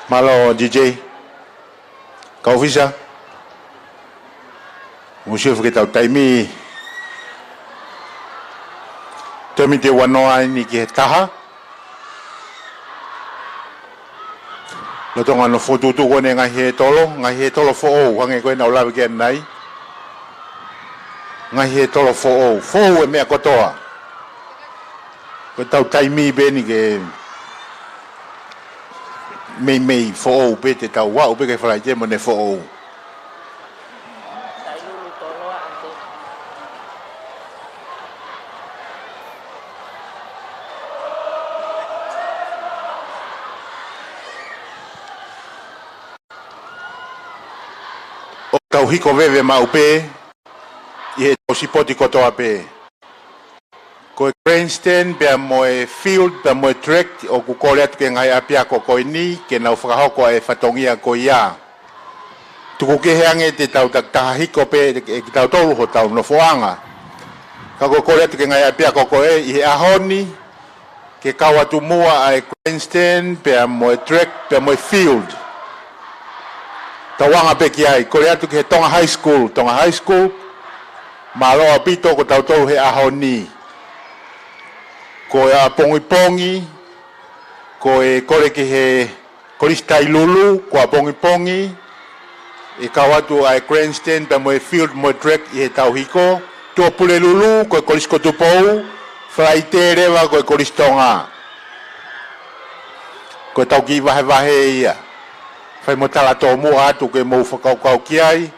Mālō, D J. Kau ʻōfisa. Mou sio ki heʻetau taimi. Taimi te ua noa eni ki he taha. Lolotonga hono fokotuʻutuʻu ko eni e ngaahi hētolo, ngaahi hētolo foʻou, hangē ko ē naʻa ku lave ki ai ʻanenai. Ngaahi hētolo foʻou, foʻou e meʻa kotoa. Ko ʻetau taimi pē eni ke meimei foʻou pē, te tau aʻu pē ki he Falaite mo ʻene foʻou. ʻOku tau hiko veve maʻu pē ʻi heʻetau sipoti kotoa pē. Ko e grandstand pea mo e field pea mo e track, ʻoku kole atu ki he ngaahi ʻapiako ko eni ke nau fakahoko ʻa e fatongia ko ia. Tuku kehe ange te tau takitaha hiko pē ʻe kitautolu hotau nofoʻanga. Ka ʻoku kole atu ki he ngaahi ʻapiako ko ē ʻi he ʻaho ni, ke kau atu muʻa ʻa e grandstand pea mo e track pea mo e field. Tau anga pē ki ai, kole atu ki he Tonga High School, Tonga High School, mālō ʻaupito ko tautolu he ʻaho ni. Ko e ʻapongipongi, ko e kole ki he Kolisi Tailulu, ko ʻapongipongi, ʻe kau atu ʻa e grandstand pea mo e field mo e track ʻi heʻetau hiko. Tuʻapulelulu, ko e Kolisi ko Tupou, Falaite leva ko e Kolisi Tonga. Ko ʻetau kiʻi vahevahe ia. Fai mo tala tōmuʻa atu ke mou fakakaukau ki ai.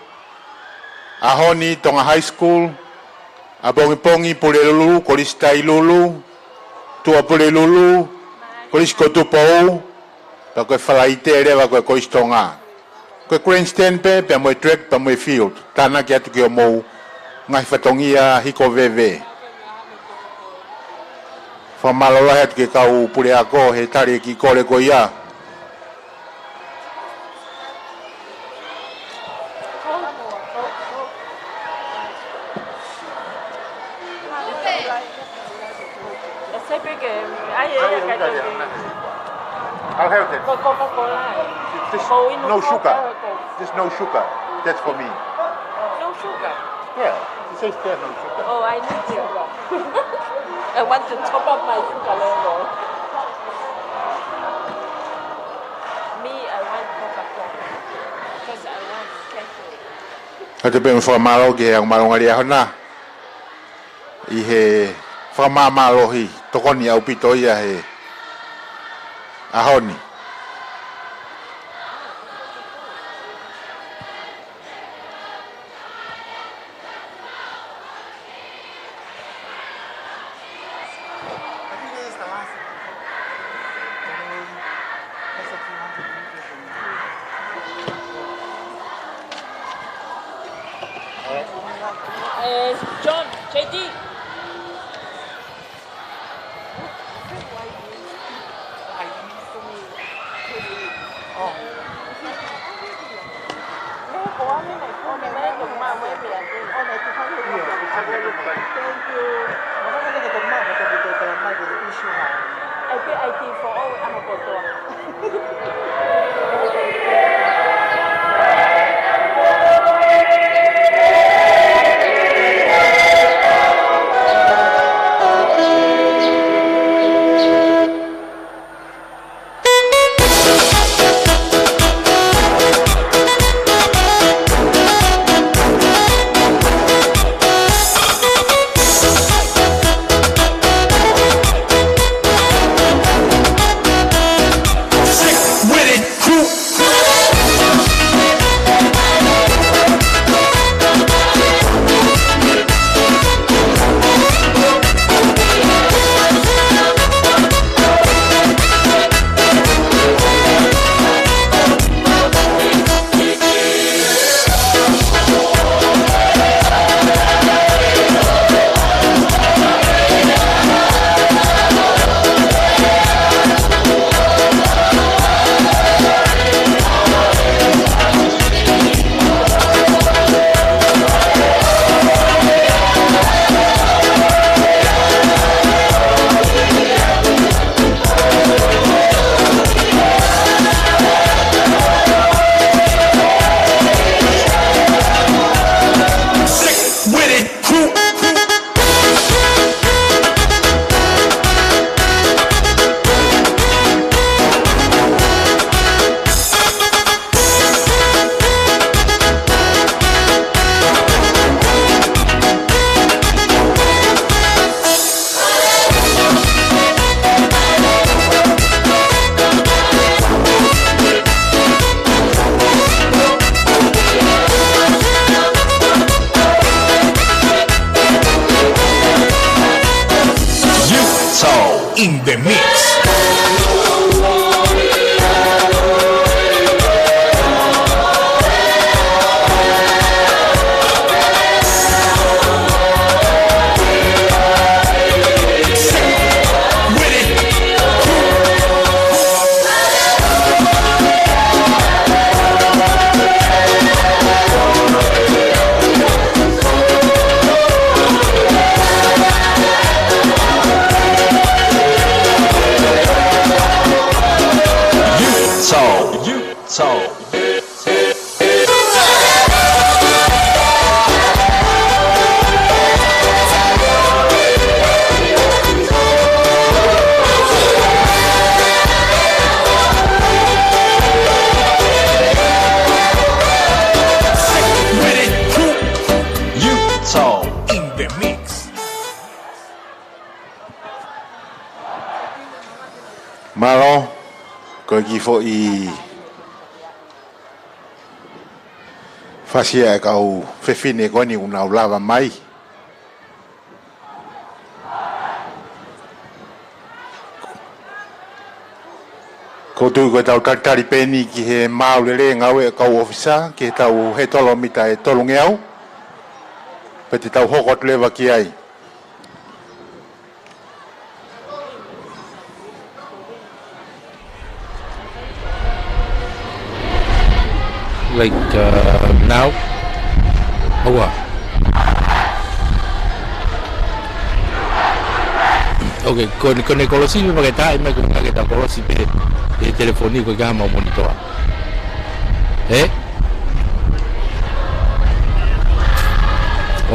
ʻAho ni Tonga High School, ʻapongipongi Pulelulu, Kolisi Tailulu, Tuʻapulelulu, Kolisi ko Tupou, pea ko e Falaite leva ko e Kolisi Tonga. Ko e grandstand pē, pea mo e track, pea mo e field. Tānaki atu ki hoʻomou ngaahi fatongia hiko veve. Fakamālō lahi atu ki he kau puleako he tali e kiʻi kole ko ia. I'll have it. Just no sugar. Just no sugar. That's for me. No sugar? Yeah, it says there no sugar. Oh, I need sugar. I want to top up my sugar level. Me, I want Coca-Cola. Because I want ketchup. Ka te pē mo e fakamālō ki he ongo mālō ngali ʻaho na. ʻI he fakamāmālohi tokoni ʻaupito ia he ʻaho ni. Uh, John, J D. Thank you. in the mix. Utah. Utah. Utah in the mix. Mālō, ko e kiʻi foʻi fasi ʻa e kau fefine ko eni ʻoku nau lava mai. Ko u tui ko ʻetau talitali pē eni ki he maau lelei ngāue ʻa e kau ʻōfisa, ki heʻetau hētolo mita ʻe tolungeau. Pea te tau hoko atu leva ki ai. Like, uh, now? Aua. Okay, ko, ko ʻene kolosi pē, pea ke tā mai ko e ngaahi ke ta kolosi pē he telefoni ko e ka mau monitoa. Ē?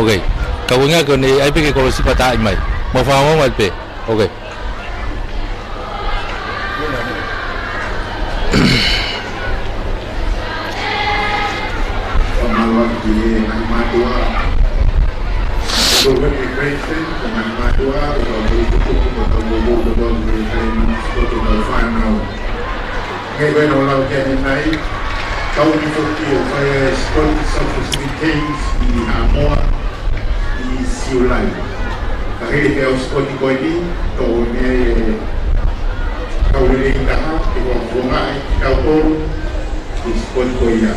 Okay. Ka ko e ngaahi ko ʻene ʻai pē ke kolosi pea tā mai. Mau fakaongo mai pē. Okay. Fakamālō atu ki he ngaahi mātuʻa. Ko e president, ko e ngaahi mātuʻa, ko e kau tutuku, ko e kau momo, ko e kau momo, ko e kau fānau. Ngaahi ko ē ʻoku lau ki ai ʻanenai, kau ni foki ʻo fai ʻa e Scottish Soccer Games ʻi Haʻamoa ʻi Siulai. Ka hili pē ʻa e sipoti ko eni, tō ne e kau lelei taha, ke kau fonga ai ki kau tolu, ki he sipoti ko ia,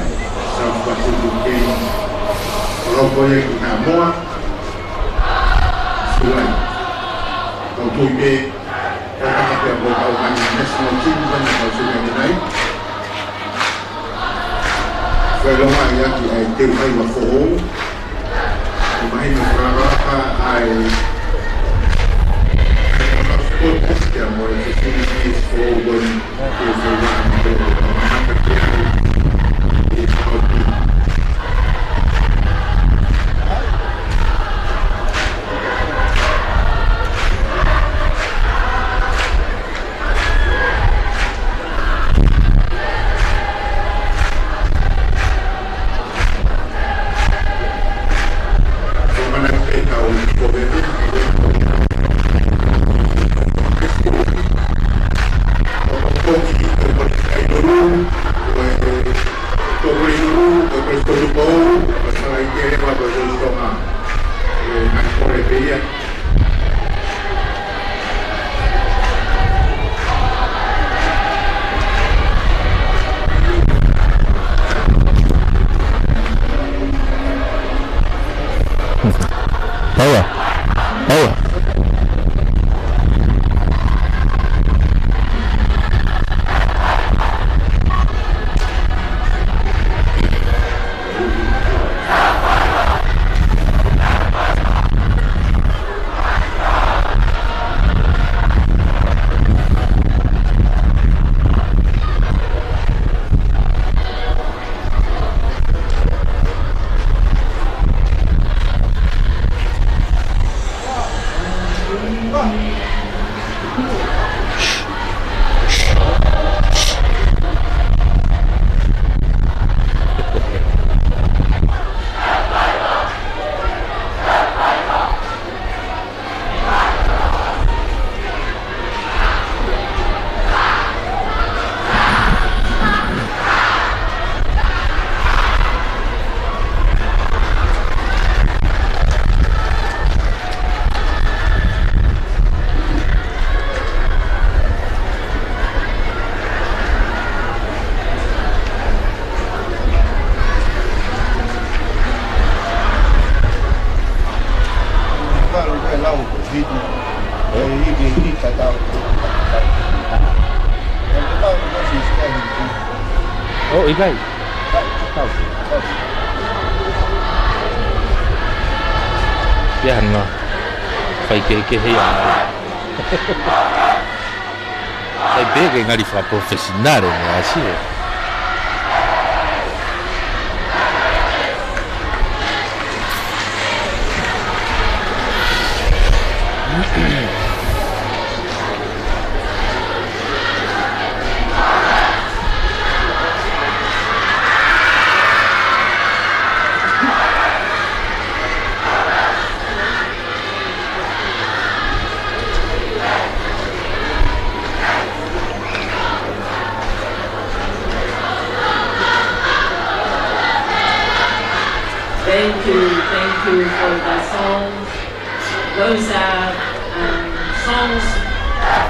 South Pacific Games, ʻo lau ko ia ki Haʻamoa, Siulai. Kau tui pē, ko e taha pē ʻo e kau ngaahi national team, ko eni kau sio ki ai ʻanenai. Fai longa ia ki ai te u fai ua foʻou. ʻO mahino fakalakalaka ai. Kia mo e facilities foʻou ko eni. Ke fai ua ʻa e te u fai ua ʻa e te u fai ua. Power. Power. Tau, hiti. E, hiti, hiti, tau. Oh, ʻikai. Tau. Ia hanga. Fai kehekehe ia. Sai pē ke ngali fakaprofesinale mo asi e. Thank you, thank you for the songs. Those are, um, songs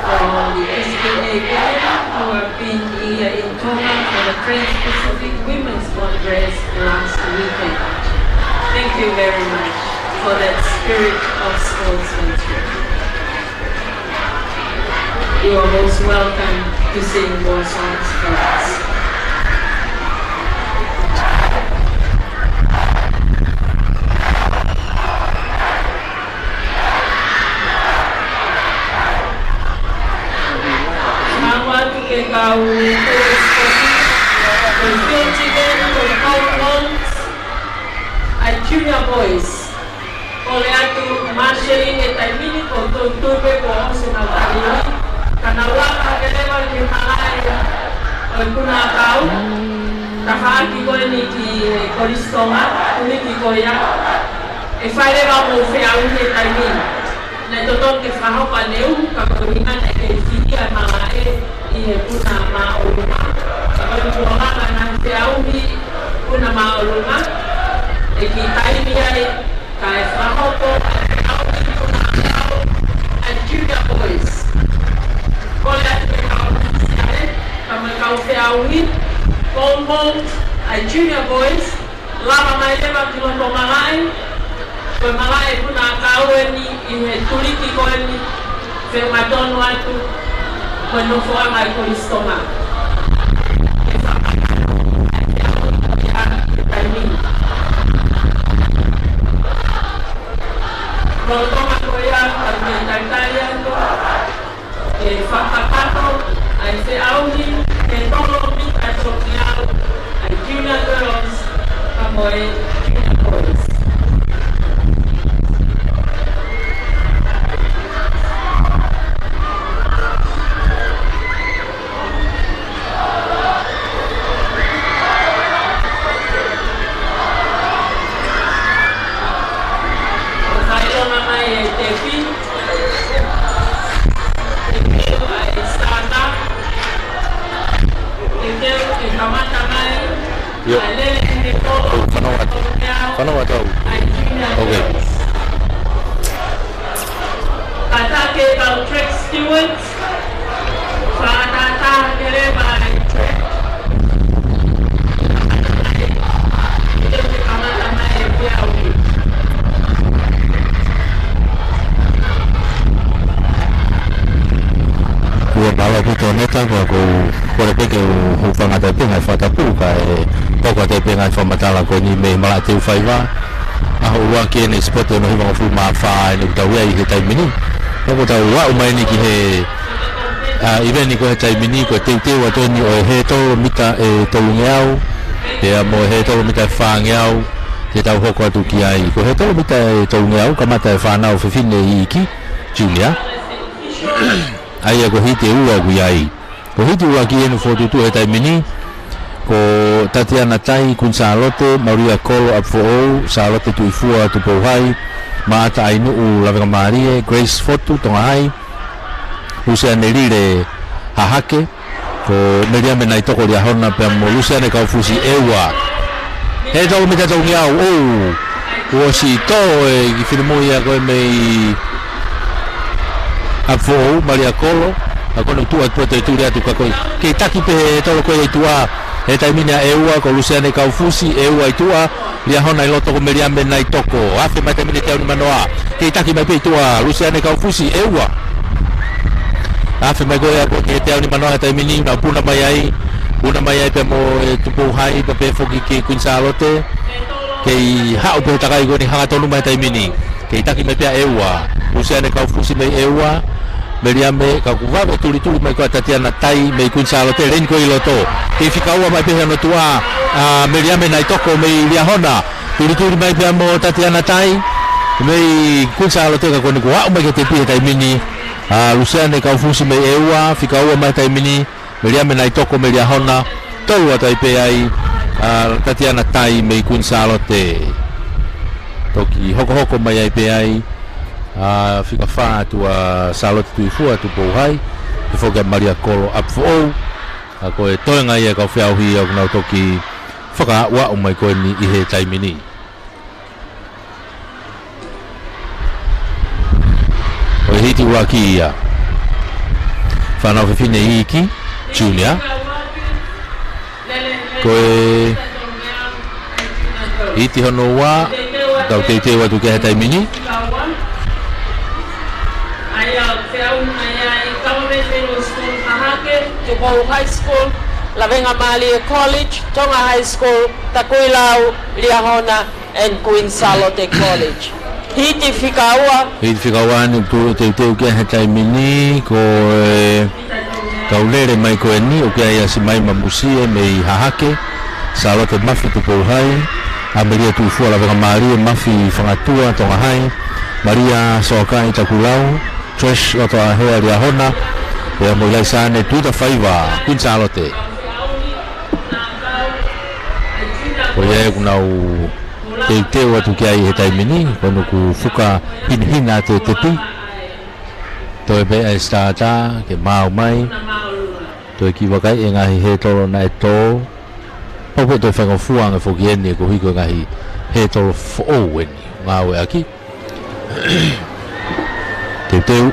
from the S P A women who have been here in Tonga for the Trans-Pacific Women's Congress last weekend. Thank you very much for that spirit of sportsmanship. You are most welcome to sing more songs for us. Mau atu ke kau, ko e field chicken, ko e kau Wolves, ʻa e junior boys. Kole atu Marshall ʻi he taimi ni ko e tolu tupe ko ʻosi na tali. Ka nau laka ke leva ki he malaʻe ʻo e Puna ʻAkau. Tafaʻaki ko eni ki he Kolisi Tonga, tuliki ko ia. ʻE fai leva mo feʻauhi he taimi ni. Naʻe totonu ke fakahoko ʻaneuhu, ka ko e ʻuhinga naʻe kei fili ʻa e malaʻe ʻi he Puna Māʻolunga. Ka ko e tuʻolanga naʻe feʻauhi Puna Māʻolunga. ʻE kiʻi taimi ai, kae fakahoko ʻa e feʻauhi Puna ʻAkau ʻa e junior boys. Kole atu ke kau ʻōfisiale, ka mo e kau feʻauhi, pole vault ʻa e junior boys, lava mai leva ki loto malaʻe, ko e malaʻe Puna ʻAkau eni ʻi he tuliki ko eni, feʻunga tonu atu, ko e nofoʻanga ʻa e Kolisi Tonga. ʻE fakahoko ʻa e feʻauhi ʻi he taimi ni. Lolotonga ko ia, ka mei talitali atu, ke fakakakato ʻa e feʻauhi, ke tolo mita ʻa e tolu ngeau, ʻa e junior girls, ka mo e junior boys. ʻO fai lona mai e tepi. Tepi ʻa e sānga. Tepi ke kamata mai. ʻIo. ʻA e lele he kolo. ʻO, fanongo atu. Fanongo atu au. ʻA e junior girls. Kātaki e kau track stewards, fakatātā ke leva e track. Ke kamata mai e feʻauhi. Kuo mālō ʻaupito Neta, ko ʻeku kole pē ke u hūfanga atu pē he ngaahi fakatapu kae hoko atu pē ngaahi fakamatala ko eni mei he malaʻe teu faiva. ʻAho ua ki he ʻEne Sipoti ono hivangofulu mā fā ʻeni ʻoku tau ʻi ai he taimi ni. Pea ʻoku tau aʻu mai ʻeni ki he, ʻa, ʻiveni ko ē he taimi ni, ko e teuteu atu ʻeni ʻo e hētolo mita ʻe tolungeau, pea mo e hētolo mita ʻe fāngeau, te tau hoko atu ki ai. Ko e hētolo mita ʻe tolungeau, kamata e fānau fefine iiki, junior. ʻA ia ko e hiti ʻe ua ʻoku ʻi ai. Ko e hiti ʻuluaki ʻeni ʻoku fokotuʻutuʻu he taimi ni, ko Tatiana Tai, Kuini Sālote, Malia Kolo, ʻApifoʻou, Sālote Tuʻifua, Tupou Hai, Maʻata ʻAinuʻu, Lavekamālie, Grace Fotu, Tonga Hai, Luseane Lile, Hahake, ko Meliame Naitoko, Liahona, pea mo Luseane Kaufusi, ʻEua. Hētolo mita tolungeau, ʻo, ʻosi tō e kiʻi finemui ia ko ē mei ʻApifoʻou, Malia Kolo, ka ko ʻene tuʻu atu pē ʻo tuli atu ka ko e kei taki pē hētolo ko ē ʻi tuʻa, he taimi ni ʻa ʻEua, ko Luseane Kaufusi, ʻEua ʻi tuʻa, Liahona ʻi loto ko Meliame Naitoko, afe mai taimi ni teau nimanoa. Kei taki mai pē ʻi tuʻa, Lusiane Kaufusi, ʻEua. Afe mai ko ia ko e teau ni manoa he taimi ni, na puna mai ai, puna mai ai pea mo e Tupou Hai, pea pehē foki ki Kuini Sālote. Kei haʻu pē takai ko eni hangatonu mai taimi ni. Kei taki mai pē ʻa ʻEua, Lusiane Kaufusi mei ʻEua. Meliame ka kuo vave tulituli mai ko ā Tatiana Tai mei Kuini Sālote, leni ko ē ʻi loto. Kei fika ua mai pē he ono tuʻa, ʻa Meliame Naitoko mei Liahona. Tulituli mai pea mo Tatiana Tai mei Kuini Sālote ka ko eni kuo aʻu mai ki he tepi he taimi ni. ʻA Lusiane Kaufusi mei ʻEua, fika ua mai taimi ni, Meliame Naitoko mei Liahona, tolu atu ai pē ai, ʻa Tatiana Tai mei Kuini Sālote. Toki hokohoko mai ai pē ai, ʻa fika fā atu ʻa Sālote Tuʻifua Tupou Hai, pehē foki ʻa Malia Kolo ʻApifoʻou, ʻa ko e toenga ia ʻa e kau feʻauhi ʻoku nau toki fakaaʻuaʻu mai ko eni ʻi he taimi ni. Ko e hiti ʻuluaki ia. Fānau fefine iiki, Junior. Ko e hiti hono ua, tau teuteu atu ki ai he taimi ni. Tupou High School, Lavengamālie College, Tonga High School, Takuilau, Liahona, and Kuini Sālote College. Hiti fika ua. Hiti fika ua ni ʻoku teuteu ki ai he taimi ni, ko e kau lele mai ko eni, ʻoku ʻi ai ʻa Simaima Musie mei Hahake, Sālote Mafi Tupou Hai, ʻAmelia Tuʻifua Lavengamālie, Mafi Fangatua Tonga Hai, Malia Soakai Takuilau, Trish Lotoʻahea Liahona, pea mo ʻIlaisane Tuʻitafaiva, Kuini Sālote. Ko ia ʻoku nau teuteu atu ki ai he taimi ni, ko eni kuo fuka hinahina atu e tepi. Toe pē ʻa e starter ke maau mai. Toe kiʻi vakai e ngaahi hētolo naʻe tō. Pau pē toe faingofua ange foki eni koeʻuhi ko e ngaahi hētolo foʻou eni ʻoku ngāueʻaki. Teuteu.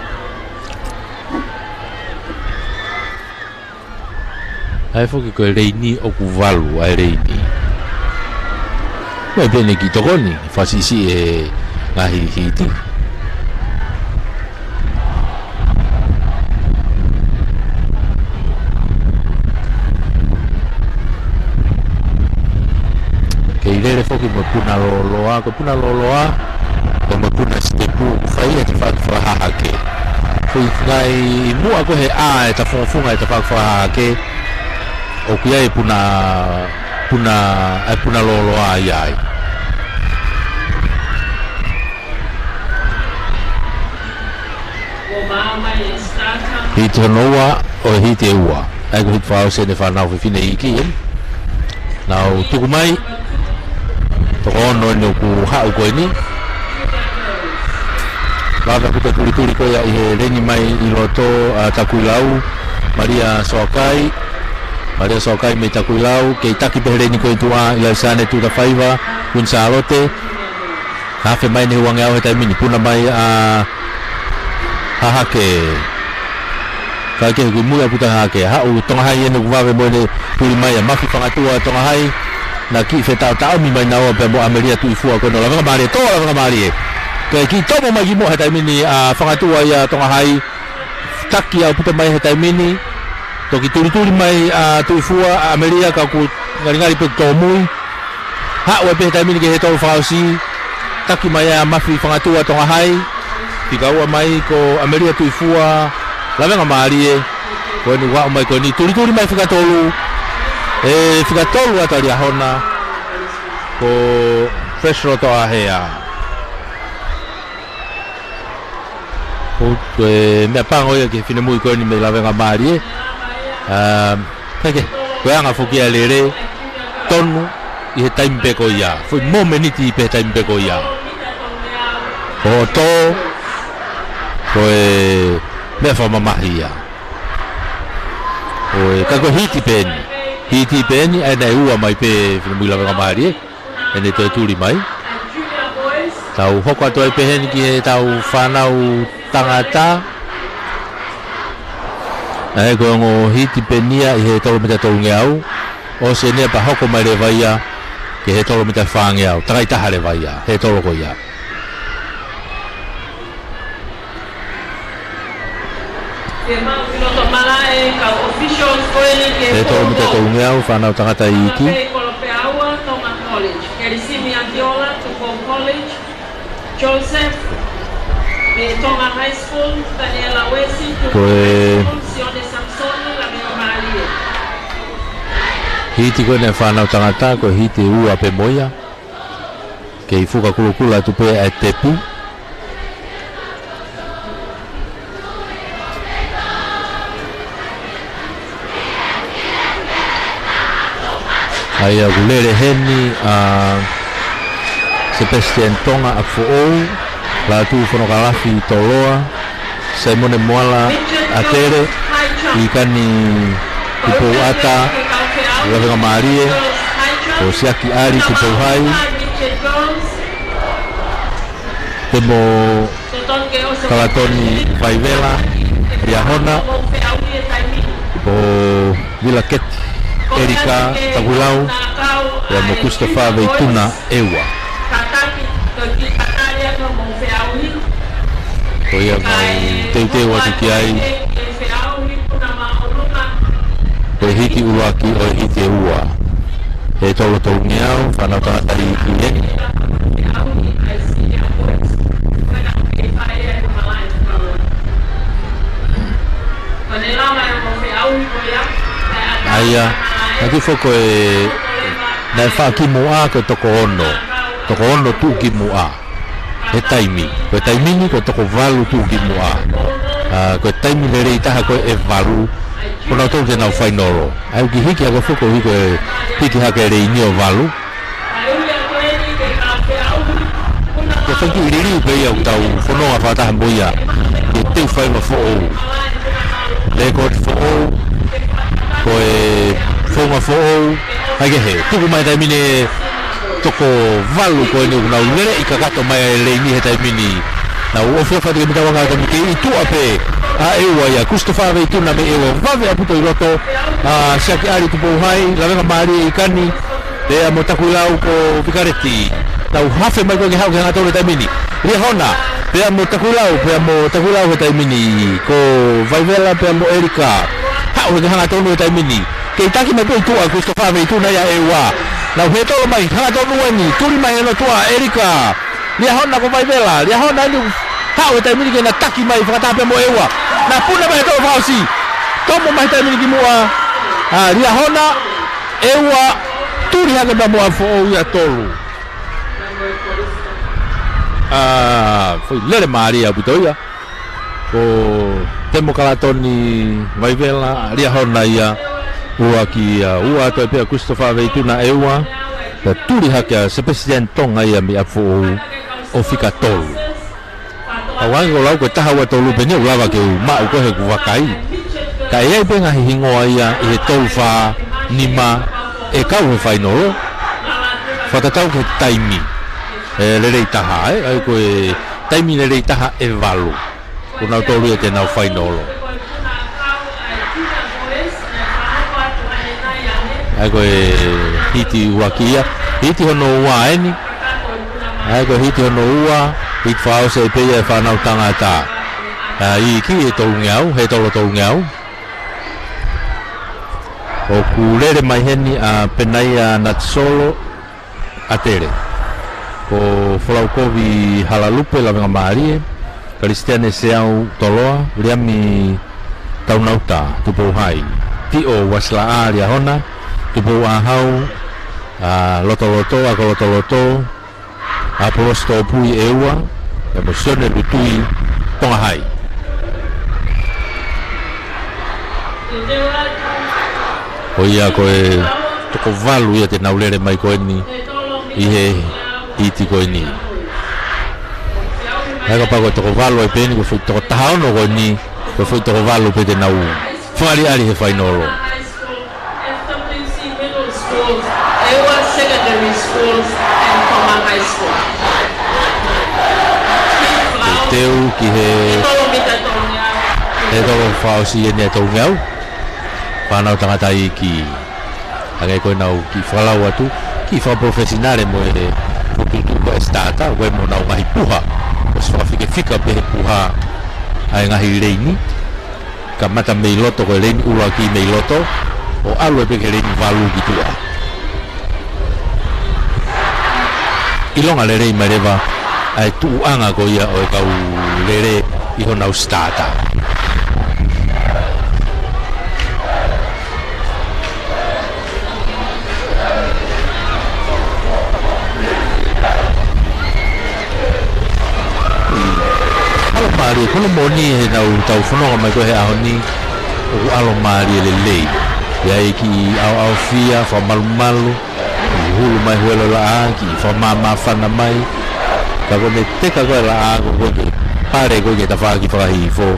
ʻA e foki ko e leini ʻoku valu ʻa e leini. Mai pē eni ki tokoni, fakasiʻisiʻi e ngaahi hiti. Kei lele foki mo e puna lōloa, ko e puna lōloa, ko e mo e puna sitepu, fai e tafaʻaki fakahahake. Ko e ngaahi muʻa ko ē he ʻā e tafungofunga e tafaʻaki fakahahake, ʻoku ʻi ai e puna, puna, e puna lōloa ʻi ai. Hiti hono ua ʻo e hiti ʻe ua. ʻA ia ko e hiti fakaʻosi eni e fānau fefine iiki, ē? Nau tuku mai. Toko ono eni ʻoku haʻu ko eni. Lava ʻaupito e tulituli ko ia ʻi he leni mai ʻi loto ʻa Takuilau. Malia Soakai. Malia Soakai mei Takuilau. Kei taki pē he leni ko ē ʻi tuʻa, ʻIlaisane Tuʻitafaiva, Kuini Sālote. Afe mai eni he uangeau he taimi ni, puna mai ʻa Hahake. Kae kehe ʻoku ʻi mui ʻaupito ʻa Hahake. Haʻu Tonga Hai eni ʻoku vave mo ʻene tuli mai ʻa Mafi Fangatua Tonga Hai. Na kiʻi fetaʻotaʻomi mai naua pea mo ʻAmelia Tuʻifua ko eni ʻo Lavengamālie, tō Lavengamālie. Kae kiʻi tomo mai kimuʻa he taimi ni ʻa Fangatua ia Tonga Hai. Taki ʻaupito mai he taimi ni. Toki tulituli mai ʻa Tuʻifua, ʻa ʻAmelia ka ʻoku ngalingali pē ʻoku tōmui. Haʻu ai pē he taimi ni ki he hētolo fakaʻosi. Taki mai ʻa Mafi Fangatua Tonga Hai. Fika ua mai ko ʻAmelia Tuʻifua Lavengamālie. Ko eni ʻoku aʻu mai ko eni tulituli mai fika tolu. ʻE fika tolu atu ʻa Liahona. Ko Fresh Lotoʻahea. Ko e meʻa pango ia ki he finemui ko eni mei Lavengamālie. Um, kae kehe, ko e anga foki ʻa e lele, tonu ʻi he taimi pē ko ia. Foʻi momeniti pē he taimi pē ko ia. Ko hoʻo tō, ko e meʻa fakamamahi ia. Ko e, ka ko e hiti pē eni. Hiti pē eni, ʻa ia naʻe ua mai pē finemui Lavengamālie. ʻEne toe tuli mai. Tau hoko atu ai pē heni ki heʻetau fānau tangata. ʻA ia ko e ongo hiti pē eni ia ʻi he tolomita tolungeau. ʻOsi eni ia pea hoko mai leva ia ki he tolomita fāngeau. Takai taha leva ia, hētolo ko ia. Ke maʻu ki loto malaʻe, kau officials ko eni ke He tolu mita tolungeau, fānau tangata iiki. Kolopeaua, Tonga College. Kelisimi Akiola, Tupou College. Joseph, mei Tonga High School, Daniela Wesi, Tupou Ko e High School, Sione Samsoni, Lavea Malie. Hiti ko eni fānau tangata, ko e hiti ua pē mo ia. Kei fuka kulukula atu pē ʻa e tepi. ʻA ia ʻoku lele heni ʻa Sebastian Tonga ʻApifoʻou, Lātū Fonokalafi Toloa, Saimone Moala ʻAtele, Ikani Tupou ʻAta, Lavea Malie, ko Siaki ʻAli Tupou Hai, pea mo Kalatoni Vaivela, Liahona, ko Vilaketi ʻElika Takuilau, pea mo Christopher Veituna ʻEua. Ko ia mau teuteu atu ki ai. Ko e hiti ʻuluaki ʻo e hiti ʻe ua. He tolu tolungeau, fānau tangata iiki eni. ʻA ia, ʻa ki foko e, naʻe faʻa kimuʻa ko e toko ono. Toko ono tuʻukimuʻa. He taimi. Ko e taimi ni ko e toko valu tuʻukimuʻa. ʻA, ko e taimi lelei taha ko e valu. Ko nautolu te nau fainolo. ʻA ia ʻoku hiki hake foki ʻo hiki e hiki hake e leini ʻo valu. Ko e fanga kiʻi liliu pē ia ʻoku tau fononga fakataha mo ia. Ke teu faiva foʻou. Lēkooti foʻou. Ko e founga foʻou. ʻAi ke he. Tuku mai taimi ni toko valu ko eni ʻoku nau lele ʻi kakato mai e leini he taimi ni. Nau ʻofi ʻofa te ke mita wanga taimi ke ʻi tuʻa pē. ʻA ʻEua ia, Christopher Veituna mei ʻEua vave ʻa puto ʻi loto. ʻA Siaki ʻAli Tupou Hai, Lavea Malie Ikani, pea mo Takuilau ko Vikareti. Nau hafe mai ko e ke haʻu ke hangatonu he taimi ni. Liahona, pea mo Takuilau, pea mo Takuilau he taimi ni. Ko Vaivela, pea mo ʻElika. Haʻu he ke hangatonu he taimi ni. Kei taki mai pē ʻi tuʻa Christopher Veituna ia ʻEua. Nau he tolo mai, hangatonu eni, tuli mai ʻe he lotua, ʻElika. Liahona ko Vaivela, Liahona eni haʻu he taimi ni ke na taki mai fakataha pea mo ʻEua. Na puna mai he tolo fakaʻosi. Tomo mai he taimi ni kimuʻa. ʻA, Liahona, ʻEua, tuli hake pea mo ʻApifoʻou ia tolu. ʻA, foʻi lele mālie ʻaupito ia. Ko Temo Kalatoni Vaivela, Liahona ia, ua ki, ʻa, ua atu ai pea Christopher Veituna ʻEua, pea tuli hake ʻa Sebastian Tonga ia mei ʻApifoʻou ʻo fika tolu. ʻA, ʻoange ko lau ko e taha ua tolu pē eni ʻoku lava ke u maʻu ko e he ku vakai. Ka ʻe ʻi ai pē ngaahi hingoa ia ʻi he tolu fā nima ʻe kau he fainolo. Fakatatau ki he taimi. ʻE lelei taha, ē? ʻA ia ko e taimi lelei taha ʻe valu. Ko nautolu ia te nau fainolo. ʻA ia ko e hiti ua ki ia. Hiti hono ua eni. ʻA ia ko e hiti hono ua. Hiti fakaʻosi pē ia ʻe fānau tangata. ʻA ia ki he tolungeau, he tolo tolungeau. ʻOku lele mai heni ʻa Penaia Natisolo ʻAtele. Ko Folaukovi Halalupe Lavea Malie, Kalisitiane Seau Toloa, Viliami Taunauta, Tupou Hai. Tiʻo Uasilaʻa Liahona, Tupou ʻAhau, ʻa Lotoloto, ʻa ko Lotoloto, ʻa Polosi Tōpui ʻEua, pea mo Sione Lutui Tonga Hai. Ko ia ko e toko valu ia te nau lele mai ko eni ʻi he hiti ko eni. ʻA ia kapau ko e toko valu ai pē eni, ko e foʻi toko taha ono ko eni, ko e foʻi toko valu pē te nau fakaʻaliʻali he fainolo. F W C Middle Schools, ʻEua Secondary Schools, and Tonga High School. Teu ki he he tolo mita tolungeau. He tolo fakaʻosi eni ʻa e tolungeau. Fānau tangata iiki. Hangē ko ʻenau kiʻi fakalau atu, kiʻi fakapolofesinale mo e fokotuʻutuʻu ko e starter, ko e mo nau ngaahi puha. ʻOsi fakafikefika pē he puha ʻa e ngaahi leini. Kamata mei loto, ko e leini ʻuluaki mei loto, ʻo ʻalu ai pē ki he leini valu ki tuʻa. ʻIlonga lelei mai leva ʻa e tuʻuʻanga ko ia ʻo e kau lele ʻi honau starter. ʻAlomālie, ko hono moʻoni he naʻa tau fononga mai ko ē he ʻaho ni, ʻoku ʻalomālie lelei. ʻI ai e kiʻi ʻaoʻaofia, fakamalumalu, hulu mai huelo laʻā, kiʻi fakamāmāfana mai. Ka ko ʻene teka ko ē laʻā, ko ē ke pale ko ē ki he tafaʻaki fakahihifo,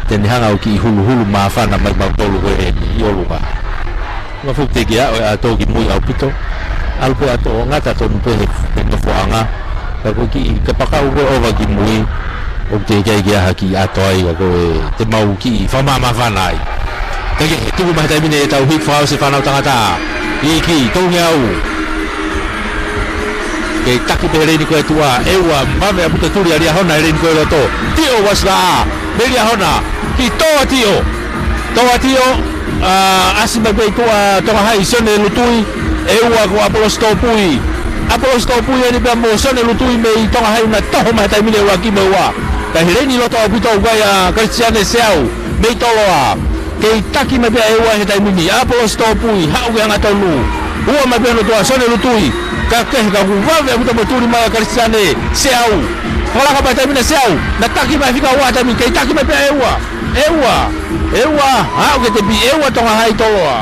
te ne hanga ʻo kiʻi huluhulu māfana mai mautolu ko ē ʻi ʻolunga. Ngā fuʻu teke ʻa e ʻato ki mui ʻaupito. ʻAlu pē ʻato ʻo ngata tonu pē he, he nofoʻanga. Ka ko e kiʻi kapakau ko ē ʻova ki mui, ʻoku teʻeki ai ke ʻi ai ha kiʻi ʻato ai, ka ko e te mau kiʻi fakamāmāfana ai. Teʻeki ke tuku mai he taimi ni ʻetau hiki fakaʻosi fānau tangata. Hiki, tolungeau. Kei taki pē he leini ko ē tuʻa, ʻEua, mave ʻaupito, tuli ʻa Liahona he leini ko ē loto. Tiʻo, ʻosi laʻā mei Liahona. Kiʻi tō ʻa Tiʻo. Tō ʻa Tiʻo, ʻa, ʻasi mai pē ʻi tuʻa Tonga Hai, Sione Lutui, ʻEua ko ʻApolosi Tōpui. ʻApolosi Tōpui eni pea mo Sione Lutui mei Tonga Hai naʻa nau toho mai he taimi ni ʻuluaki mo e ua. Ka he leini loto ʻaupito ʻoku ʻi ai ʻa Kalisitiane Seau mei Toloa. Kei taki mai pē ʻa ʻEua he taimi ni. ʻApolosi Tōpui, haʻu ke angatonu. Ua mai pē hono tuʻa Sione Lutui. Ka kehe ka kuo vave ʻaupito mo e tuli mai ʻa Kalisitiane Seau. Fakalaka mai he taimi ni ʻa Seau. Naʻe taki mai fika ua he taimi ni, kei taki mai pē ʻa ʻEua. ʻEua, ʻEua, haʻu ki he tepi, ʻEua Tonga Hai, Toloa.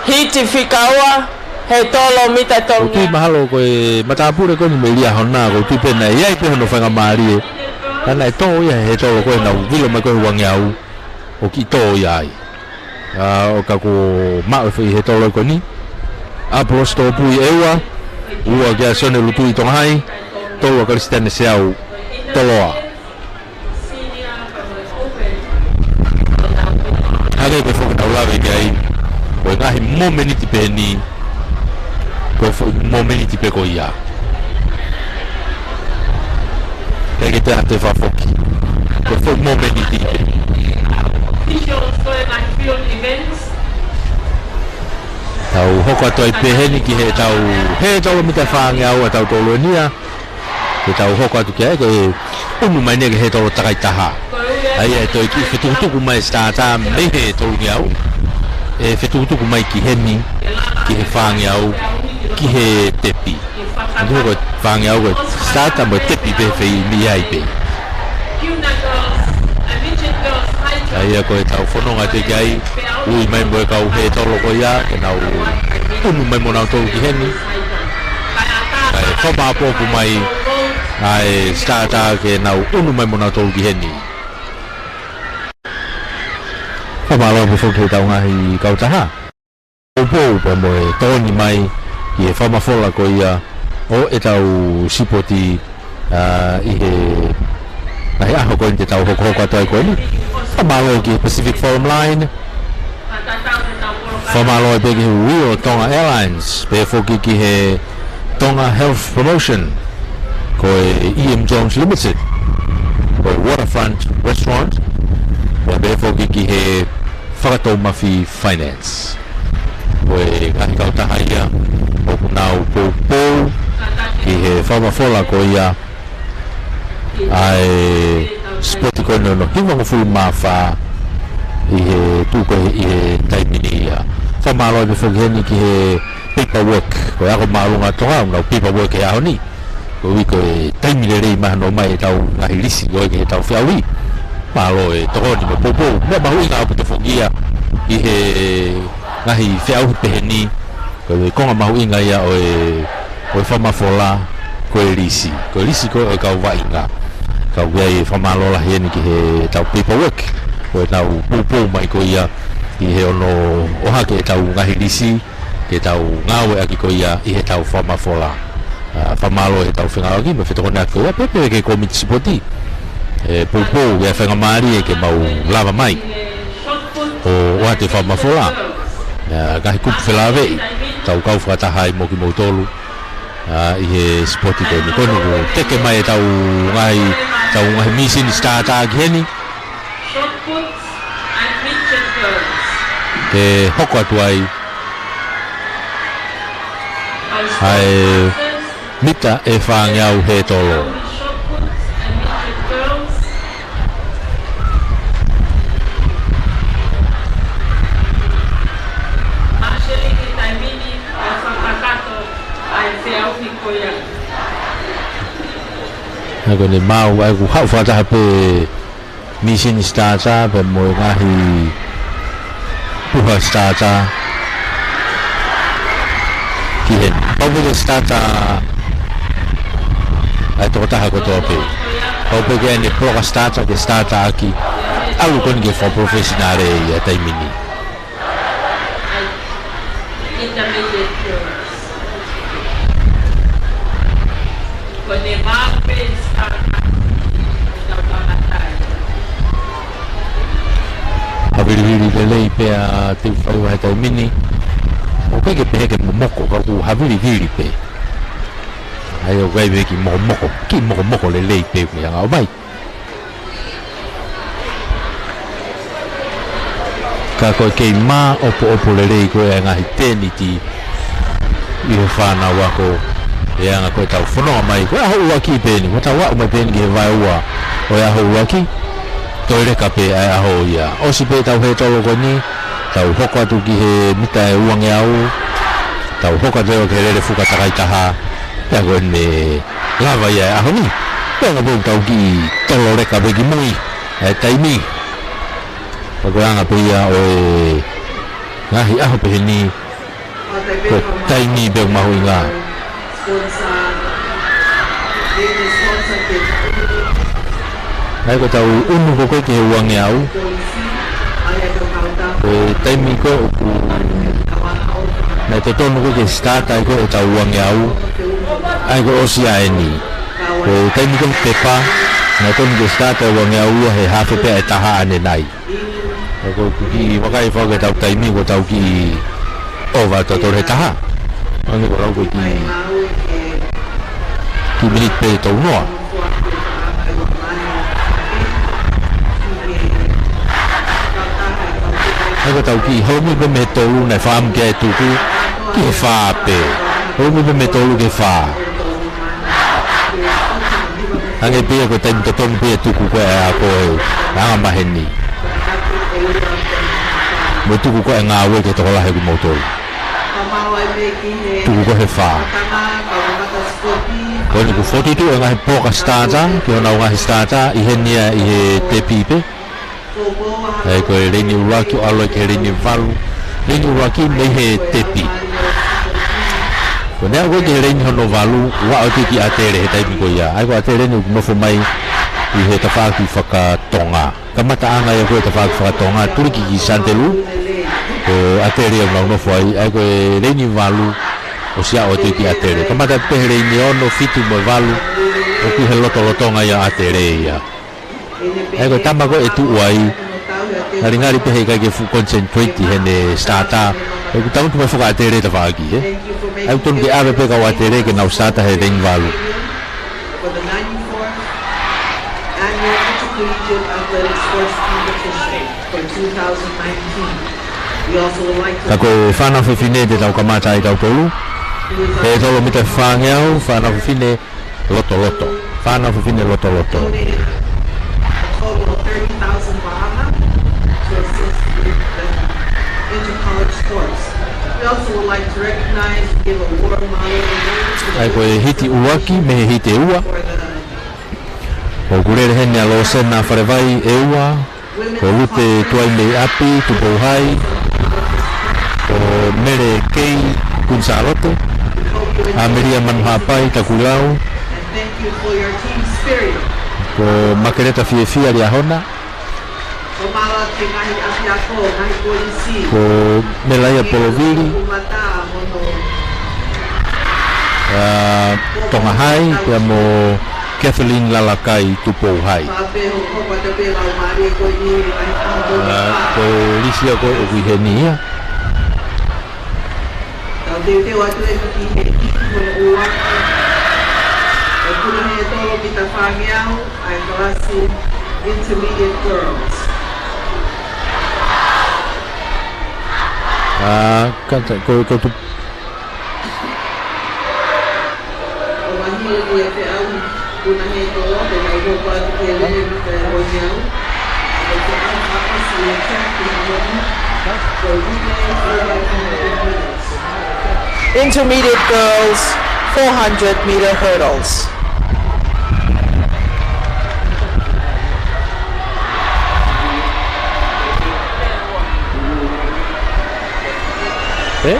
Hiti fika ua, he tolo mita tolu. ʻOku ou tui mahalo ko e matāpule ko eni mei Liahona, ʻoku ou tui pē naʻe ʻi ai pē hono faingamālie. Ka naʻe tō ia he tolo ko ē naʻa nau vilo mai ko ē he uangeau, ʻo kiʻi tō ia ai. ʻA, ʻo ka kuo maʻu e foʻi he tolo ko eni. ʻApolosi Tōpui, ʻEua, ua kia Sione Lutui, Tonga Hai, tolu ʻa Kalisitiane Seau, Toloa. Hangē pē foki naʻa ku lave ki ai, ko e ngaahi momeniti pē eni, ko e foʻi momeniti pē ko ia. Teʻeki ke toe fakafoki. Ko e foʻi momeniti pē. Tau hoko atu ai pē heni ki heʻetau he tolo mita fāngeau ʻa tautolu eni ia. Ke tau hoko atu ki ai, ko e ʻunu mai eni ki he he tolo takai taha. ʻA ia ʻe toe kiʻi fetukutuku mai e starter mei he tolungeau. ʻE fetukutuku mai ki heni, ki he fāngeau, ki he tepi. ʻOku hoko e fāngeau ko e starter mo e tepi pē he feituʻu ʻi ai pē. ʻA ia ko ʻetau fononga atu ki ai, ui mai mo e kau he tolo ko ia, ke nau ʻunu mai mo nautolu ki heni. Kae fakamāʻopoʻopo mai ʻa e starter ke nau ʻunu mai mo nautolu ki heni. Fakamālō pē foki ki heʻetau ngaahi kautaha. Poupou pea mo e tokoni mai ki he fakamafola ko ia ʻo ʻetau sipoti, ʻa, ʻi he ngaahi ʻaho ko eni te tau hokohoko atu ai ko eni. Fakamālō ki he Pacific Forum Line. Fakamālō pē ki he Rio Tonga Airlines, pehē foki ki he Tonga Health Promotion, ko e E M Jones Limited, ko e Waterfront Restaurant, pea pehē foki ki he Fakatoumafi Finance. Ko e ngaahi kautaha ia ʻoku nau poupou ki he fakamafola ko ia ʻa e sipoti ko eni hono hivangofulu mā fā ʻi he tuʻu ko ē ʻi he taimi ni ia. Fakamālō pē foki heni ki he Paperwork, ko e Ako Māʻolunga ʻa Tonga, ʻoku nau paperwork he ʻaho ni. Ko e ʻuhi ko e taimi lelei mahalo ʻomai ʻetau ngaahi lisi ko ē ki heʻetau feʻauhi. Mālō e tokoni mo e poupou, meʻa mahuʻinga ʻaupito foki ia ʻi he ngaahi feʻauhi pehē ni, ko e konga mahuʻinga ia ʻo e, ʻo e fakamafola, ko e lisi. Ko e lisi ko ē ʻo e kau vaʻinga. Ka ʻoku ʻi ai e fakamālō lahi eni ki heʻetau Paperwork, ko ʻenau poupou mai ko ia ʻi he hono ʻohake ʻetau ngaahi lisi, ke tau ngāueʻaki ko ia ʻi heʻetau fakamafola. ʻA, fakamālō heʻetau fengāueʻaki mo e fetokoniʻaki ko ia, pehē pē ki he kōmiti sipoti. ʻE poupou ki he faingamālie ke mau lava mai ʻo ʻoatu e fakamafola. ʻA, ngaahi kupu felāveʻi, tau kau fakataha ai mo kimoutolu. ʻa, ʻi he sipoti ko eni. Ko eni kuo teke mai ʻetau ngaahi, ʻetau ngaahi mīsini starter ki heni. Shot puts and midget curls. Ke hoko atu ai ʻa e mita ʻe fāngeau hētolo. Shot puts and midget curls. Actually, he taimi ni ʻoku fakakakato ʻa e feʻauhi ko ia. ʻA ia ko eni maʻu, ʻa ia kuo haʻu fakataha pē mīsini starter pea mo e ngaahi puha starter ki heni. Pau pē ke starter ʻa e tokotaha kotoa pē. Pau pē ke ʻi ai ʻene poloka starter ke starter ʻaki. ʻAlu ko eni ke fakaprofessional ʻi he taimi ni. Intermediate players. Ko ʻene maʻu pē starter ʻi he tau kamata ai. Havilivili lelei pē ʻa Teufaiva he taimi ni. ʻOku ʻikai ke pehē ke momoko, ka ʻoku havilivili pē. ʻA ia ʻoku ʻi ai pē kiʻi mokomoko, kiʻi mokomoko lelei pē ʻoku ne hanga ʻo ʻomai. Ka ko e kei maʻopoʻopo lelei ko ē ʻa e ngaahi tēniti ʻi he fānau ako, ʻi he anga ko ē ʻetau fononga mai, ko e ʻaho ʻuluaki pē eni, ko ʻetau aʻu mai pē eni ki he vaeua ʻo e ʻaho ʻuluaki, toe leka pē ʻa e ʻaho ia. ʻOsi pē ʻetau hētolo ko eni, tau hoko atu ki he mita ʻe uangeau, tau hoko atu ki he lele fuka takai taha, pea ko eni lava ia ʻa e ʻaho ni. Pea ngā pō tau kiʻi tolo leka pē ki mui ʻa e taimi. Pea ko e anga pē ia ʻo e ngaahi ʻaho pehē ni, ko e taimi pē ʻoku mahuʻinga. ʻA ia ko ʻetau ʻunu ko ē ki he uangeau. Ko e taimi ko ē ʻoku, naʻe totonu ko ē ke starter ai ko ē ʻetau uangeau. ʻA ia ko e ʻosi ʻa eni. Ko e taimi ko ē pepa, naʻe totonu ke starter ʻa e uangeau ia he hafe pē ʻa e taha ʻanenai. ʻA ia ko e kiʻi vakai fau ki heʻetau taimi, ko ʻetau kiʻi ʻova ʻa tautolu he taha. Ange ko lau ko e kiʻi, kiʻi miniti pē tolu noa. ʻA ia ko ʻetau kiʻi holomui pē mei he tolu naʻe fakaʻamu ki ai e tuku ki he fā pē. Holomui pē mei he tolu ki he fā. Hangē pē ia ko e taimi totonu pē ia e tuku ko ē ʻa e ako ʻe he anga maheni. Mo e tuku ko ē ʻa e ngāue ki he tokolahi ʻo kimoutolu. Tuku ko ē he fā. Ko eni kuo fokotuʻu e ngaahi poloka starter, ki honau ngaahi starter, ʻi heni ia ʻi he tepi pē. ʻA ia ko e leini ʻuluaki ʻo ʻalu ai ki he leini valu. Leini ʻuluaki mei he tepi. Ko ʻene aʻu ko ē ki he leini hono valu, ʻoku aʻu atu ki ʻAtele he taimi ko ia. ʻA ia ko ʻAtele eni ʻoku nofo mai ʻi he tafaʻaki fakatonga. Kamataʻanga ia ko ē tafaʻaki fakatonga, tuliki ki Santelū. Ko ʻAtele ia ʻoku nau nofo ai. ʻA ia ko e leini valu, ʻosi aʻu atu ki ʻAtele. Kamata pē he leini ono, fitu mo e valu, ʻoku ʻi he lotolotonga ia ʻo ʻAtele ia. ʻA ia ko e tama ko ē ʻe tuʻu ai, ngalingali pē heʻikai ke fuʻu concentrate ʻi heʻene starter. ʻOku tangutu mai foki ʻa ʻAtele tafaʻaki, ē. ʻA ia ʻoku totonu ke ʻave pē kau ʻAtele ke nau starter he leini valu. Ka ko e fānau fefine te tau kamata ai tautolu. Hētolo mita fāngeau, fānau fefine lotoloto. Fānau fefine lotoloto. Donated a total of thirty thousand baht to assist with the inter-college sports. We also would like to recognize and give a warm Mālō ʻOtua ʻA ia ko e hiti ʻuluaki mei he hiti ʻe ua. for the ʻOku lele heni ʻa Losena Falevai ʻe ua, ko Lupe Tuaimeiʻapi Tupou Hai, ko Mele Kei Kuini Sālote, ʻAmelia Manuhapai Takuilau, ko Makeleta Fiefia Liahona, ko Melaia Polovili, ʻa, Tonga Hai, pea mo Kathleen Lalakai Tupou Hai. ʻA, ko e lisi ia ko ē ʻoku ʻi heni ia. Tau teuteu atu eni ki he hiti hono ua, Angeau, ʻa e kalasi Intermediate Girls. ʻA, kātaki, ko, ko tu- ʻO mahino ni e feʻauhi, puna he tō, te nau hoko atu ke lele mita ʻe Angeau. ʻA e feʻauhi ʻosi e track ʻi Hawaii, ko e relay four by four hundred meters. Intermediate girls, four hundred meter hurdles. Ē?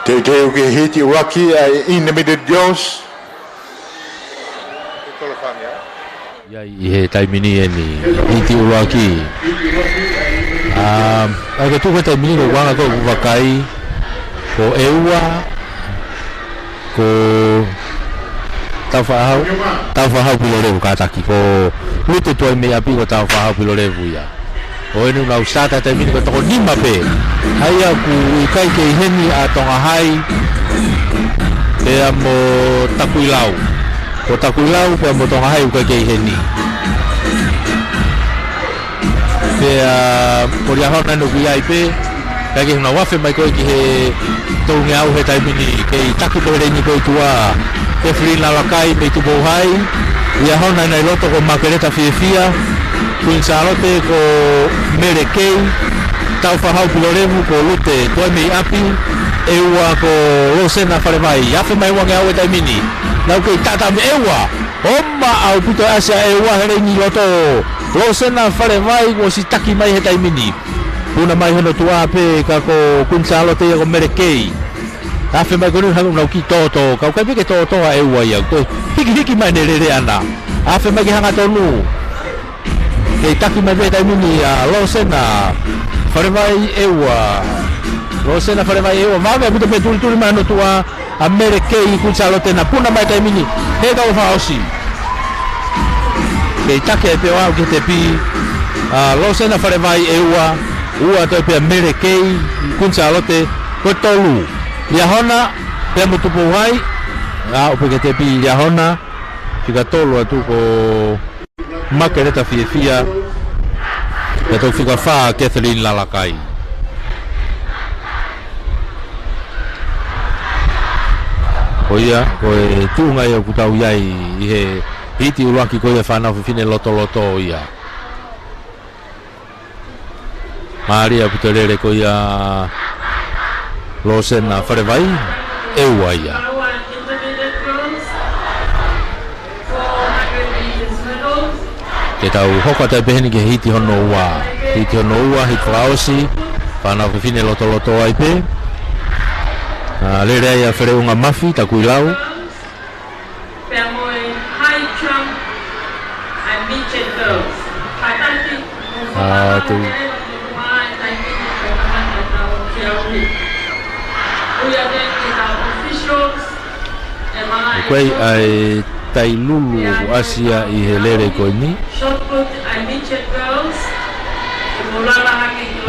Teuteu ki he hiti ʻuluaki ʻa e intermediate girls. ʻI ai ʻi he taimi ni eni, hiti ʻuluaki. ʻA, ʻa ia ko e tuʻu he taimi ni ko e anga ko ē ʻeku vakai, ko ʻEua, ko Tāufaʻāhau, Tāufaʻāhau Pilolevu kātaki, ko Lute Tuaimeiʻapi ko Tāufaʻāhau Pilolevu ia. ʻO eni ʻoku nau sata he taimi ni ko e toko nima pē. ʻA ia ʻoku ʻikai kei heni ʻa Tonga Hai, pea mo Takuilau. Ko Takuilau pea mo Tonga Hai ʻoku ʻikai kei heni. Pea ko Liahona ʻoku ʻi ai pē, ka ke huna afe mai ko ē ki he tolungeau he taimi ni, kei taki pē he leini ko ē tuʻa, Kathleen Lalakai mei Tupou Hai, Liahona ʻi loto ko Makeleta Fiefia, Kuini Sālote ko Mele Kei, Tāufaʻāhau Pilolevu ko Lute Tuaimeiʻapi, ʻEua ko Losena Falevai, afe mai ʻa e ua ngeau he taimi ni, nau kei taʻataʻa mei ʻEua, ʻo maʻa ʻaupito e ʻasi ʻa ʻEua he leini loto. Losena Falevai kuo ʻosi taki mai he taimi ni. Puna mai hono tuʻa pē ka ko Kuini Sālote ia ko Mele Kei. Afe mai ko eni hangē ʻoku nau kiʻi tōtō. Ka ʻoku ʻikai pē ke tōtō ʻa ʻEua ia. Ko e hikihiki mai ʻene lele ʻana. Afe mai ke hangatonu. Kei taki mai pē he taimi ni ʻa Losena Falevai ʻEua. Losena Falevai ʻEua. Vave ʻaupito pē tulituli mai hono tuʻa. ʻA Mele Kei Kuini Sālote naʻe puna mai taimi ni. He kau fakaʻosi. Kei taki ai pē ʻo aʻu ki he tepi. ʻA Losena Falevai ʻEua. Ua toe pē ʻa Mele Kei Kuini Sālote. Ko e tolu. Liahona, pea mo Tupou Hai. ʻA, ʻo pē ki he tepi Liahona. Fika tolu atu ko Makeleta Fiefia, pea toki fika fā Kathleen Lalakai. Ko ia, ko e tuʻunga ia ʻoku tau ʻi ai ʻi he hiti ʻuluaki ko ia fānau fefine lotoloto ia. Mālie ʻaupito e lele ko ia Losena Falevai, ʻEua ia. Ke tau hoko atu ai pē heni ki he hiti hono ua. Hiti hono ua, hiti fakaʻosi, fānau fefine lotoloto ai pē. ʻA, lele ai ʻa Feleʻunga Mafi, Takuilau. Pea mo e high jump ʻa e midget girls. Kātaki, ʻa, te u Ko e ʻai Tailulu ʻoku ʻasi ia ʻi he lele ko eni. Shot put ʻa e midget girls.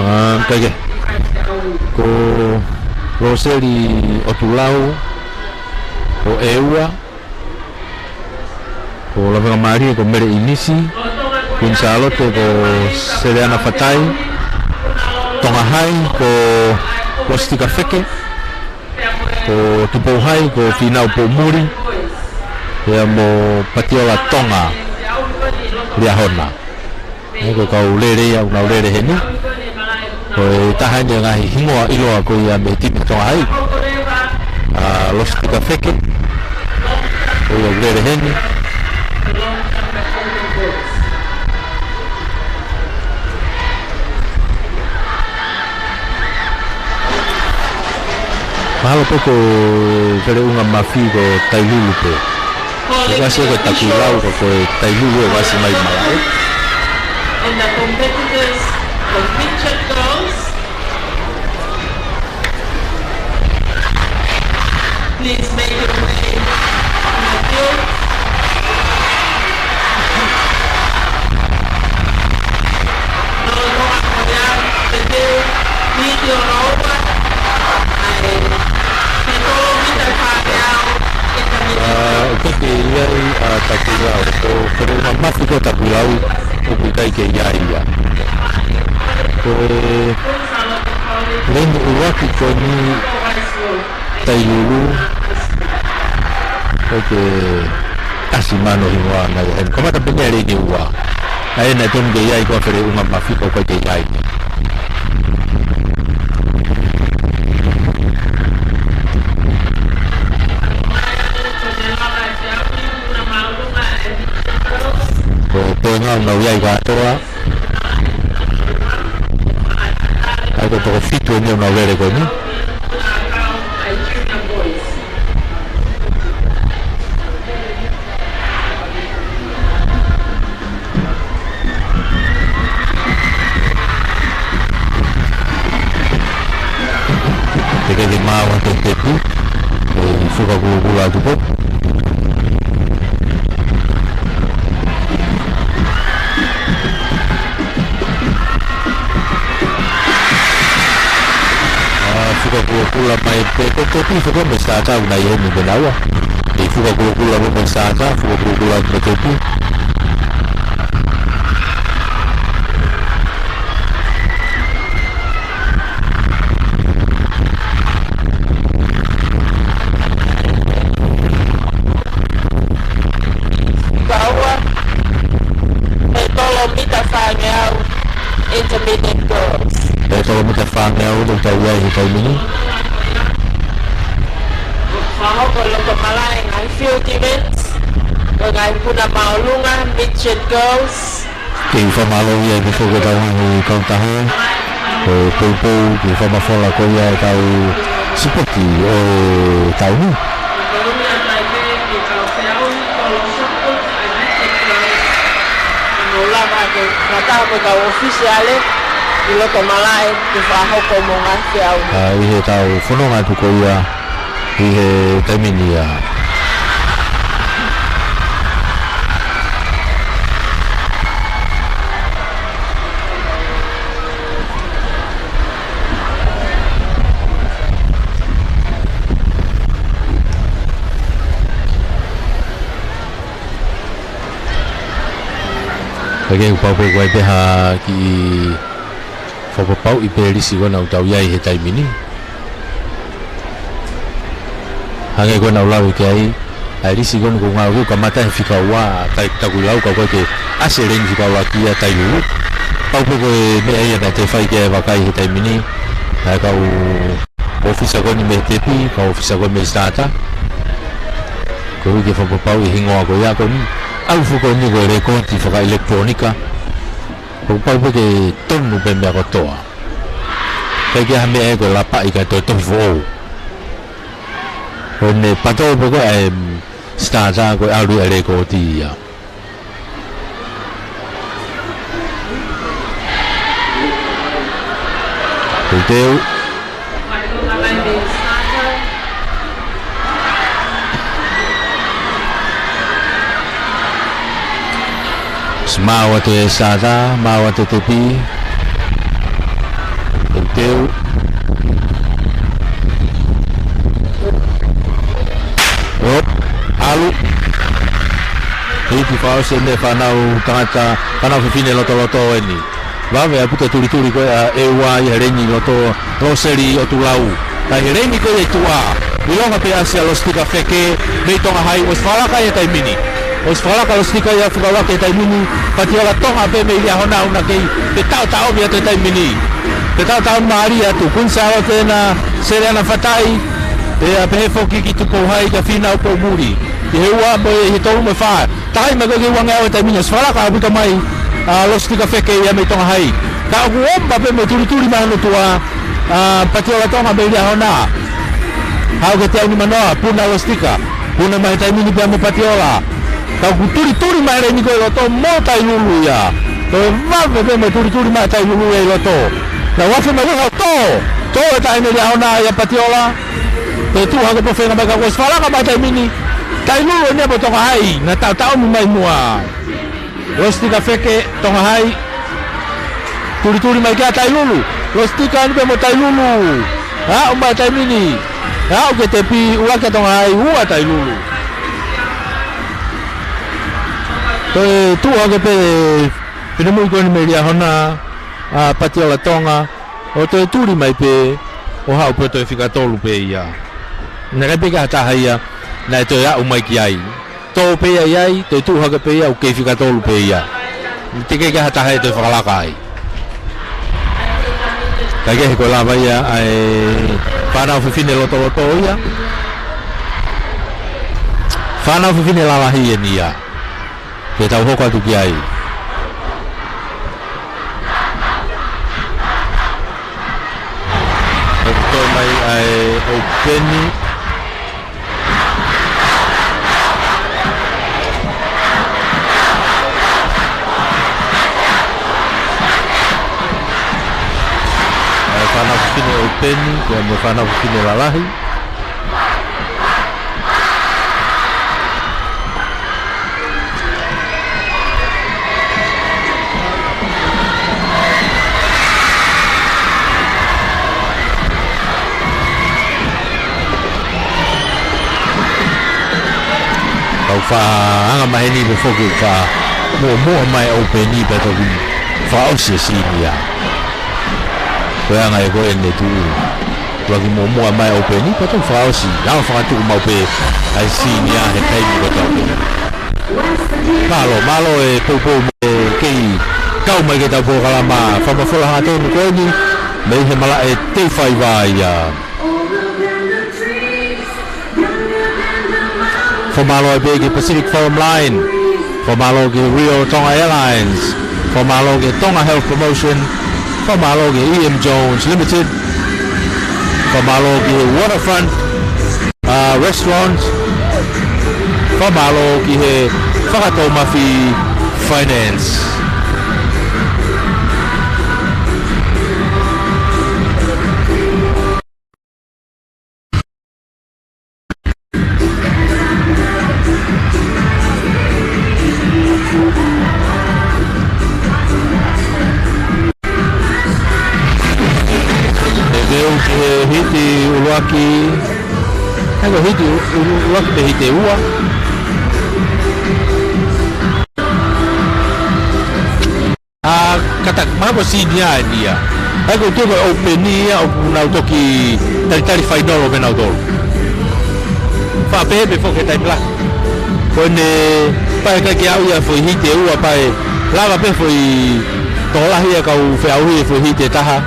ʻA, kae kehe. Ko Loseli ʻOtulau, ko ʻEua, ko Lavengamālie ko Mele ʻInisi, Kuini Sālote ko Seleana Fatai, Tonga Hai ko Lositika Feke, ko Tupou Hai ko Fīnau Poumuli, pea mo Patiola Tonga Liahona. ʻA ia ko e kau lele ia ʻoku nau lele heni. Ko e taha eni e ngaahi hingoa ʻiloa ko ia mei he timi Tonga Hai. ʻA, Lositika Feke. Ko ia ʻoku lele heni. Mahalo pē ko Feleʻunga Mafi ko Tailulu pē. Ko e ʻasi ko e Takuilau ka ko e Tailulu ʻoku ʻasi mai malaʻe. And the competitors, the midget girls, please make your way to the field. Lolotonga ko ia, te te, hiti hono ua, ʻa e, he tolu mita fāngeau, Ko e ʻikai ke ʻi ai ʻa Takuilau, ko e feʻunga mafi ko Takuilau, ʻoku ʻikai ke ʻi ai ia. Ko e leni ʻuluaki ko eni Tailulu, ʻoku ʻasi mano hingoa nai heni. Ko mata pene leni ua. ʻA ia naʻe tonu ke ʻi ai ko e feʻunga mafi ko e ʻikai ke ʻi ai. Ko e poenga ʻoku nau ʻi ai kātoa. ʻA ia ko e toko fitu eni ʻoku nau lele ko eni. Teʻeki ke maau atu e tepu, ʻe fuka kulokula atu ko. ʻA, fuka kulokula mai pē, ko e tepu, fuka mei Sātā, ʻoku nau ʻi heni pē naua. ʻE fuka kulokula mo mei Sātā, fuka kulokula mo e tepu. Fika ua, mei tolo mita fāngeau, intermediate girls. Mei tolo mita fāngeau, ʻoku tau ʻi ai he taimi ni. Fakahoko loto malaʻe ngaahi field events, ko e ngaahi puna māʻolunga, midget girls. Kei fakamālō ia ʻi he foki ʻetau ngaahi kautaha ʻo e poupou ki he fakamafola ko ia ʻetau sipoti ʻo e taʻu ni. Mo lava ke fakataha mo e kau ʻōfisiale ʻi loto malaʻe ke fakahoko mo ngaahi feʻauhi. ʻA, ʻi heʻetau fononga atu ko ia ʻi he taimi ni ia. Ka ke u pau pē ko e pē ha kiʻi fakapapauʻi pē lisi ko ena ʻoku tau ʻi ai he taimi ni. Hangē ko ena ʻoku lau ki ai, ʻa e lisi ko ena ʻoku ngāueʻaki ʻoku kamata he fika ua, Tai Takuilau ka ʻoku ʻikai ke ʻasi e leni fika ua ki ai Tailulu. Pau pē ko e meʻa ia naʻe toe fai ki ai e vakai he taimi ni, ʻa e kau ʻōfisa ko eni mei he tepi, kau ʻōfisa ko eni mei Sātā. Koeʻuhi ke fakapapauʻi e hingoa ko ia ko eni. ʻAlu foki ko eni ko e lekooti fakaʻilekitulōnika. Fakapapau pē ke tonu pē meʻa kotoa. ʻIkai ke ʻi ai ha meʻa ia ko e lapaʻi kae toe tohi foʻou. Ko ʻene pato pē ko ē ʻa e, mm, Sātā ko e ʻalu ia e lekooti ia. Teuteu. Maau atu e Sātā, maau atu e tepi. Teuteu. ʻO, ʻalu. Hiki fakaʻosi ʻe he fānau tangata, fānau fefine lotoloto eni. Vave ʻa e puke tulituli ko ē ʻa ʻEua ʻi he leni loto, Loseli ʻOtulau. Ka ʻi he leni ko ē ʻi tuʻa, ʻilonga pē ʻa Sialosi Tika Feke, mei Tonga Hai, ʻosi fakalaka ia he taimi ni. ʻOsi fakalaka Losi Tika ia fekauʻaki he taimi ni, Patiola Tonga pē mei Liahona ʻoku na kei, te taʻotaʻomi atu he taimi ni. Te taʻotaʻomi mālie atu, Kuini Sālote na, Seleana Fatai, pea pehē foki ki Tupou Hai, kia Fina Upomuli. ʻI he ua mo e, ʻi he tolu mo e fā. Takai mai ko ē ki he uangeau he taimi ni, ʻosi fakalaka ʻaupito mai, ʻa, Losi Tika Feke ia mei Tonga Hai. Ka ʻoku ʻomai pē mo tulituli mai hono tuʻa, ʻa, Patiola Tonga mei Liahona. Haʻu ki he teau nimanoa, puna Losi Tika. Puna mai he taimi ni pea mo Patiola. Ka ʻoku tulituli mai leni ko ē ʻi loto mo Tailulu ia. Ko e vave pē mo tulituli mai Tailulu ia ʻi loto. Na wafe mai ko ē tō. Tō e taʻahine Liahona ia Patiola. Pea tuʻu hake pē feinga mai ka kuo ʻosi fakalaka mai he taimi ni. Tailulu eni ia mo Tonga Hai, na taʻotaʻomi mai muʻa. Losi Tika Feke, Tonga Hai. Tulituli mai kia Tailulu. Losi Tika eni pē mo Tailulu. Aʻu mai he taimi ni. Aʻu ki he tepi, ua kia Tonga Hai, ua Tailulu. Toe tuʻu hake pē finemui ko eni mei Liahona, ʻa Patiola Tonga, ʻo toe tuli mai pē ʻo haʻu pē ʻo toe fika tolu pē ia. Naʻe ʻikai pē ke ʻi ai ha taha ia naʻe toe aʻu mai ki ai. Tō pē ia ʻi ai, toe tuʻu hake pē ia ʻoku kei fika tolu pē ia. Teʻeki ke ʻi ai ha taha ia ʻe toe fakalaka ai. Kae kehe ko e lava ia ʻa e fānau fefine lotoloto ia. Fānau fefine lalahi eni ia. Ke tau hoko atu ki ai. ʻOku toe mai ʻa e ʻoupeni. ʻA e fānau fefine ʻoupeni, pea mo e fānau fefine lalahi. Kau faʻa anga maheni pē foki ʻoku faʻa muʻomuʻa mai ʻoupeni pea toki fakaʻosi e sīnia. Ko e anga ē ko eni ʻoku ʻuluaki muʻomuʻa mai ʻoupeni pea toki fakaʻosi. Naʻa fakatuʻu maʻu pē ʻa e sīnia he taimi ko ē ʻoku tau. Mālō, mālō e poupou mo e kei kau mai ki heʻetau polokalama fakamafola hangatonu ko eni mei he malaʻe Teifaiva ia. Fakamālō ai pē ki he Pacific Forum Line. Fakamālō ki he Rio Tonga Airlines. Fakamālō ki he Tonga Health Promotion. Fakamālō ki he E M Jones Limited. Fakamālō ki he Waterfront, uh, Restaurant. Fakamālō ki he Fakatoumafi Finance. ʻE teu ki he hiti ʻuluaki. ʻA ia ko e hiti ʻuluaki pē hiti ʻe ua. ʻA, kātaki, mahalo ko e sīnia eni ia. ʻA ia ko e tuʻu ko e ʻoupeni ia ʻoku nau toki talitali fainolo pē nautolu. Faʻa pehē pē foki he taimi lahi. Ko ʻene pea ʻikai ke aʻu ia foʻi hiti ʻe ua pea lava pē foʻi tokolahi ia kau feʻauhi he foʻi hiti ʻe taha.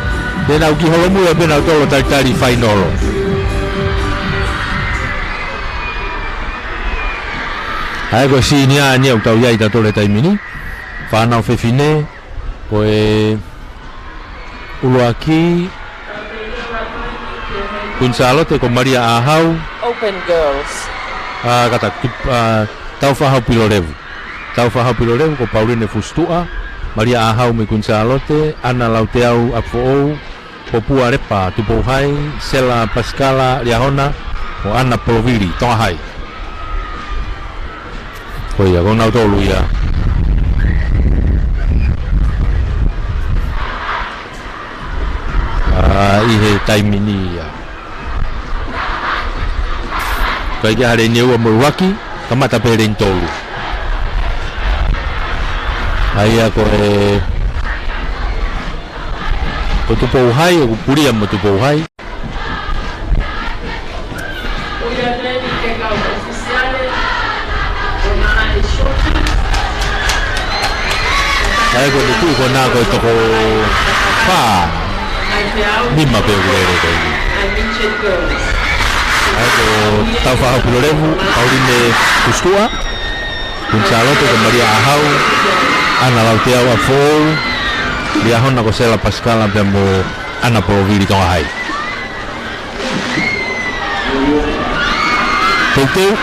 Te nau kiʻi holomui pē nautolu talitali fainolo. ʻA ia ko e sīnia eni ia ʻoku tau ʻi ai tautolu he taimi ni. Fānau fefine, ko e ʻuluaki, Kuini Sālote ko Malia ʻAhau. Open girls. ʻA, kātaki, ʻa, Taufaʻahau Pilolevu. Taufaʻahau Pilolevu ko Pauline Fusituʻa, Malia ʻAhau mei Kuini Sālote, ʻAna Lauteau ʻApifoʻou, Popua Lepa Tupou Hai, Sela Pasikala Liahona, mo ʻAna Polovili Tonga Hai. Ko ia, ko nautolu ia. ʻA, ʻi he taimi ni ia. Kae kehe ʻa e leini ʻe ua mo e ʻuluaki, kamata pē leini tolu. ʻA ia ko e, ko Tupou Hai, ʻoku pulia mo Tupou Hai. ʻA ia ko e tuʻu ko ena ko e toko fā, nima pē ʻoku lele ko eni. ʻA ia ko Taufaʻahau Pilolevu, Pauline Fusituʻa, Kuini Sālote ko Malia ʻAhau, ʻAna Lauteau ʻApifoʻou, Liahona ko Sela Pasikala pea mo ʻAna Polovili Tonga Hai. Teuteu.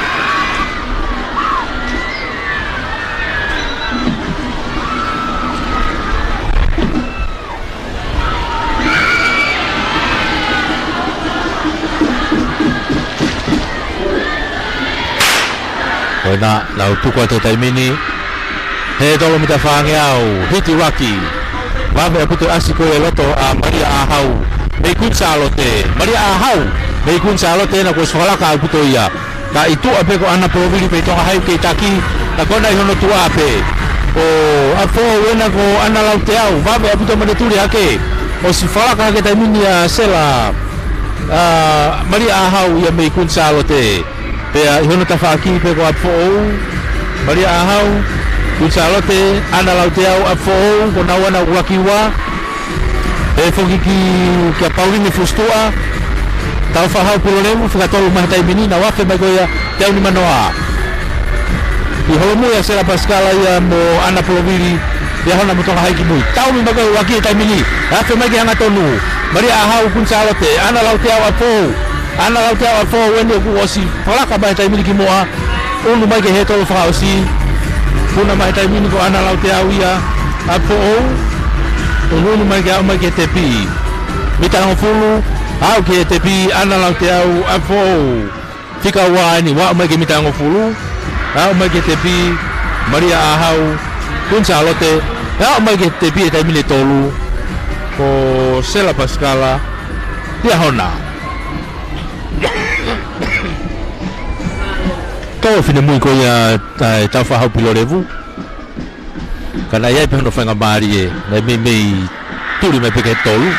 Ko ena, nau tuku atu he taimi ni. He tolo mita fāngeau, hiti ʻuluaki. Vave ʻaupito e ʻasi ko ē ʻi loto ʻa Malia ʻAhau mei Kuini Sālote. Malia ʻAhau mei Kuini Sālote ena kuo ʻosi fakalaka ʻaupito ia. Ka ʻi tuʻa pē ko ʻAna Polovili mei Tonga Hai ʻoku kei taki. Ko ena ʻi hono tuʻa pē. Ko ʻApifoʻou ena ko ʻAna Lauteau, vave ʻaupito mo ʻene tuli hake. ʻOsi falaka hake taimi ni ʻa Sela, ʻa Malia ʻAhau ia mei Kuini Sālote. Pea ʻi hono tafaʻaki pē ko ʻApifoʻou, Malia ʻAhau, Kuini Sālote, ʻAna Lauteau, ʻApifoʻou, ko naua ʻena ʻuluaki ua. Pea foki ki, kia Pauline Fusitua, Tāufaʻāhau Pilolevu, fika tolu mai he taimi ni, nau afe mai ko ia, teau nimanoa. ʻI holomui ʻa Sela Pasikala ia mo ʻAna Polovili, ʻi ʻAhona mo Tonga Hai ki mui. Taumi mai ko ia ʻuluaki he taimi ni, afe mai ki he hangatonu. Malia ʻAhau Kuini Sālote, ʻAna Lauteau ʻApifoʻou, ʻAna Lauteau ʻApifoʻou eni ʻoku ʻosi falaka mai he taimi ni ki muʻa, unu mai ki he tolo fakaʻosi. Puna mai he taimi ni ko ʻAna Lauteau ia ʻApifoʻou. Unuunu mai ke aʻu mai ki he tepi. Mita hongofulu, aʻu ki he tepi ʻAna Lauteau ʻApifoʻou. Fika ua eni, ua aʻu mai ki he mita hongofulu. Aʻu mai ki he tepi, Malia ʻAhau Kuini Sālote. Aʻu mai ki he tepi he taimi ni ʻe tolu, ko Sela Pasikala ʻi ʻAhona. Ko e finemui ko ia ʻa e Tāufaʻāhau Pilolevu. Ka naʻe ʻi ai pē hono faingamālie, naʻe meimei tuli mai pē ki he tolu.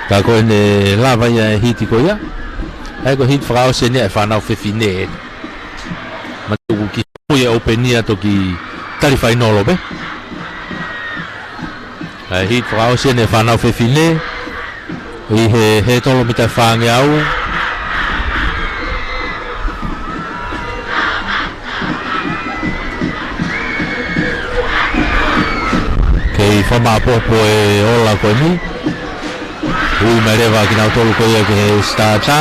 Ka ko ʻene lava ia e hiti ko ia. ʻA ia ko e hiti fakaʻosi eni ia ʻa e fānau fefine. Matuku ki mui e ʻoupeni ia toki tali fainolo pē. ʻA e hiti fakaʻosi eni ʻa e fānau fefine. ʻI he, he tolo mita fāngeau. Kei fakamaʻopoʻopo e ola ko eni. Ui mai leva kinautolu ko ia ki he sitata.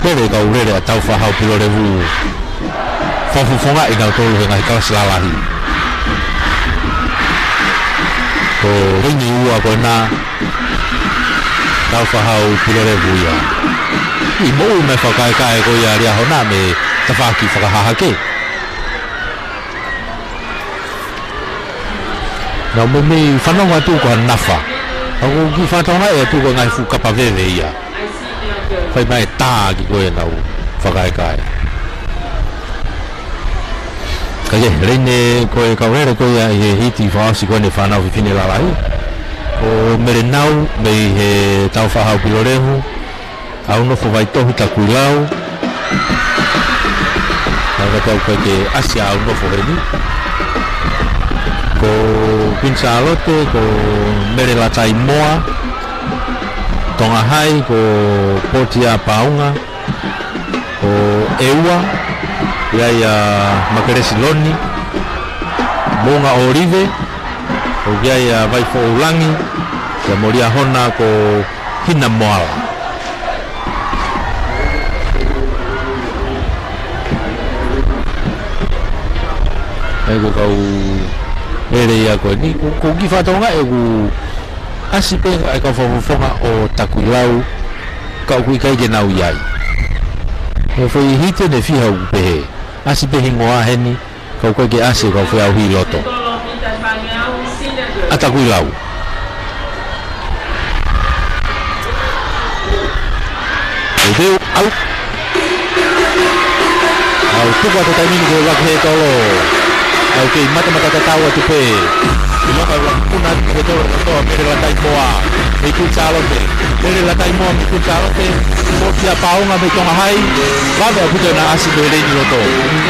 Pele kau lele ʻa Tāufaʻāhau Pilolevu. Fakafofongaʻi kinautolu he ngaahi kalasi lalahi. Ko e laine ua ko ena, Tāufaʻāhau Pilolevu ia. ʻI moʻui mai fakaekae ko ia ʻa ʻAhona mei he tafaʻaki fakahahake. Naʻa mou meimei fanongo atu ko ha nafa. ʻOku kiʻi fakatokangaʻi atu ko e ngaahi fuʻu kapa veve ia. Fai mai tā ki ko ē ʻenau fakaekae. Ka ke, laine ko e kau lele ko ia ʻi he hiti fakaʻosi ko eni ʻa e fānau fefine lalahi. Ko Melenau mei he Tāufaʻāhau Pilolevu. ʻAunofo Vaitohi Takuilau. Naʻe kapau ko e ke ʻasi ʻa ʻAunofo heni. Ko Kuini Sālote, ko Mele Lataimoa. Tonga Hai, ko Pōtia Paunga. Ko ʻEua, ʻi ai ʻa Makelesi Loni, Moʻunga ʻŌlive, ʻoku ʻi ai ʻa Vaifoʻou Langi, ʻia mo Liahona ko Hina Moala. ʻA ia ko e kau lele ia ko eni, ko, ko e kiʻi fakatokangaʻi ʻoku ʻasi pē ʻa e kau fakafofonga ʻo Takuilau, ka ʻoku ʻikai ke nau ʻi ai. He foʻi hiti ʻe fiha ʻoku pehē. ʻAsi pē hingoa heni, ka ʻoku ʻikai ke ʻasi e kau feʻauhi ʻi loto. ʻA Takuilau. ʻE teu au. ʻOku tuku atu taimi ni ko e ʻuluaki he tolo. ʻOku kei matamata tatau atu pē. ʻIlonga ʻuluaki puna atu he tolo kotoa, Mele Lataimoa mei Kuini Sālote. Mele Lataimoa mei Kuini Sālote. Pōtia Paunga mei Tonga Hai. Vave ʻaupito ʻena ʻasi mei he laine ʻi loto.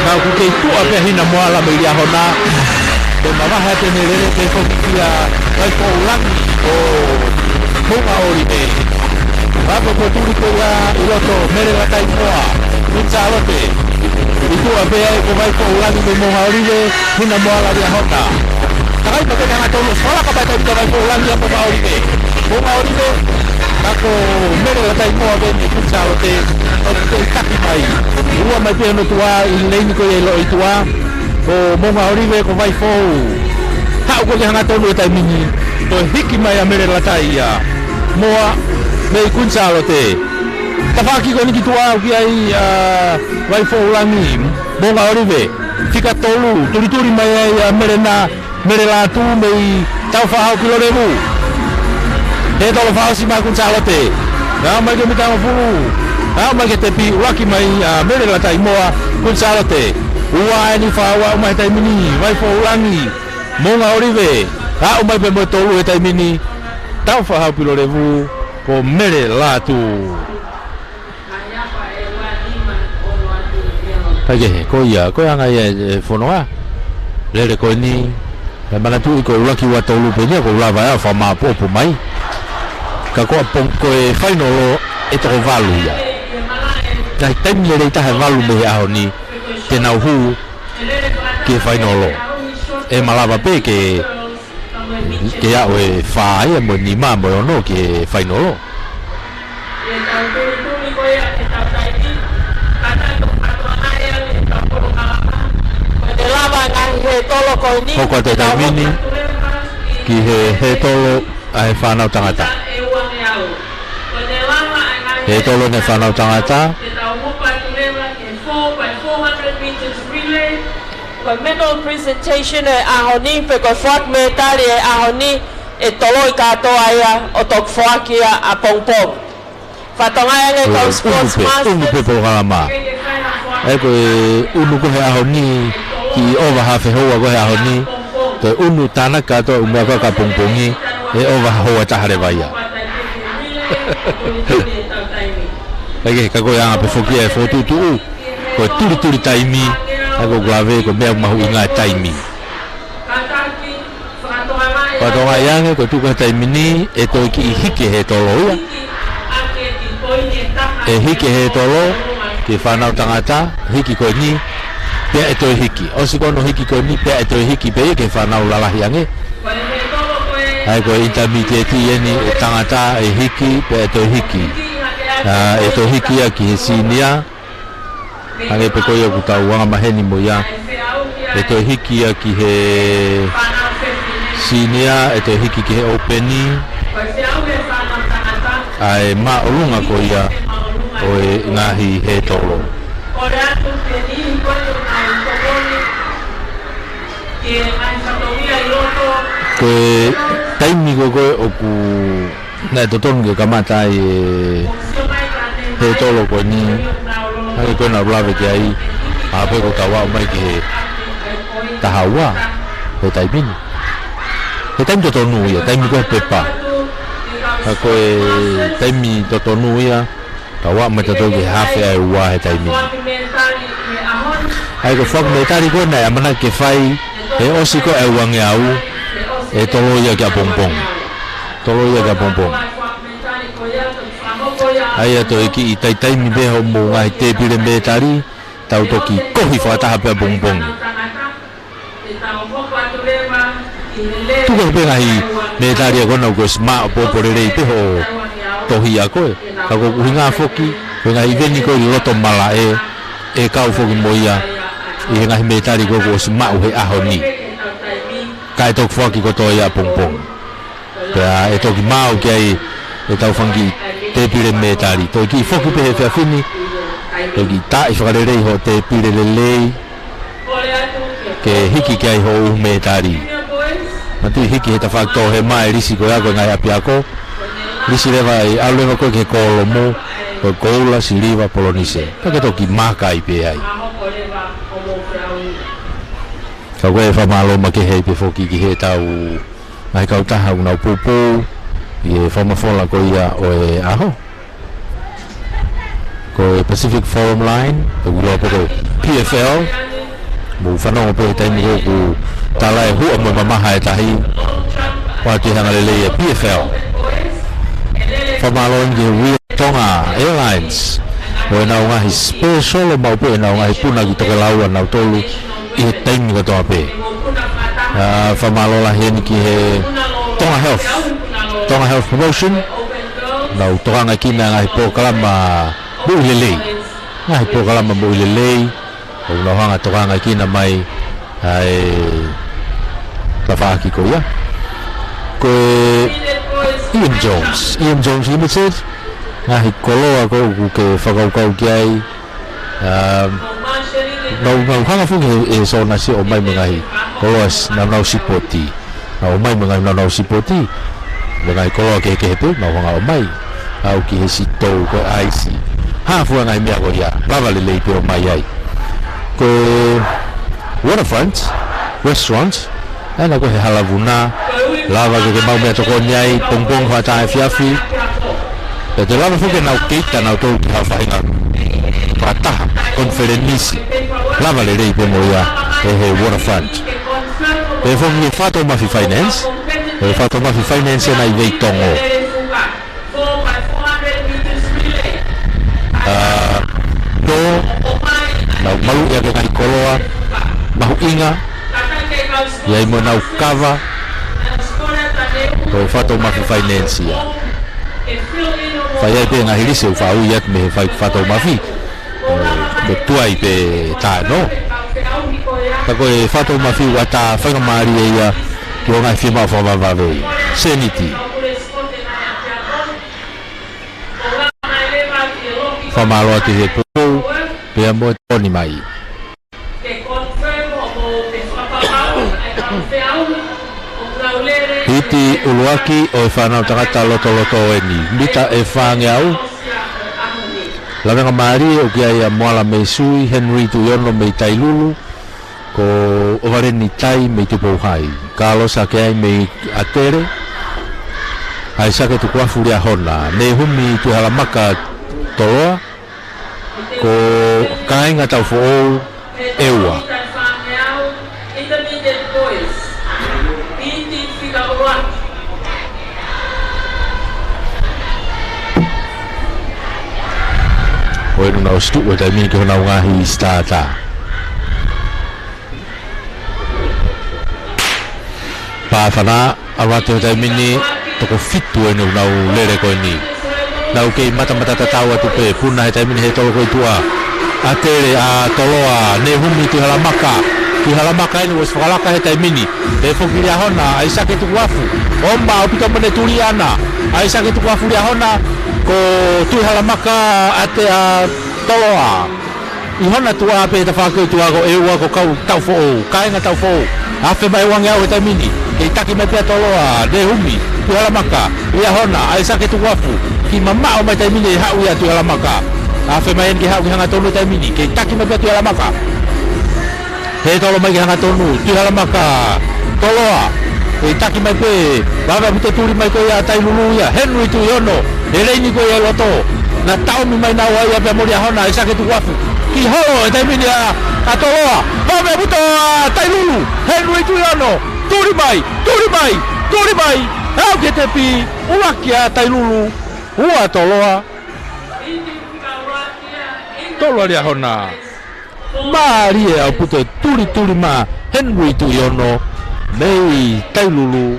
Ka ʻoku kei tuʻa pē ʻa Hina Moala mei Liahona. Ko e mavahe atu ʻene lele pē foki kia Vaifoʻou Langi ʻo Moʻunga ʻŌlive. Vave ko e tuli ko ia ʻi loto, Mele Lataimoa, Kuini Sālote. ʻI tuʻa pē ai ko Vaifoʻou Langi mei Moʻunga ʻŌlive, Hina Moala Liahona. Takai pē ke hangatonu, falaka pē taimi ko Vaifoʻou Langi ʻa Moʻunga ʻŌlive. Moʻunga ʻŌlive, ka ko Mele Lataimoa pē mei Kuini Sālote, ʻoku kei taki mai. Ua mai pē hono tuʻa ʻi he laine ko ia ʻi loto ʻi tuʻa. Ko Moʻunga ʻŌlive, ko Vaifoʻou. Haʻu ko ē ke hangatonu he taimi ni. Ko e hiki mai ʻa Mele Lataimoa mei Kuini Sālote. Tafaʻaki ko eni ki tuʻa ʻoku ʻi ai ʻa Vaifoʻou Langi. Moʻunga ʻŌlive. Fika tolu. Tulituli mai ai ʻa Mele na. Mele Latu mei Tāufaʻāhau Pilolevu. He tolo fakaʻosi mai Kuini Sālote. Aʻu mai ki he mita hongofulu. Aʻu mai ki he tepi, ʻuluaki mai ʻa Mele Lataimoa, Kuini Sālote. Ua eni fā ua ʻomai he taimi ni, Vaifou Langi, Moʻunga ʻOlive. Aʻu mai pē mo e tolu he taimi ni, Taufaʻahau Pilolevu, ko Mele Latu. Kaikehe, ko ia, ko e anga ia e, e fononga. Lele ko eni, ʻe manatuʻi ko e ʻuluaki ua tolu pē eni ia, ko e lava ʻo fakamāʻopoʻopo mai. Ka ko ʻapongipongi ko e fainolo ʻe toko valu ia. Ka ko e taimi lelei taha e valu mei he ʻaho ni, te nau hū ki he fainolo. ʻE malava pē ke ke aʻu e fā ia mo e nima mo e ono ki he fainolo. Hoko atu e taimi ni ki he hētolo ʻa e fānau tangata. Hētolo ʻa e fānau tangata. Ko e medal presentation e ʻaho ni, pe ko e foaki mētali e ʻaho ni, ʻe toloi kātoa ia ʻo toki foaki ia ʻapongipongi. Fakatonga ange ko e ʻoku unu sports pē, master. ʻUnu pē polokalama. ʻE ko e ʻunu ko ē he ʻaho ni, kiʻi ʻova hafe houa ko ē he ʻaho ni. Ko e ʻunu tānaki kātoa ʻū meʻa ko ē ʻapongipongi, ʻe ʻova houa ʻe taha leva ia. Kaikehe, ka ko e anga pē foki ia e fokotuʻutuʻu. Ko e tulituli taimi, ʻa ia ko e lave, ko e meʻa mahuʻinga e taimi. Fakatonga ange, ko e tuku he taimi ni, ʻe toe kiʻi hiki e hētolo ia. ʻE hiki e hētolo ki he fānau tangata, hiki ko eni, pea ʻe toe hiki. ʻOsi ko hono hiki ko eni, pea ʻe toe hiki pē ia ki he fānau lalahi ange. ʻA ia ko e intermediate eni e tangata ʻe hiki, pea ʻe toe hiki. ʻA, ʻe toe hiki ia ki he senior. Hangē pē ko ia ʻoku tau anga maheni mo ia. ʻE toe hiki ia ki he senior, ʻe toe hiki ki he open. ʻA e māʻolunga ko ia ʻo e ngaahi hētolo. Ko e taimi ko ē ʻoku naʻe totonu ke kamata ai e hētolo ko eni, hangē ko ē naʻa ku lave ki ai, ʻa pē ko e kau aʻu mai ki he taha ua he taimi ni. He taimi totonu ia, taimi ko ē pepa. Ka ko e taimi totonu ia, kau aʻu mai tautolu ki he hafe ʻa e ua he taimi ni. ʻA ia ko e foaki mētali ko ē naʻe ʻamanaki ke fai, he ʻosi ko ē ʻa e uangeau, ʻe toloi ia ki ʻapongipongi. Toloi ia ki ʻapongipongi. ʻA ia toe kiʻi taitaimi pē hoʻomou ngaahi tēpile mētali, tau toki kohi fakataha pē ʻapongipongi. Tuku pē ngaahi mētali ʻa ko ē naʻa ku ʻosi māʻopoʻopo lelei pē hoʻo tohi ʻa ko ē. Ka ko e ʻuhinga foki, ko e ngaahi ʻiveni ko ē ʻi loto malaʻe, ʻe kau foki mo ia, ʻi he ngaahi mētali ko ē kuo ʻosi maʻu he ʻaho ni. Kae toki foaki kotoa ia ʻapongipongi. Pea ʻe toki maʻu ki ai ʻetau fanga kiʻi tēpile mētali. Toe kiʻi foki pē he efiafi ni, toe kiʻi taaʻi fakalelei hoʻo tēpile lelei, ke hiki ki ai hoʻo ʻū mētali. Manatuʻi hiki he tafaʻaki tō hema e lisi ko ia ko e ngaahi ʻapiako. Lisi leva ʻe ʻalu leva ko ē ki he kōlomu, ko e koula, siliva, polonise. Pea ke toki maaka ai pē ai. Ka ko e fakamālō makehe pē foki ki heʻetau ngaahi kautaha ʻoku nau poupou ʻi he fakamafola ko ia ʻo e ʻaho. Ko e Pacific Forum Line, ʻoku ʻiloa pē ko e P F L. Mou fanongo pē he taimi ko ē ʻoku tala e huʻa mo e mamaha e tahi. ʻOatu e hanga lelei e P F L. Fakamālō eni ki he Tonga Airlines, ʻo ʻenau ngaahi special ʻo maʻu pē ʻenau ngaahi puna ki tokelau ʻanautolu ʻi he taimi kotoa pē. ʻA, fakamālō lahi eni ki he Tonga Health, Tonga Health Promotion, nau tokangaʻi ʻa e ngaahi polokalama moʻui lelei. Ngaahi polokalama moʻui lelei, ʻoku nau hanga ʻo tokangaʻi mai ʻa e tafaʻaki ko ia. Ko e E M Jones, E M Jones Limited, ngaahi koloa ko ē ʻoku ke fakakaukau ki ai. Um, nau, nau hanga foki ʻe, ʻe Sōnasi ʻo ʻomai mo e ngaahi koloa s-, naunau sipoti. Nau ʻomai mo e ngaahi naunau sipoti. Mo e ngaahi koloa kehekehe pē, nau hanga ʻo ʻomai. Aʻu ki he sitou ko e ʻaisi. Hā fua ngaahi meʻa ko ia, lava lelei pē ʻo mai ai. Ko e Waterfront Restaurant, ʻena ko e he hala vuna, lava ke ke maʻu meʻatokoni ai, pongipongi hoʻatā efiafi. Pea te lava foki ke nau keita nautolu ki ha faʻahinga fakataha, konifelenisi. Lava lelei pē mo ia ʻe he Waterfront. Pea foki ki he Fatomafi Finance, ʻe Fatomafi Finance ʻena ʻi Veitongo. Four by four hundred meters relay. ʻA, nō, nau maluʻi ʻaki e ngaahi koloa mahuʻinga, ʻi ai mo ʻenau kava, ko e Fatomafi Finance ia. Fai ai pē ngaahi lisi ʻoku faʻa ui atu mei he fai Fatomafi. Ko e tuai pē taʻe nō. Ka ko e Fatomafi ʻoku ʻatā faingamālie ia ki he ngaahi fiemaʻu fakavavevave. Seniti. Fakamālō atu he poupou, pea mo e tokoni mai. Hiti ʻuluaki ʻo e Fānau Tangata Lotoloto ʻeni, mita ʻe fāngeau. Lavengamālie ʻoku ʻi ai ʻa Moala Meisui, Henry Tuʻiono mei Tailulu, ko ʻOvaleni Tai mei Tupou Hai, Kalosa Keai mei ʻAtele, ʻAisake Tukuafu Liahona, Nehumi Tuʻihalamaka Toloa, ko Kāinga Taufoʻou ʻEua. Ko ʻenau situʻu he taimi ni ki honau ngaahi sitaata. Pāfana, ʻalu atu he taimi ni, toko fitu ʻeni ʻoku nau lele ko ʻeni. Nau kei matamata tatau atu pē, puna he taimi ni he tolo ko ē ʻi tuʻa. ʻAtele ʻa Toloa, Nehumi Tuʻihalamaka. Tuʻihalamaka ʻeni ʻosi fakalaka he taimi ni. Pea foki Liahona, ʻAisake Tukuafu. ʻOma ʻaupito mo ʻene tuli ʻana. ʻAisake Tukuafu Liahona, ko Tuʻihalamaka ʻAte ʻa Toloa. ʻI hona tuʻa pē he tafaʻaki ʻi tuʻa ko ʻEua ko Kau Taufoʻou, Kāinga Taufoʻou. Afe mai ʻe uangeau he taimi ni, kei taki mai pē ʻa Toloa, Nehumi Tuʻihalamaka, Liahona, ʻAisake Tukuafu, kei mamaʻo mai taimi ni ʻe haʻu ia Tuʻihalamaka. Afe mai ʻeni ke haʻu ki hangatonu he taimi ni, kei taki mai pē ʻa Tuʻihalamaka. He tolo mai ki hangatonu, Tuʻihalamaka, Toloa, kei taki mai pē, vave ʻaupito tuli mai ko ia ʻa Tailulu ia, Henry Tuʻiono, he leini ko ia ʻi loto, naʻa taʻomi mai naua ia pea mo Liahona, ʻAisake Tukuafu, ki holo he taimi ni ʻa, ʻa Toloa, vave ʻaupito ʻa Tailulu, Henry Tuʻiono, tuli mai, tuli mai, tuli mai, aʻu ki he tepi, ʻuluaki ʻa Tailulu, ua Toloa, tolu ʻa Liahona. Mālie ʻaupito e tulituli mai ʻa Henry Tuʻiono mei Tailulu.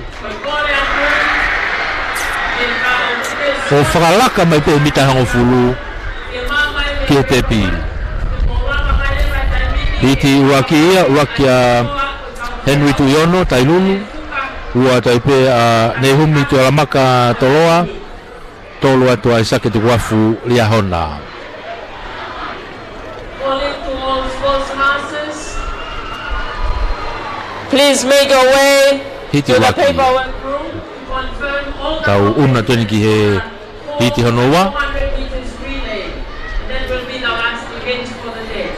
ʻO fakalaka mai pē mita hongofulu ki he tepi. Hiti ʻuluaki ia, ʻuluaki ʻa Henry Tuʻiono, Tailulu. Ua atu ai pē ʻa Nehumi Tuʻihalamaka Toloa. Tolu atu ʻa ʻAisake Tukuafu Liahona. Please make your way Hiti to the ʻuluaki. Paperwork room to confirm all the Tau ʻuna atu ʻeni ki he hiti hono ua. Four hundred meters relay. That will be the last event for the day.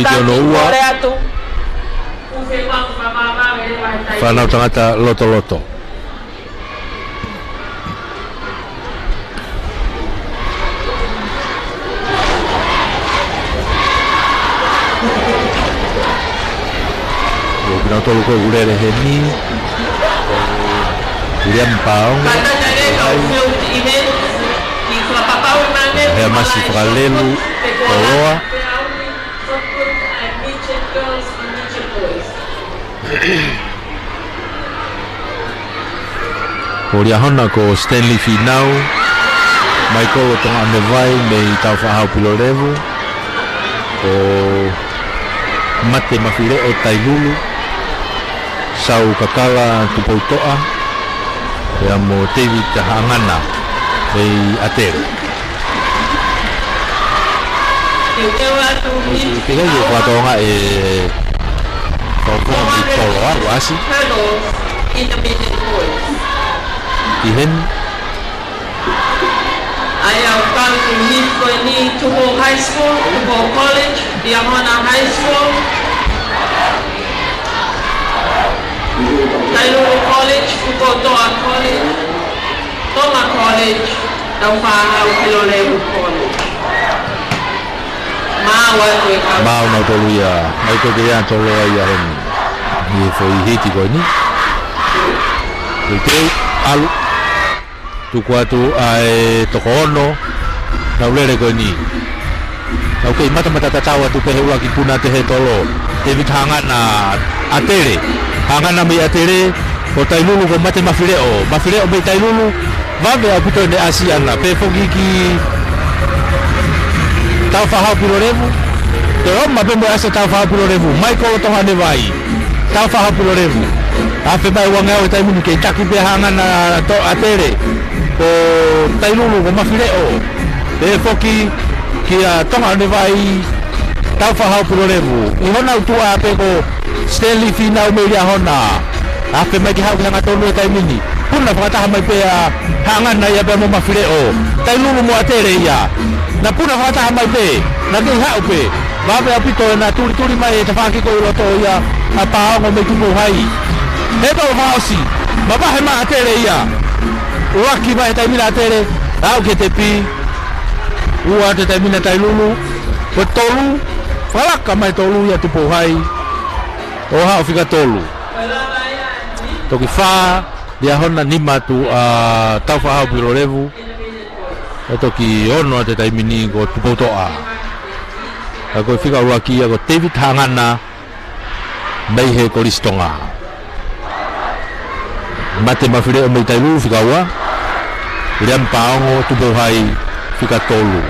Hiti hono ua. Kole atu. Fānau Tangata Lotoloto. ʻOku nau tolu ko ē ʻoku lele heni. William Paongo. Hea Masi Fakalelu Toloa. Ko Liahona ko Stanley Finau, Michael Tongaʻonevai mei Taufaʻāhau Pilolevu, ko Mate Mafileʻo Tailulu, Sau Kakala Tupoutoʻa, pea mo David Haʻangana mei ʻAtele. Pehē ʻe he fakatonga ʻe fakafonga mei Toloa, ʻoku ʻasi. ʻI heni. ʻA ia ʻoku kau ki he hiti ko eni Tupou High School, Tupou College, Liahona High School, Tailulu College, Tupoutoʻa College, Tonga College, Taufahau Pilolevu College. Maau atu e kau. Maau nautolu ia, mai ko ke ia tolo ai a heni. ʻI he foʻi hiti ko eni. Teuteu, ʻalu. Tuku atu ʻa e toko ono, nau lele ko eni. Nau kei matamata tatau atu pē he ʻuluaki puna ʻa e tolo. David Hangana ʻAtele. Hangana mei ʻAtele, ko Tailulu ko Mate Mafileʻo. Mafileʻo mei Tailulu, vave ʻaupito ʻene ʻasi ʻana. Pehē foki ki Taufahau Pilolevu. Toe ʻomai pē mo e ʻasi ʻa Taufahau Pilolevu. Michael Tonga Nevai. Taufahau Pilolevu. Afe mai uangeau he taimi ni kei taki pē Hangana ʻAtele. Ko Tailulu, ko Mafileʻo. Pehē foki kia Tonga Nevai, Taufahau Pilolevu. ʻI hona ʻutuʻa pē ko Stanley Finau mei Liahona. Afe mai ke haʻu ki he hangatonu he taimi ni. Puna fakataha mai pē ʻa Hangana ia pea mo Mafileʻo. Tailulu mo ʻAtele ia. Na puna fakataha mai pē. Na kei haʻu pē. Vave ʻaupito ʻena tulituli mai e tafaʻaki ko ē ʻi loto ia ʻa Paongo mei Tupou High. He pau fakaʻosi. Mavahe mai ʻAtele ia. ʻUluaki mai he taimi ni ʻa ʻAtele. Aʻu ki he tepi. Ua atu he taimi ni ʻa Tailulu. Ko e tolu. Fakalaka mai tolu ia Tupou High. ʻO haʻu fika tolu. Toki fā, Liahona, nima atu ʻa Taufahau Pilolevu. ʻO toki ono atu he taimi ni ko Tupoutoʻa. Ka ko e fika ʻuluaki ia ko David Hangana mei he Kolisi Tonga. Mate Mafileʻo mei Tailulu fika ua. Liam Paongo Tupou High fika tolu.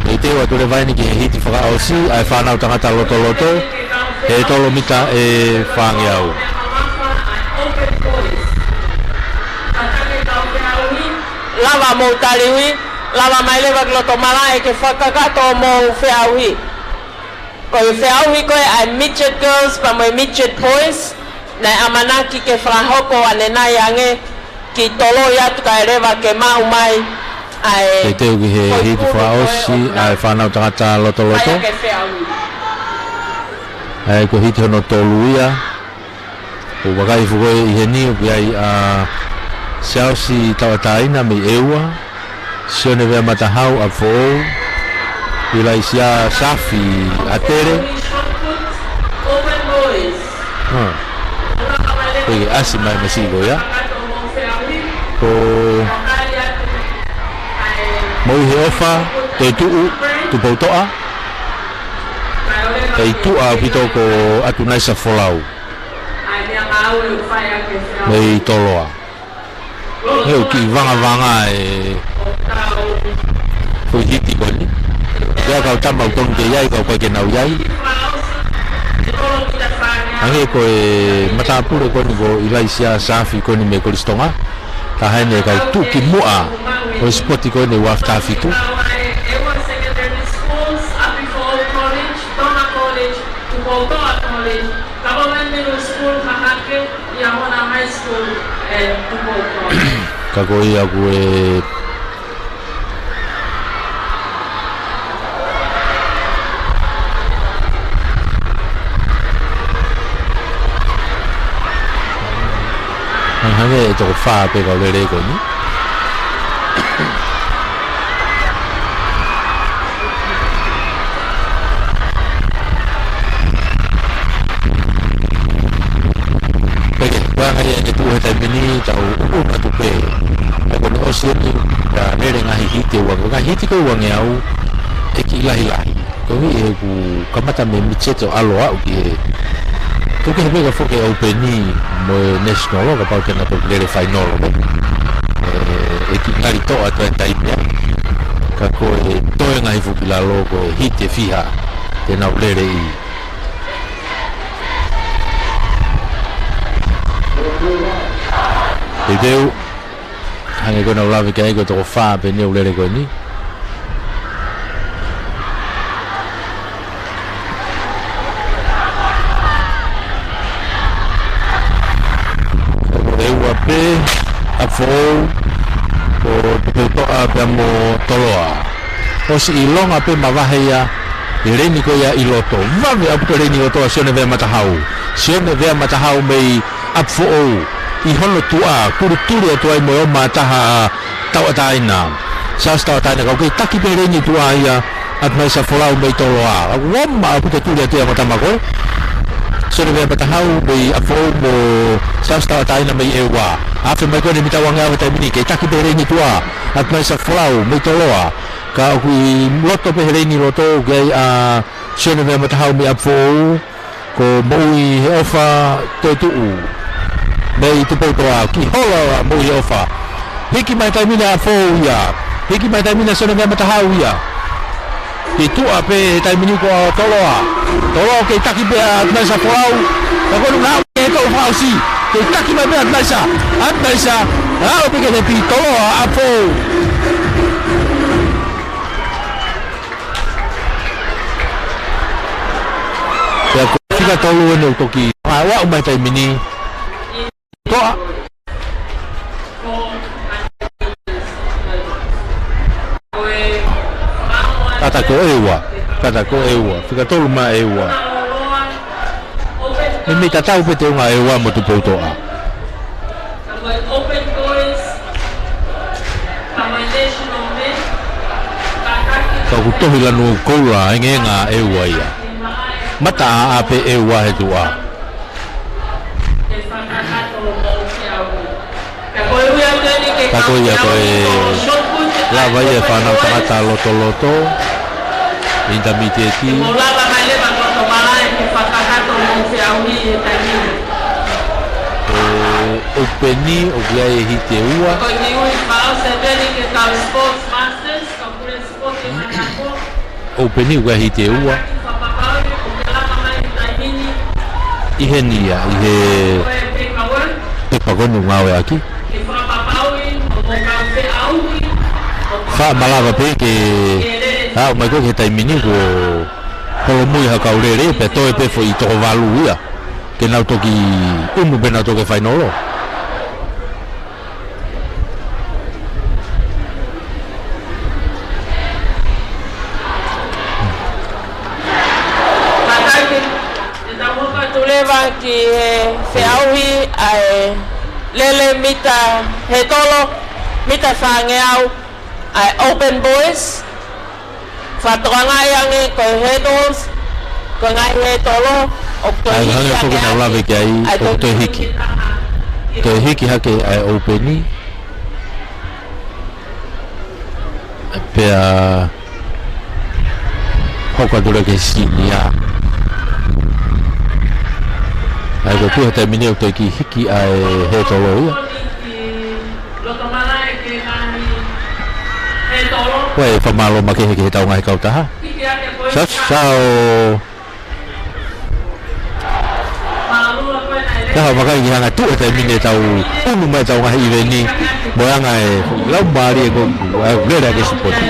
Teuteu atu leva eni ki he hiti fakaʻosi, ʻa e fānau tangata lotoloto, he tolo mita ʻe fāngeau. Lava mou tali ui, lava mai leva ki loto malaʻe ke fakakakato mou feʻauhi. Ko e feʻauhi ko ē ʻa e midget girls pea mo e midget boys, naʻe ʻamanaki ke fakahoko ʻanenai ange ki toloi atu kae leva ke maʻu mai ʻa e. Teuteu ki he hiti fakaʻosi ʻa e fānau tangata lotoloto. Fai ake feʻauhi. ʻA ia ko e hiti hono tolu ia. ʻOku vakai hifo ko ē ʻi heni ʻoku ʻi ai ʻa Siaosi Tauʻatāina mei ʻEua, Sione Veamatahau ʻa Foʻou, ʻIlaisiā Safi ʻAtele. Huh. Pea ʻasi mai masiʻi ko ia. Ko Moiheʻofa Toetuʻu, Tupoutoʻa. Kae tuʻa ʻaupito ko ʻAtunaisa Folau mei Toloa. He ʻoku kiʻi vangavanga e foʻi hiti ko eni. Pea kau tama ʻoku tonu ke ʻi ai, kau ʻikai ke nau ʻi ai. Hangē ko e matāpule ko eni ko ʻIlaisiā Safi ko eni mei Kolisi Tonga. Ka heni e kau tuʻu ki muʻa ʻo e sipoti ko eni ua afe taha fitu. Ka ko ia ʻoku e Hangē ʻe toko fā pē kau lele ko eni. Peke, ua ngai e tuʻu he taimi ni, tau ʻuʻu atu pē. Pea ko eni ʻosi eni, ka lele ngaahi hiti ua, ngaahi hiti ko ē uangeau, ʻe kiʻi lahilahi. Koeʻuhi he ʻoku kamata mei he midget ʻo ʻalu ʻo aʻu ki he. Tuku he mega foki ʻopen mo e national, kapau te na toki lele fainolo, ē. ʻE, ʻe kiʻi ngali toʻa atu e taimi ia. Ka ko e toenga hifo ki lalo ko e hiti ʻe fiha te nau lele ʻi. Teuteu, hangē ko ʻenau lave ki ai ko e toko fā pē eni ʻoku lele ko eni. Ko e ua pē, ʻa Foʻou, ko Tupoutoʻa pea mo Toloa. ʻOsi ʻilonga pē mavahe ia, ʻi he leini ko ia ʻi loto. Vave ʻaupito leini ʻi loto ʻa Sione Vea Matahau. Sione Vea Matahau mei ʻApifoʻou. ʻI hono tuʻa, kulituli atu ai mo e ō mai taha ʻa Tauʻatāina. Siaosi Tauʻatāina ka ʻoku kei taki pē leini tuʻa ia, ʻa Tunaisa Folau mei Toloa. ʻOku ō mai ʻaupito tuli atu ia mo tama ko ē. Sione Vea Matahau mei ʻApifoʻou mo Siaosi Tauʻatāina mei ʻEua. Afe mai ko eni mita uangeau he taimi ni, kei taki pē leini tuʻa, ʻa Tunaisa Folau mei Toloa. Ka ʻoku ʻi loto pē he leini ʻi loto, kei ʻa Sione Vea Matahau mei ʻApifoʻou. Ko Moʻuiheʻofa Toetuʻu mei Tupoutoʻa, kiʻi hola ʻa Moʻuiheʻofa. Hiki mai taimi ni ʻa Foʻou ia. Hiki mai taimi ni ʻa Sione Vea Matahau ia. Kei tuʻa pē he taimi ni ko ʻa Toloa. Toloa kei taki pē ʻa Tunaisa Folau. Ka ko e ʻuhinga ʻoku kei tau fakaʻosi. Kei taki mai pē ʻa Tunaisa. ʻA Tunaisa. ʻAlu pē ki he tepi, Toloa ʻa Foʻou. Pea ko e fika tolu eni ʻoku toki ʻa, ʻa, ʻa, mai taimi ni. Toʻa. Kata ko ʻEua. Kata ko ʻEua. Fika tolu mai ʻEua. Meimei tatau pē teunga ʻEua mo Tupoutoʻa. Ka ʻoku tohi lanu koula engenga ʻEua ia. Mata ʻā pē ʻEua he tuʻa. Ka ko ia ko e lava ia e fānau tangata lotoloto. Intermediate. ʻE ʻoupeni, ʻoku ʻi ai e hiti ʻe ua. ʻOupeni ʻoku ʻi ai e hiti ʻe ua. ʻI heni ia, ʻi he pepa ko eni ʻoku ngāueʻaki. Faʻa malava pē ke aʻu mai ko ē ki he taimi ni kuo holomui ha kau lele, pea toe pē foʻi toko valu ia. Ke nau toki ʻunu pē nau toki fainolo. Kātaki, ʻe tau hoko atu leva ki he feʻauhi ʻa e lele mita hētolo, mita fāngeau, ʻa e Open Boys. Fakatokangaʻi ange ko e hurdles, ko e ngaahi hētolo, ʻoku toe hiki hake ʻa e toe hiki. Toe hiki hake ʻa e ʻoupeni. Pea hoko atu leva ki he senior. ʻA ia ko e tuʻu he taimi ni ʻoku toe kiʻi hiki ʻa e hētolo ia. Ko e fakamālō makehe ki he tau ngaahi kautaha. Sasao. Kae ʻumaʻā e ngaahi tuʻu he taimi ni ʻetau ʻunu mai ʻetau ngaahi ʻiveni. Mo e anga e laumālie ko ē ʻoku lele ʻaki e sipoti.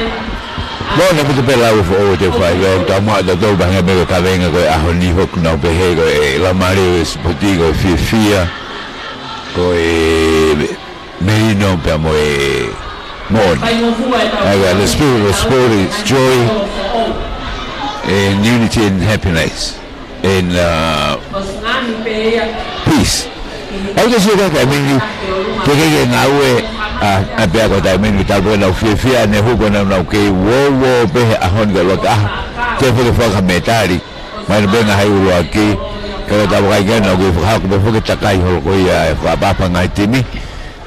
Mo na kutu pē lau foʻou te fai, ʻoku tau maʻu ʻa tautolu pē hangē pē ko e kaveinga ko e ʻaho ni ʻoku nau pehē ko e laumālie ʻo e sipoti, ko e fiefia, ko e melino pea mo e moʻoni. ʻA ia, the spirit of sport is joy and unity and happiness and, uh, peace. ʻA ia, ke sio ka ka mini, ke ke ke ngāue, ʻa, ʻa pea ko e taimi ni tau pē nau fiefia, ne huko nau nau kei uouo pē he ʻaho ni ka loto ʻaho, ke faka fakametali. Mai na pē ngaahi ʻuluaki, ka ko e tau vakai ke nau kei fakahoko pē foki e takai holo ko ia e fakaʻapaʻapa ngaahi timi.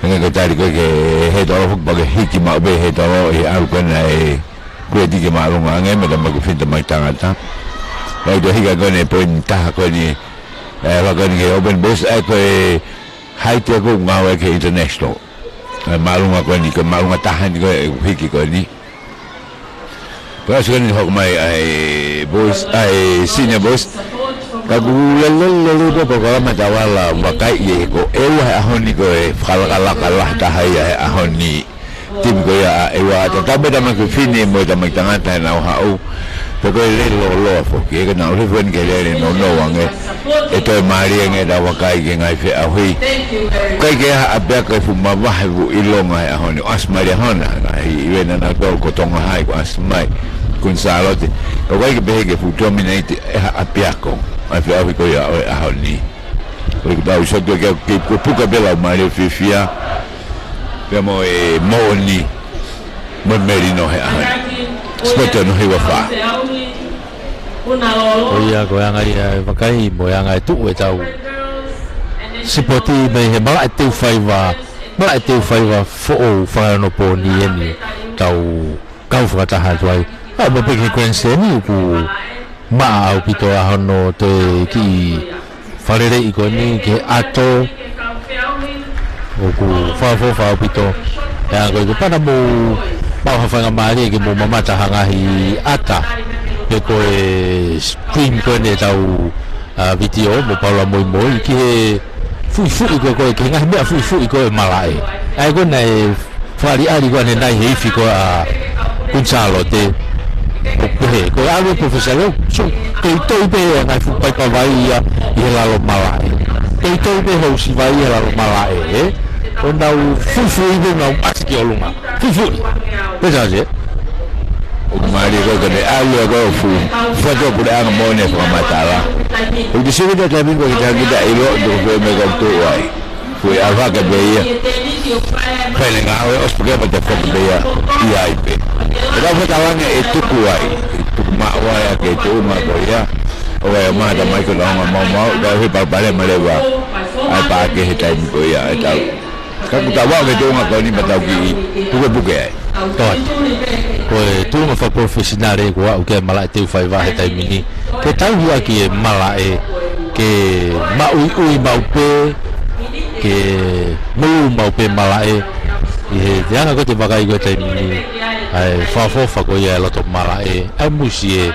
Hangē ko e tali ko ē ki he hētolo foki pea ke hiki maʻu pē hētolo ʻi he ʻalu ko ena e kuleti ke māʻolunga ange mei he tamaiki fefine tamaiki tangata. Mai to hika ko eni e poini taha ko eni, ʻe, faka ko eni ki he Open Boys, ʻa ia ko e haiti ʻoku ngāueʻaki he international. ʻE, māʻolunga ko eni, ko e māʻolunga taha eni ko e hiki ko eni. Pea ʻosi ko eni hoko mai ʻa e boys, ʻa e senior boys. Ka ʻoku lele, lele, lele, pea, pea ko e lama tau ala vakai ʻi he ko ʻEua he ʻaho ni ko e fakalakalaka lahi taha ia he ʻaho ni. Timi ko ia ʻa ʻEua, tatau pē tamaiki fefine mo e tamaiki tangata ʻenau haʻu. Pea ko e lele lōloa foki, ʻikai ke na ʻuhi foki ke lele nounou ange. ʻE toe mālie ange ʻetau vakai ki he ngaahi feʻauhi. ʻIkai ke ʻi ai ha ʻapiako ʻe fuʻu mavahe fuʻu ʻilonga he ʻaho ni, ʻosi mai leva hona, ngaahi ʻi vena na tau ko Tonga High, ko ʻosi mai, Kuini Sālote. ʻOku ʻikai ke pehē ke fuʻu dominate ʻe ha ʻapiako ʻa e feʻauhi ko ia ʻo e ʻaho ni. ʻOku tau sio ki he, ki he puka pē lau mālie fiefia. Pea mo e moʻoni, mo e melino he ʻaho ni. Sipoti hono hiva fā. Ko ia, ko e anga ia e vakai, mo e anga e tuʻu ʻetau sipoti mei he malaʻe teu faiva, malaʻe teu faiva foʻou fakaeonopooni eni, tau kau fakataha atu ai. ʻA, mo peki he Grand Slam, ʻoku maʻa ʻaupito ʻa hono toe kiʻi faleleiʻi ko eni ki he ʻato. ʻOku fakaʻofoʻofa ʻaupito. ʻE ʻa ko e ke pana mo maʻu ha faingamālie ke mo mamata ha ngaahi ʻata. Pe ko e stream ko eni ʻetau, ʻa, vitiō mo Paula Moimoi ki he fuʻifuʻi ko ē, ko e, ki he ngaahi meʻa fuʻifuʻi ko ē malaʻe. ʻA ia ko ē naʻe fakaʻaliʻali ko ē ʻanenai he ifi ko ē ʻa Kuini Sālote. ʻOku pehē, ko e ʻalu ʻa e professor leo, so, toitoi pē ʻa e ngaahi fuʻu paipa vai ia ʻi he lalo malaʻe. Toitoi pē housi vai ʻi he lalo malaʻe, ē? ʻO nau fuʻifuʻi pē nau ʻasi ki ʻolunga. Fuʻifuʻi. Pē sa se. ʻOku mālie ko ē ka ne ʻalu ʻa ko ē ʻo fuʻu, fuʻu atu ʻa e puleʻanga mo ʻene fakamatala. ʻOku te sio ki he taimi ko ē ki he taimi ʻilo ʻoku tō ko ē meʻa ko ē ʻoku tuʻu ai. Ko e ʻalu hake pē ia. Pea ne ngāue ʻosi pē ke pata foki pē ia. ʻI ai pē. ʻE kau fakalange ʻe tuku ai. ʻE tuku maʻu ai ʻa e tuʻunga ko ia. ʻO e mata mai ko e ʻaonga maumau. Ka he palopalema leva. ʻA e pā ki he taimi ko ia. ʻE tau. Ka ʻoku tau aʻu ki he tuʻunga ko eni pea tau kiʻi pukepuke ai. Ko e tuʻunga fakaprofesinale ko ē ʻoku ke malaʻe teu faiva he taimi ni. Ke tauhi ʻaki e malaʻe, ke maʻuiʻui maʻu pē, ke mou maʻu pē malaʻe, ʻi he te anga ko ē te vakai ko ē taimi ni, ʻa e fakaʻofoʻofa ko ia e loto malaʻe, ʻa e musie,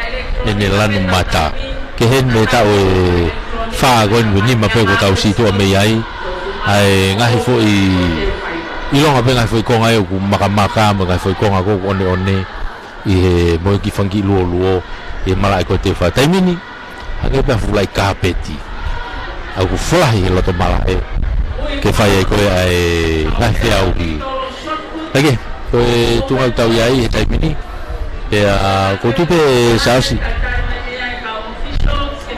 ʻene lanu mata. Ke heni mei he taʻu ʻe fā ko eni, nima pē kuo tau situʻa mei ai, ʻa e ngaahi foʻi ʻilonga pē ngaahi foʻi konga ʻoku makamaka, mo e ngaahi foʻi konga ʻoku ʻoneʻone, ʻi he mo e kiʻi fanga kiʻi luoluo, ʻi he malaʻe ko ē teu faiva taimi ni, hangē pē ha fuʻu laʻi kāpeti. ʻOku folahi he loto malaʻe, ke fai ai ko ē ʻa e ngaahi feʻauhi. ʻA ia, ko e tuʻunga ʻoku tau ʻi ai he taimi ni, pea ko e tupe sāsi.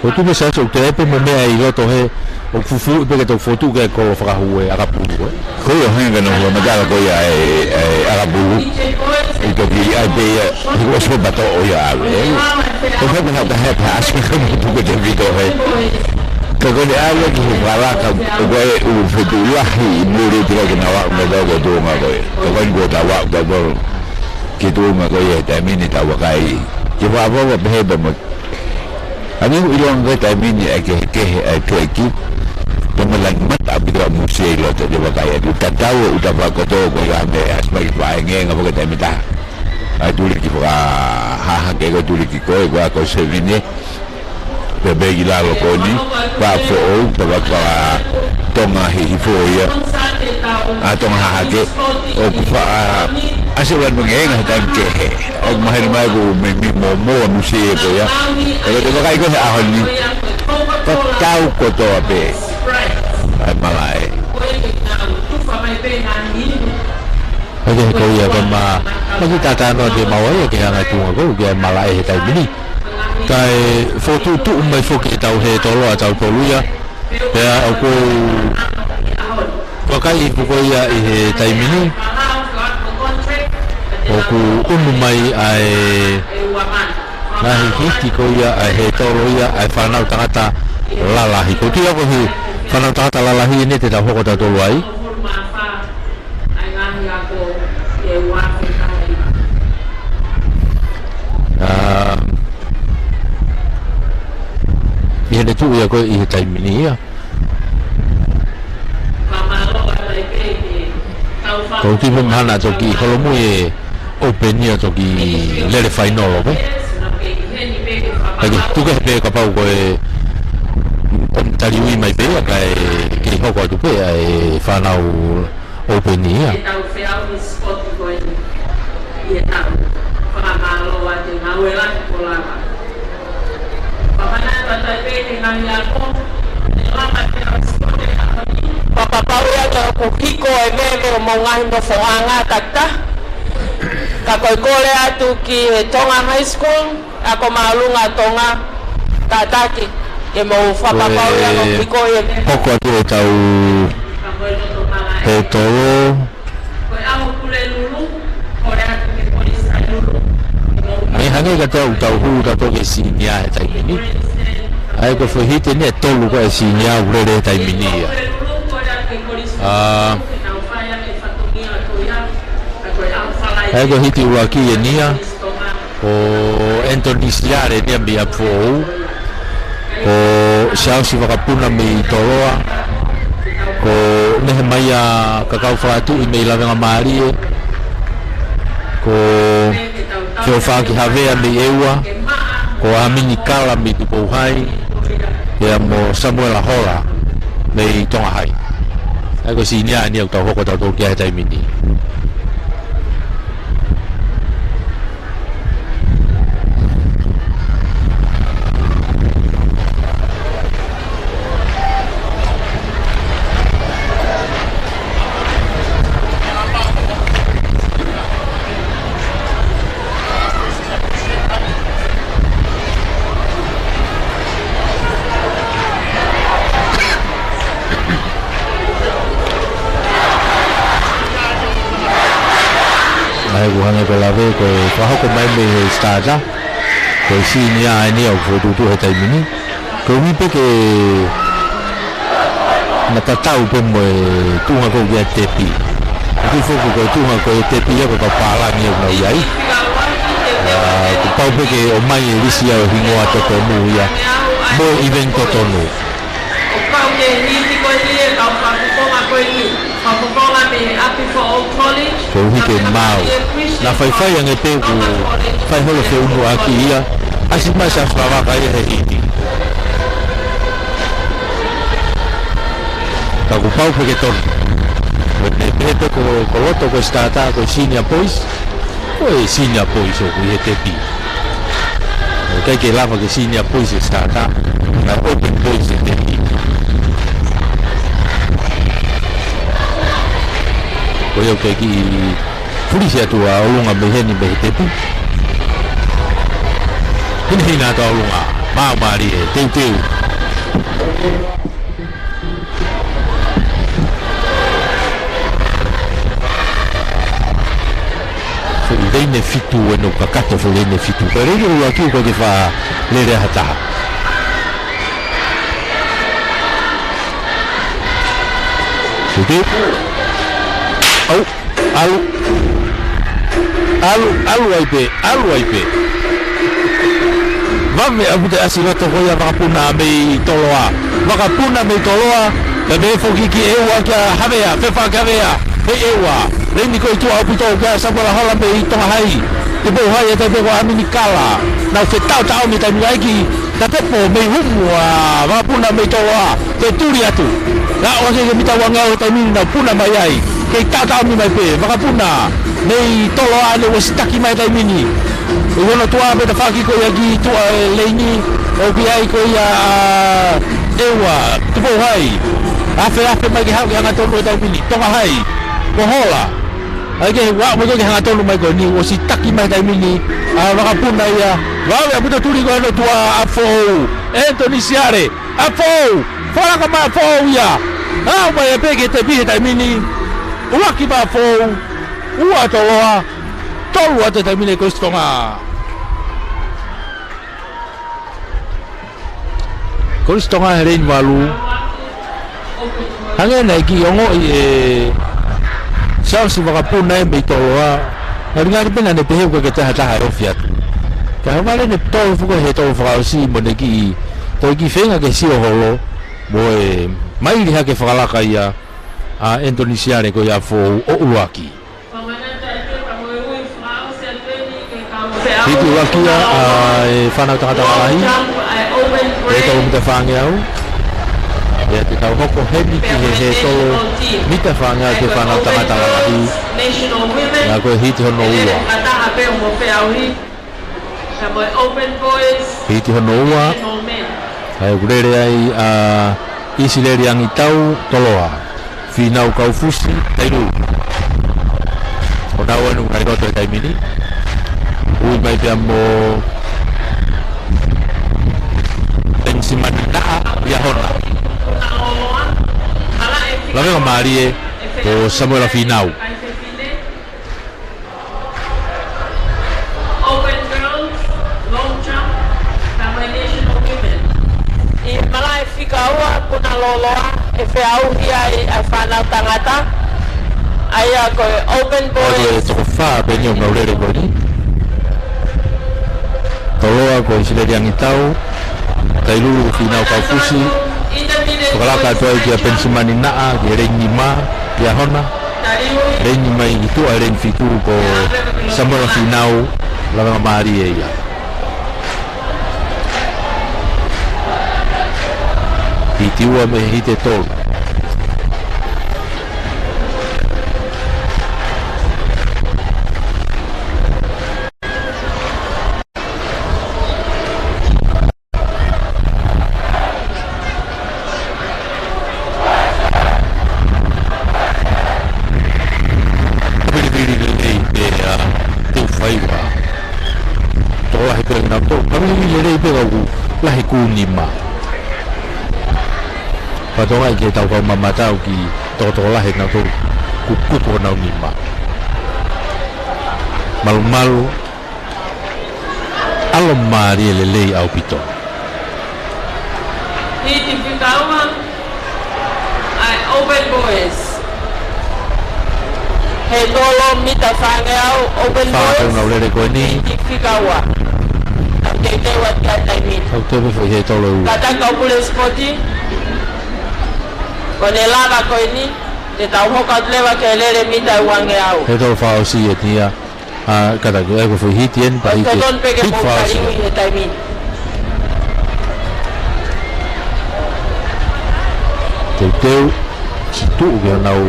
Ko e tupe sāsi ʻoku te ʻai pē mo e meʻa ʻi loto he ʻoku fufuuʻi pē ke tau fotu ke kolo fakahū e ʻakapulu, ē. Ko ia hanga ʻo fakamatala ko ia e, e ʻakapulu. ʻI toki ʻai pē ia, he kuo ʻosi pē pato ʻo ia ʻave, ē. Ko e fai pē ha taha he paasi ka mo tuku te vito he. Ka ko ʻene ʻave ki he falaka, ʻo ko e ʻū fetuʻu lahi ʻi muli ʻi te ka ke na wa, na tau ko e tuʻunga ko ē. Ka ko eni kuo tau wa, tau tolo. Ki he tuʻunga ko ia he taimi ni tau vakai. Ke fakaʻofoʻofa pehē pē mo Hangē ko e ʻilonga ko e taimi ni ʻa e kehekehe ʻa e tuʻeki. Ko e meʻa lahi mata ʻaupito ʻa e musie ʻi loto te vakai atu. Tatau ʻoku ta fakakoto ko e ʻa e meʻa ʻasi mai ki faʻahinga ngaahi fakataimi taha. ʻA e tuliki fakahahake ko e tuliki ko ē ko ʻa ko e sevine. Pea pē ki lalo ko eni. Pea foʻou, ta faka Tonga Hihifo ia. ʻA Tonga Hahake. ʻOku faʻa ʻasi ʻo lanu ngeenga he taimi kehe. ʻOku mahino mai ko e meʻa mōmoa musie ko ia. ʻE ko te vakai ko ē he ʻaho ni. Ka tau kotoa pē. ʻA e malaʻe. ʻA ia ko ia ko e ma, ma ki tata no te maua ia ke anga tuʻunga ko ē, ke malaʻe he taimi ni. Kae fokotuʻutuʻu mai foki ʻetau hētolo ʻa tautolu ia. Pea ʻoku ou vakai ʻi he puko ia ʻi he taimi ni. ʻOku ʻunu mai ʻa e ngaahi hiti ko ia ʻa e hētolo ia ʻa e fānau tangata lalahi. Ko e tui ako he fānau tangata lalahi ʻeni te tau hoko tautolu ai. ʻA, ʻi heʻene tuʻu ia ko ē ʻi he taimi ni ia. Ko e tui pē mahana toki holomui e open ia toki lele fainolo pē. ʻA ia, tuku kehe pē kapau ko e ʻomi taliui mai pē ia kae kei hoko atu pē ʻa e fānau open ia. ʻE tau feau ni sport ko eni. ʻE tau fakamālō atu ngāue lahi ko lava. Fakapapauʻi atu ʻoku hiko e veve ʻo e ngaahi nofoʻanga takitaha. Ka ko e kole atu ki he Tonga High School, Ako Māʻolunga Tonga, kātaki ke mou fakapapauʻi atu ʻoku hiko e veve. Hoko atu ʻetau hētolo. Hangē kiate au, tau hū tautolu ki he senior he taimi ni. ʻA ia ko e foʻi hiti eni ʻe tolu ko e senior ʻoku lele he taimi ni ia. ʻA, ʻa ia ko e hiti ʻuluaki eni ia. Ko Anthony Siale eni ia mei ʻApifoʻou. Ko Siaosi Vakapuna mei Toloa. Ko Nehemaia Kakaufakatuʻi mei Lavengamālie. Ko Feofaki Havea mei ʻEua. Ko ʻAmini Kala mei Tupou Hai. Pea mo Samuela Hola mei Tonga Hai. ʻA ia ko e senior eni ia ʻoku tau hoko tautolu ki ai he taimi ni. ʻA ia ʻoku hangē ko e lave ko e fakahoko mai mei he starter. Ko e senior eni ia ʻoku fokotuʻutuʻu he taimi ni. Ko e ʻuhi pē ke na tatau pē mo e tuʻunga ko ia ʻo e tepi. ʻOku foki ko e tuʻunga ko e tepi ia ko e kau pālangi ʻoku nau ʻi ai. ʻA, kuo pau pē ke ʻomai e lisi ia ʻo e hingoa totonu ia mo e event totonu. ʻOku pau ke hiki ko eni e kau fakafofonga ko eni. Fakafofonga mei he ʻApifoʻou College. Koeʻuhi ke maau. Na faifai ange pē ʻoku fai holo feʻunuʻaki ia. ʻAsi mai Siaosi Vavaka ia he hiti. Ka kuo pau pē ke tonu. Ko e pehē pē ko, ko loto ko e starter ko e senior boys. Ko e senior boys ʻoku ʻi he tepi. ʻOku ʻikai ke lava ke senior boys e starter. Ka open boys e tepi. Ko ia ʻoku ʻikai ke fulisi atu ʻa ʻOlunga mei heni mei he tepi. Hinehina atu ʻa ʻOlunga. Māmālie, teuteu. Foʻi leine fitu ʻeni ʻoku kakato, foʻi leine fitu. Ko e leine ʻuluaki ʻoku ʻikai ke faʻa lele ʻe ha taha. Teuteu. ʻAu. ʻAlu. ʻAlu, ʻalu ai pē, ʻalu ai pē. Vave ʻaupito e ʻasi loto ko ia Vakapuna mei Toloa. Vakapuna mei Toloa, pea mei foki ki ʻEua kia Havea, Feofaki Havea, mei ʻEua. Leini ko e tuʻa ʻaupito kia Samuela Hola mei Tonga Hai. Tupou Hai ʻa e taimi ko ʻAmini Kala. Nau fetaʻotaʻomi taimi laiki. Tatepo mei humu ʻa Vakapuna mei Toloa, ke tuli atu. Naʻa ʻosi ke mita uangeau he taimi ni naʻa nau puna mai ai. Kei taʻotaʻomi mai pē, Vakapuna mei Toloa ʻene ʻosi taki mai he taimi ni. ʻI hono tuʻa pē tafaʻaki ko ia ki tuʻa e leini, ʻoku ʻi ai ko ia ʻa ʻEua, Tupou Hai. Afeafe mai ke haʻu ke hangatonu he taimi ni, Tonga Hai, ko Hola. ʻAi ke ua, mo ke hangatonu mai ko eni, ʻosi taki mai taimi ni, ʻa Vakapuna ia, vave ʻaupito tuli ko ē hono tuʻa ʻApifoʻou, Anthony Siale, ʻApifoʻou, fakalaka mai ʻApifoʻou ia, ʻa mai pē ki he tepi he taimi ni, ʻuluaki mai ʻApifoʻou, ua Toloa, tolu atu he taimi ni Kolisi Tonga. Kolisi Tonga he leini valu. Hangē naʻe kiʻi ongoʻi ʻe Siaosi Vakapuna ē mei Toloa. Naʻe ʻuhinga pē naʻa ne pehē ʻoku ʻikai ke toe ha taha ʻe ofi atu. Ka he vale ne tolu fuka he tolu fakaʻosi mo ne kiʻi, toe kiʻi feinga ke sio holo. Mo e maili hake fakalaka ia ʻa Anthony Siale ko ia ʻApifoʻou ʻo ʻuluaki. Hiti ʻuluaki ia ʻa e fānau tangata lalahi. ʻE tolu mita fāngeau. ʻE te tau hoko heni ki he hētolo mita fāngeau ki he fānau tangata lalahi. ʻA ia ko e hiti hono ua. Open boys. Hiti hono ua. Ē, ʻoku lele ai ʻa ʻIsileli Angitau, Toloa. Fīnau Kaufusi, Tailulu. ʻO nau anu ngai loto he taimi ni. Ui mai pea mo Penisimani Naʻa, Liahona. Lavengamālie, ko Samuela Fīnau. Open girls, long jump, combination of women. ʻI malaʻe fika ua kuo na lōloa, ʻe feʻauhi ai ʻa e fānau tangata. ʻA ia ko e open boys. Ko e toko fā pē eni ʻoku nau lele ko eni. Toloa ko ʻIsileli Angitau, Tailulu Fīnau Kaufusi. Fakalaka atu ai kia Penisimani Naʻa, ki he leini nima, Liahona. Leini mai ki tuʻa, leini fitu ko Samuela Fīnau, lavengamālie ia. Hiti ua mei he hiti ʻe tolu. Pilipili lelei pē ʻa Tufaiva. Tokolahi pē nautolu. Pilipili lelei pē kau lahi kū nima. Fatonga i ke tau kau mamata ʻoku tokotokolahi nautolu. Kukutu honau nima. Malumalu. ʻAlomālie lelei ʻaupito. Hiti fika ua, ʻa e open boys. He tolo mita fāngeau, open boys. Fā ʻoku nau lele ko eni. Hiti fika ua. Tau teuteu atu ki he taimi ni. Tau teuteu foʻi he tolo ua. Kātaki kau pule sipoti. Ko ʻene lava ko eni, te tau hoko atu leva ki he lele mita uangeau. He tolo fakaʻosi eni ia. ʻA, kātaki, ʻa ia ko e foʻi hiti eni, pea hiti. Totonu pē ke hiti mou fakaʻosi. Tali ui he taimi ni. Teuteu, siʻi tuʻu ki honau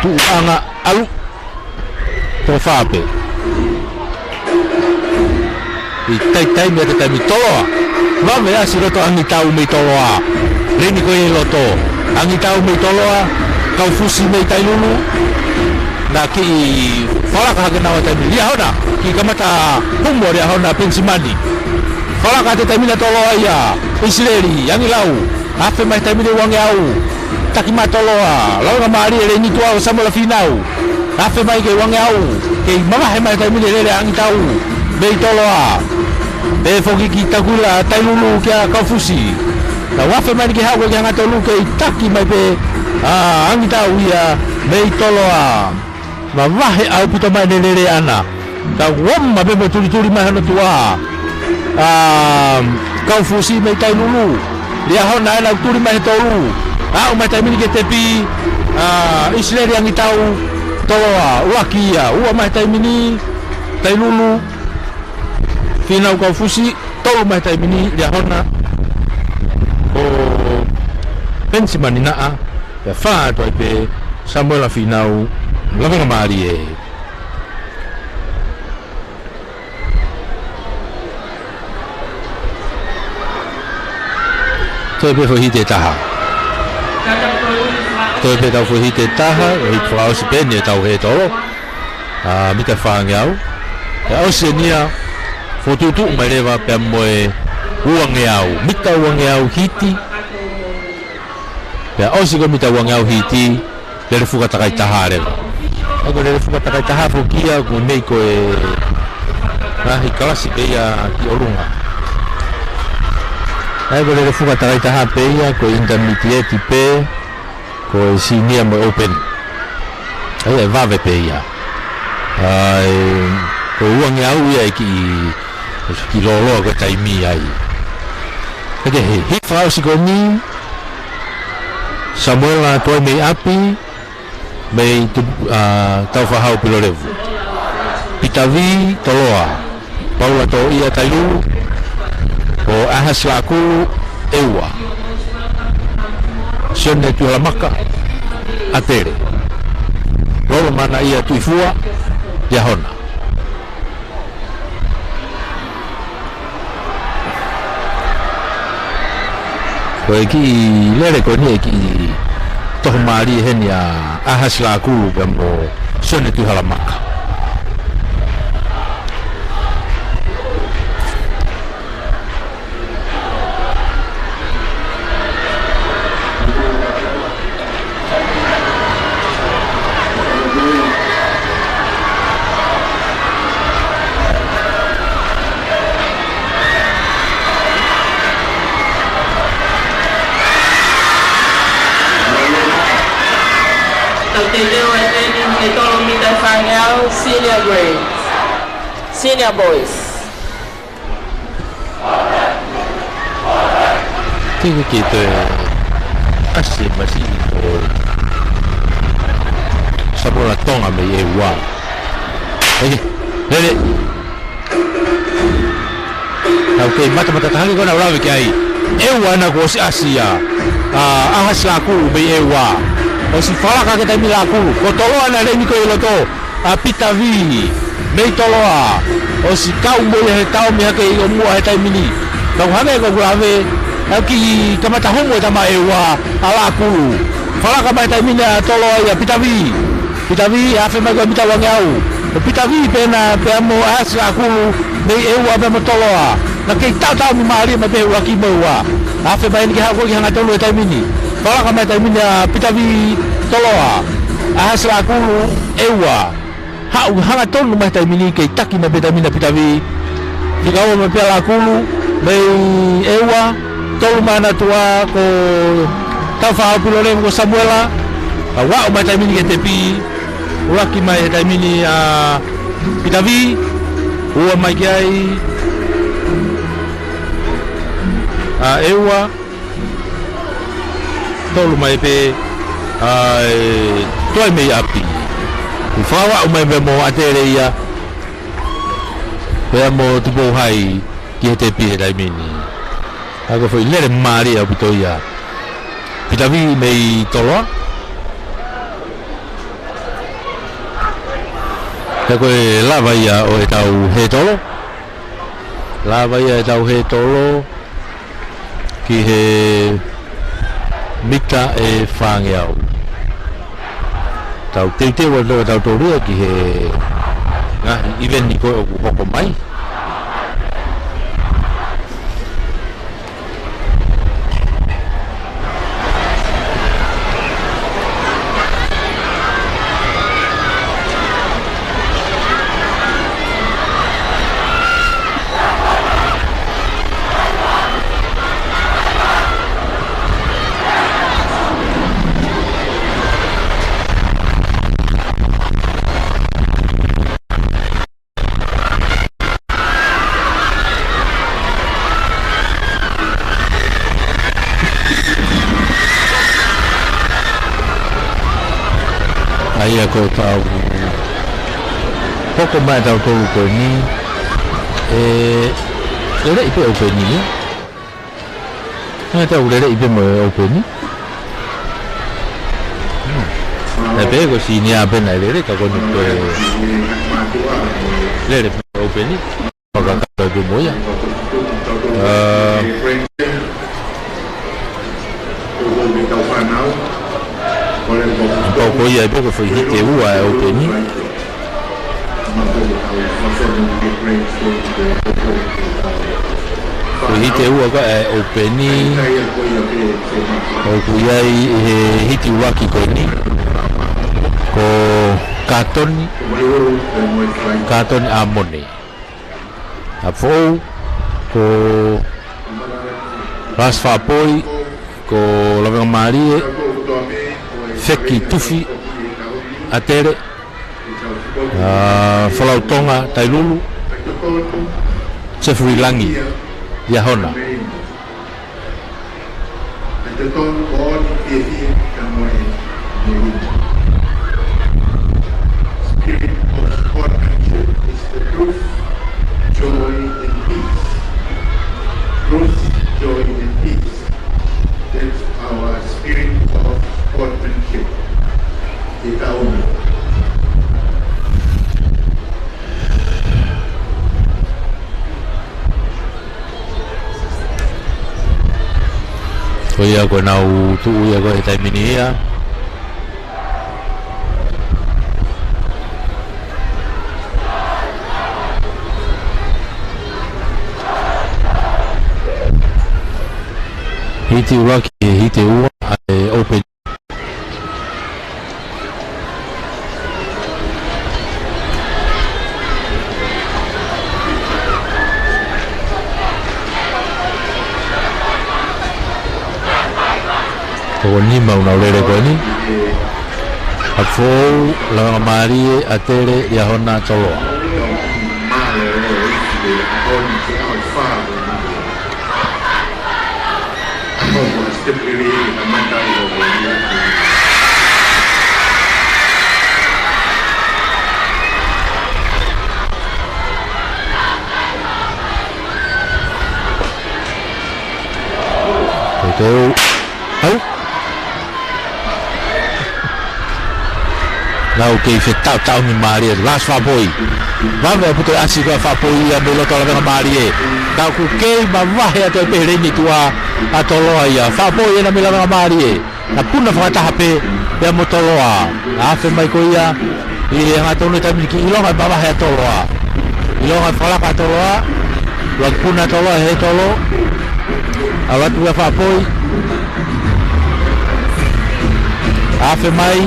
tuʻuʻanga, ʻalu. Toko fā pē. ʻI he taimi ʻa e taimi Toloa. Vave ʻasi loto Angitau mei Toloa. Leini ko ia ʻi loto. Angitau mei Toloa. Kaufusi mei Tailulu. Na kiʻi fakalaka hake naua taimi. Liahona. Kiʻi kamata humu ʻa Liahona Penisimani. Fakalaka atu taimi na Toloa ia. ʻIsileli, Angitau. Afe mai taimi ni uangeau. Taki mai Toloa. Lavengamālie leini tuʻa ʻo Samuela Fīnau. Afe mai ki he uangeau. Kei mavahe mai taimi ni lele Angitau. Mei Toloa. Pea foki ki Takuila Tailulu kia Kaufusi. Tau afe mai ni ke haʻu ki he hangatolu kei taki mai pē ʻa Angitau ia mei Toloa. Mavahe ʻaupito mai ʻene lele ʻana. Ka ʻoku ʻomai pē mo e tulituli mai hono tuʻa. ʻA, Kaufusi mei Tailulu. Liahona ʻena ʻoku tuli mai he tolu. Aʻu mai taimi ni ki he tepi. ʻA, ʻIsileli Angitau. Toloa. ʻUluaki ia. Ua mai taimi ni. Tailulu. Fīnau Kaufusi, tolu mai taimi ni, Liahona, ko Penisimani Naʻa, pea fā atu ai pē Samuela Fīnau, lavengamālie. Toe pē foʻi hiti ʻe taha. Toe pē tau foʻi hiti ʻe taha, hiti fakaʻosi pē eni ʻetau he tolo. ʻA, mita fāngeau. ʻE ʻosi eni ia, fokotuʻutuʻu mai leva pea mo e uangeau. Mita uangeau hiti. Pea ʻosi ko e mita uangeau hiti, lele fuka takai taha leva. ʻA ia ko e lele fuka takai taha foki ia, ko e meʻa ko e ngaahi kalasi pē ia ki ʻolunga. ʻA ia ko e lele fuka takai taha pē ia, ko e intermediate pē, ko e senior mo e open. ʻA ia ʻe vave pē ia. ʻA ia, ko e uangeau ia ʻe kiʻi, kiʻi lōloa ko e taimi ai. ʻA ia ko e hiti fakaʻosi ko eni, Samuela Tuaimeiʻapi, mei Tu-, ʻa, Taufahau Pilolevu. Pita Vī, Toloa. Paula Toʻia Tailulu, ko ʻAhasi Laku ʻEua. Sione Tuʻihalamaka ʻAtele. Lolo Mana ia Tuʻifua, Liahona. Ko e kiʻi lele ko eni e kiʻi toho mālie heni ʻa ʻAhasi Lakulu pea mo Sione Tuʻihalamaka. Tau teuteu atu eni he tolo mita fāngeau, senior grade. Senior boys. Tiki ki te ʻasi masiʻi ko Samoa Tonga mei ʻEua. Eke, lele. Tau kei matamata tahaki ko ena ʻoku lave ki ai. ʻEua ena kuo ʻosi ʻasi ia. ʻA, ʻAhasi Lakulu mei ʻEua. ʻOsi falaka ki he taimi Lakulu. Ko Toloa ena leni ko ē ʻi loto. ʻA Pita Vī, mei Toloa, ʻosi kau mo ia he taomi hake ʻi ʻOmua he taimi ni. Ka ʻoku hangē ko ʻeku lave, ʻa e kiʻi kamata homo e tama ʻEua, ʻa Lakulu. Falaka mai taimi ni ʻa Toloa ia Pita Vī. Pita Vī, afe mai ko e mita uangeau. Ko Pita Vī pē ena, pea mo ʻAhasi Lakulu, mei ʻEua pea mo Toloa. Naʻa kei taʻotaʻomi mālie mai pē ʻuluaki mo ʻEua. Afe mai eni ke haʻu ko ē ki he hangatonu he taimi ni. Falaka mai taimi ni ʻa Pita Vī Toloa. ʻAhasi Lakulu ʻEua. Haʻu hangatonu mai taimi ni kei taki mai pē taimi ni ʻa Pita Vī. Fika ua mai pē ʻa Lakulu mei ʻEua. Tolu mai ʻa Natua ko Taufaʻāhau Pilolevu ko Samuela. Ka ʻoku aʻu mai taimi ni ki he tepi. ʻUluaki mai he taimi ni ʻa Pita Vī. Ua mai ki ai ʻa ʻEua. Tolu mai pē ʻa e Tuʻi mei ʻapi. ʻI fakaʻau mai pē mo ʻAtele ia. Pea mo Tupou Hai ki he tepi he taimi ni. ʻA ko e foʻi lele mālie ʻaupito ia. Pita Vī mei Toloa. Pea ko e lava ia ʻo ʻetau hētolo. Lava ia ʻetau hētolo ki he mita ʻe fāngeau. Tau teuteu atu ʻetau tōlia ki he ngaahi ʻiveni ko ē ʻoku hoko mai. ʻA ia ko ʻetau hoko mai ʻetau tolu ko eni. ʻE, leleʻi pē ʻa ʻOpeni ia. ʻE, tau leleʻi pē mo ʻOpeni. Hmm. ʻE pē ko e senior pē naʻe lele, ka ko eni ko e lele pē ʻa ʻOpeni. Fakakakato pē mo ia. ʻA, pau ko ia pē ko e foʻi hiti ʻe ua ʻa ʻOpeni. Foʻi hiti ʻe ua ko ē ʻa ʻOpeni. ʻOku ʻi ai he hiti ʻuluaki ko eni ko Katoni, Katoni ʻAmone. ʻA Foʻou ko Lasi Faʻapoi, ko Lavengamālie, Feki Tufi, ʻAtele, ʻa Folau Tonga, Tailulu, Jeffrey Langi, Liahona. Spirit of sportsmanship is the truth, joy and peace. Truth, joy and peace. That's our spirit of sportsmanship. Ke tau. Ko ia ko ʻenau tuʻu ia ko ē he taimi ni ia. Hiti ʻuluaki, hiti ua, ʻa e open. Toko nima ʻoku nau lele ko eni. ʻApifoʻou, Lavengamālie, ʻAtele, Liahona, Toloa. Ko e teu. Hau. Nau kei fetaʻotaʻomi mālie, last Faʻapoi. Vave ʻaupito e ʻasi ko ē ʻa Faʻapoi ia mei loto Lavengamālie. Ka ʻoku kei mavahe atu ai pē he leini tuʻa ʻa Toloa ia. Faʻapoi ena mei Lavengamālie. Na puna fakataha pē ia mo Toloa. Afe mai ko ia ʻi he hangatonu he taimi ni, ʻilonga e mavahe ʻa Toloa. ʻIlonga e fakalaka ʻa Toloa. Laki puna Toloa he tolo. ʻAlu atu ia Faʻapoi. Afe mai.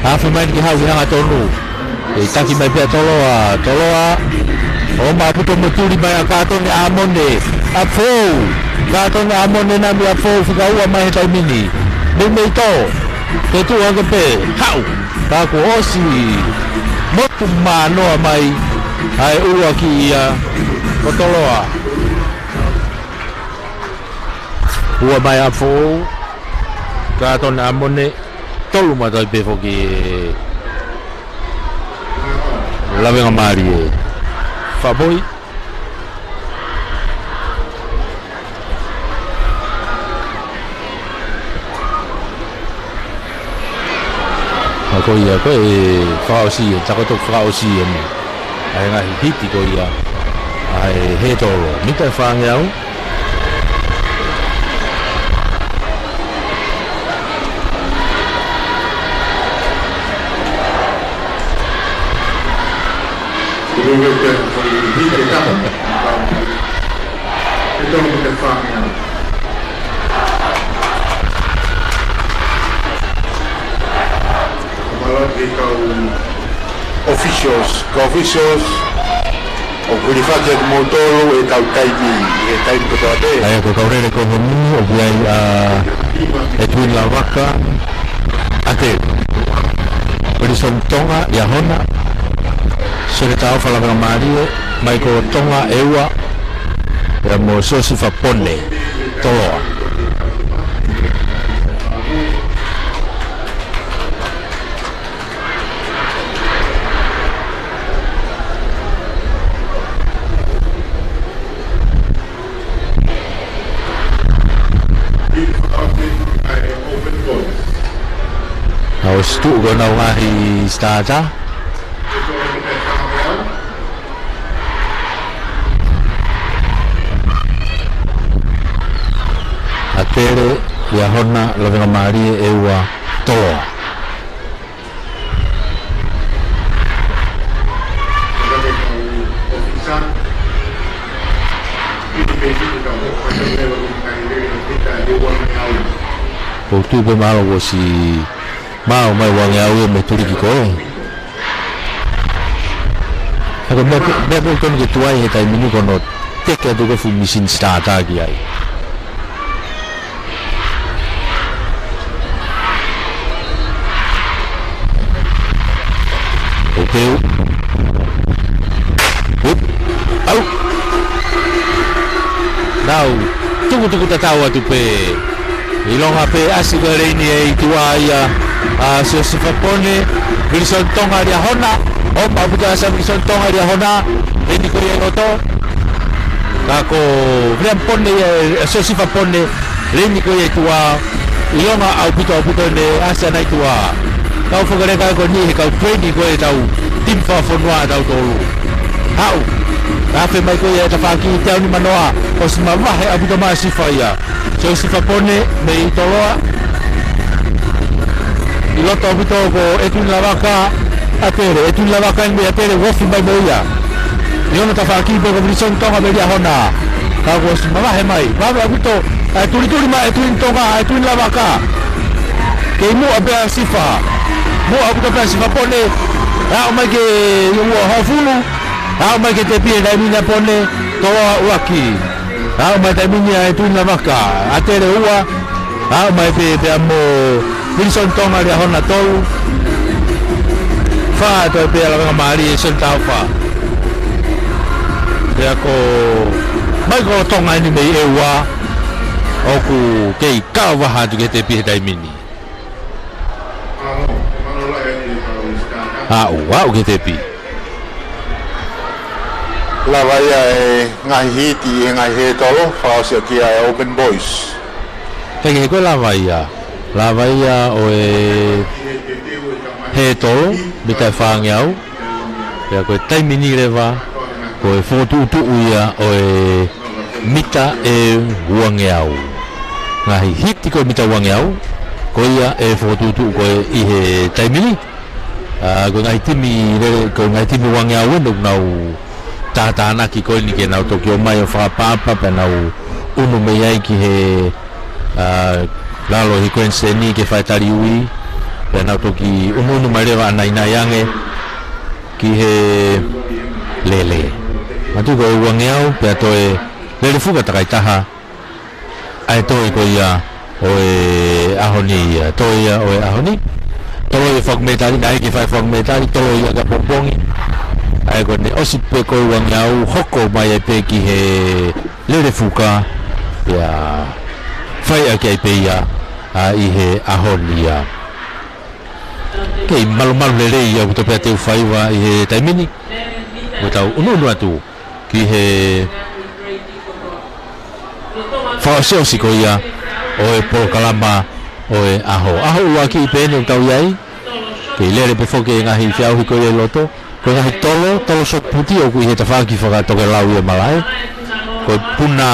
Afe mai ni ke haʻu ki he hangatonu. ʻE taki mai pē ʻa Toloa, Toloa. ʻOmai ʻaupito mo e tuli mai ʻa Kātone ʻAmone. ʻApifoʻou. Kātone ʻAmone ena mei ʻApifoʻou, fika ua mai he taimi ni. Meimei tō. Ke tuʻu hake pē. Haʻu. Ka kuo ʻosi motu manoa mai ʻa e ʻuluaki ia ʻo Toloa. Ua mai ʻApifoʻou. Kātone ʻAmone. Tolu mai atu ai pē foki Lavengamālie. Faʻapoi. ʻA ko ia ko e fakaʻosi ē, tā ko e toki fakaʻosi eni ʻa e ngaahi hiti ko ia ʻa e he tolo. Mita ʻe fāngeau. Officials, kau officials, ʻoku hilifaki atu moutolu ʻe kau taimi, ʻi he taimi kotoa pē. ʻA ia ko e kau lele ko eni, ʻoku ʻi ai ʻa Edwin Lavaka, ʻAtele, Wilson Tonga, Liahona, Sele Taofa Lavengamālie, Michael Tonga ʻEua, pea mo Siosifa Pone, Toloa. ʻA ʻosi tuʻu ko ʻenau ngaahi starter. ʻAtele, Liahona, Lavengamālie, ʻEua, Toloa. Ko tu pe malo ko si mau mai wange au e me tuliki ko e. Ako me, me, me koni ke tuai he taimi ni ko hono teke atu ko e fuʻu machine starter ki ai. ʻOku ou. Up. Au. Nau tukutuku tatau atu pē. ʻIlonga pē ʻasi ko e leini ʻe tuʻa ia ʻa Siosifa Pone, Wilson Tonga Liahona, ʻomai ʻaupito ʻa Wilson Tonga Liahona, leini ko ia ʻi loto. Ka ko William Pone ia, ʻa Siosifa Pone, leini ko ia ʻi tuʻa, ʻilonga ʻaupito ʻaupito ʻene ʻasi ʻana ʻi tuʻa. Kau fakaleka ko eni he kau training ko e tau timi fakafonua ʻa tautolu. Haʻu. Afe mai ko ia e tafaʻaki teau nimanoa, ʻosi mavahe ʻaupito mai ʻa Sifa ia. Sio Sifa Pone mei Toloa. ʻI loto ʻaupito ko ʻEtuini Lavaka, ʻAtele, ʻEtuini Lavaka mei ʻAtele, ʻoku ofi mai mo ia. ʻI hono tafaʻaki pē ko Wilson Tonga mei Liahona. Ka kuo ʻosi mavahe mai, vave ʻaupito, ʻa e tulituli mai ʻEtuini Tonga, ʻa ʻEtuini Lavaka. Kei muʻa pē ʻa Sifa. Muʻa ʻaupito pē ʻa Sifa Pone. Aʻu mai ki he ua hongofulu. Aʻu mai ki he tepi he taimi ni ʻa Pone, Toloa ʻuluaki. Aʻu mai taimi ni ʻa ʻEtuini Lavaka, ʻAtele ua. Aʻu mai pē pea mo Wilson Tonga Liahona tolu. Fā toe pē ʻa Lavengamālie Sione Taufa. Pea ko Michael Tonga eni mei ʻEua. ʻOku kei kau vaha atu ki he tepi he taimi ni. Aʻu, aʻu ki he tepi. Lava ia e ngaahi hiti ʻi he ngaahi hētolo, fakaʻosi ʻaki ʻa e Auburn Boys. He ko e lava ia. Lava ia ʻo e hētolo, mita ʻe fāngeau. Pea ko e taimi ni leva, ko e fokotuʻutuʻu ia ʻo e mita ʻe uangeau. Ngaahi hiti ko e mita uangeau, ko ia e fokotuʻutuʻu ko ē ʻi he taimi ni. ʻA, ko e ngaahi timi lele, ko e ngaahi timi uangeau eni ʻoku nau tātānaki ko eni ke nau toki ō mai ʻo fakaʻapaʻapa, pea nau ʻunu mei ai ki he, ʻa, lalo ʻi he Grand Slam ni ke fai tali ui, pea nau toki ʻunuʻunu mai leva ʻa nainai ange ki he lele. Matu ko e uangeau, pea toe lele fuka takai taha, ʻa e toe ko ia ʻo e ʻaho ni ia, toe ia ʻo e ʻaho ni. Toloi e faku mētali, naʻe ʻikai ke fai faku mētali, toloi ia ka pongipongi. ʻA ia ko ʻene ʻosi pē ko e uangeau, hoko mai ai pē ki he lele fuka, pea fai ʻaki ai pē ia, ʻa, ʻi he ʻaho ni ia. Kei malumalu lelei ia ʻoku tau pea teu faiva ʻi he taimi ni. Ko ʻetau ʻunuʻunu atu ki he fakaʻosiʻosi ko ia ʻo e polokalama ʻo e ʻaho. ʻAho ʻuluaki pē eni ʻoku tau ʻi ai. Kei lele pē foki e ngaahi feʻauhi ko ia ʻi loto. Ko e ngaahi tolo, tolo soputi ʻoku ʻi he tafaʻaki fakatokelau ia malaʻe. Ko e puna,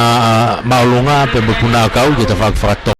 ʻa, māʻolunga pea mo e puna ʻakau ʻi he tafaʻaki fakato-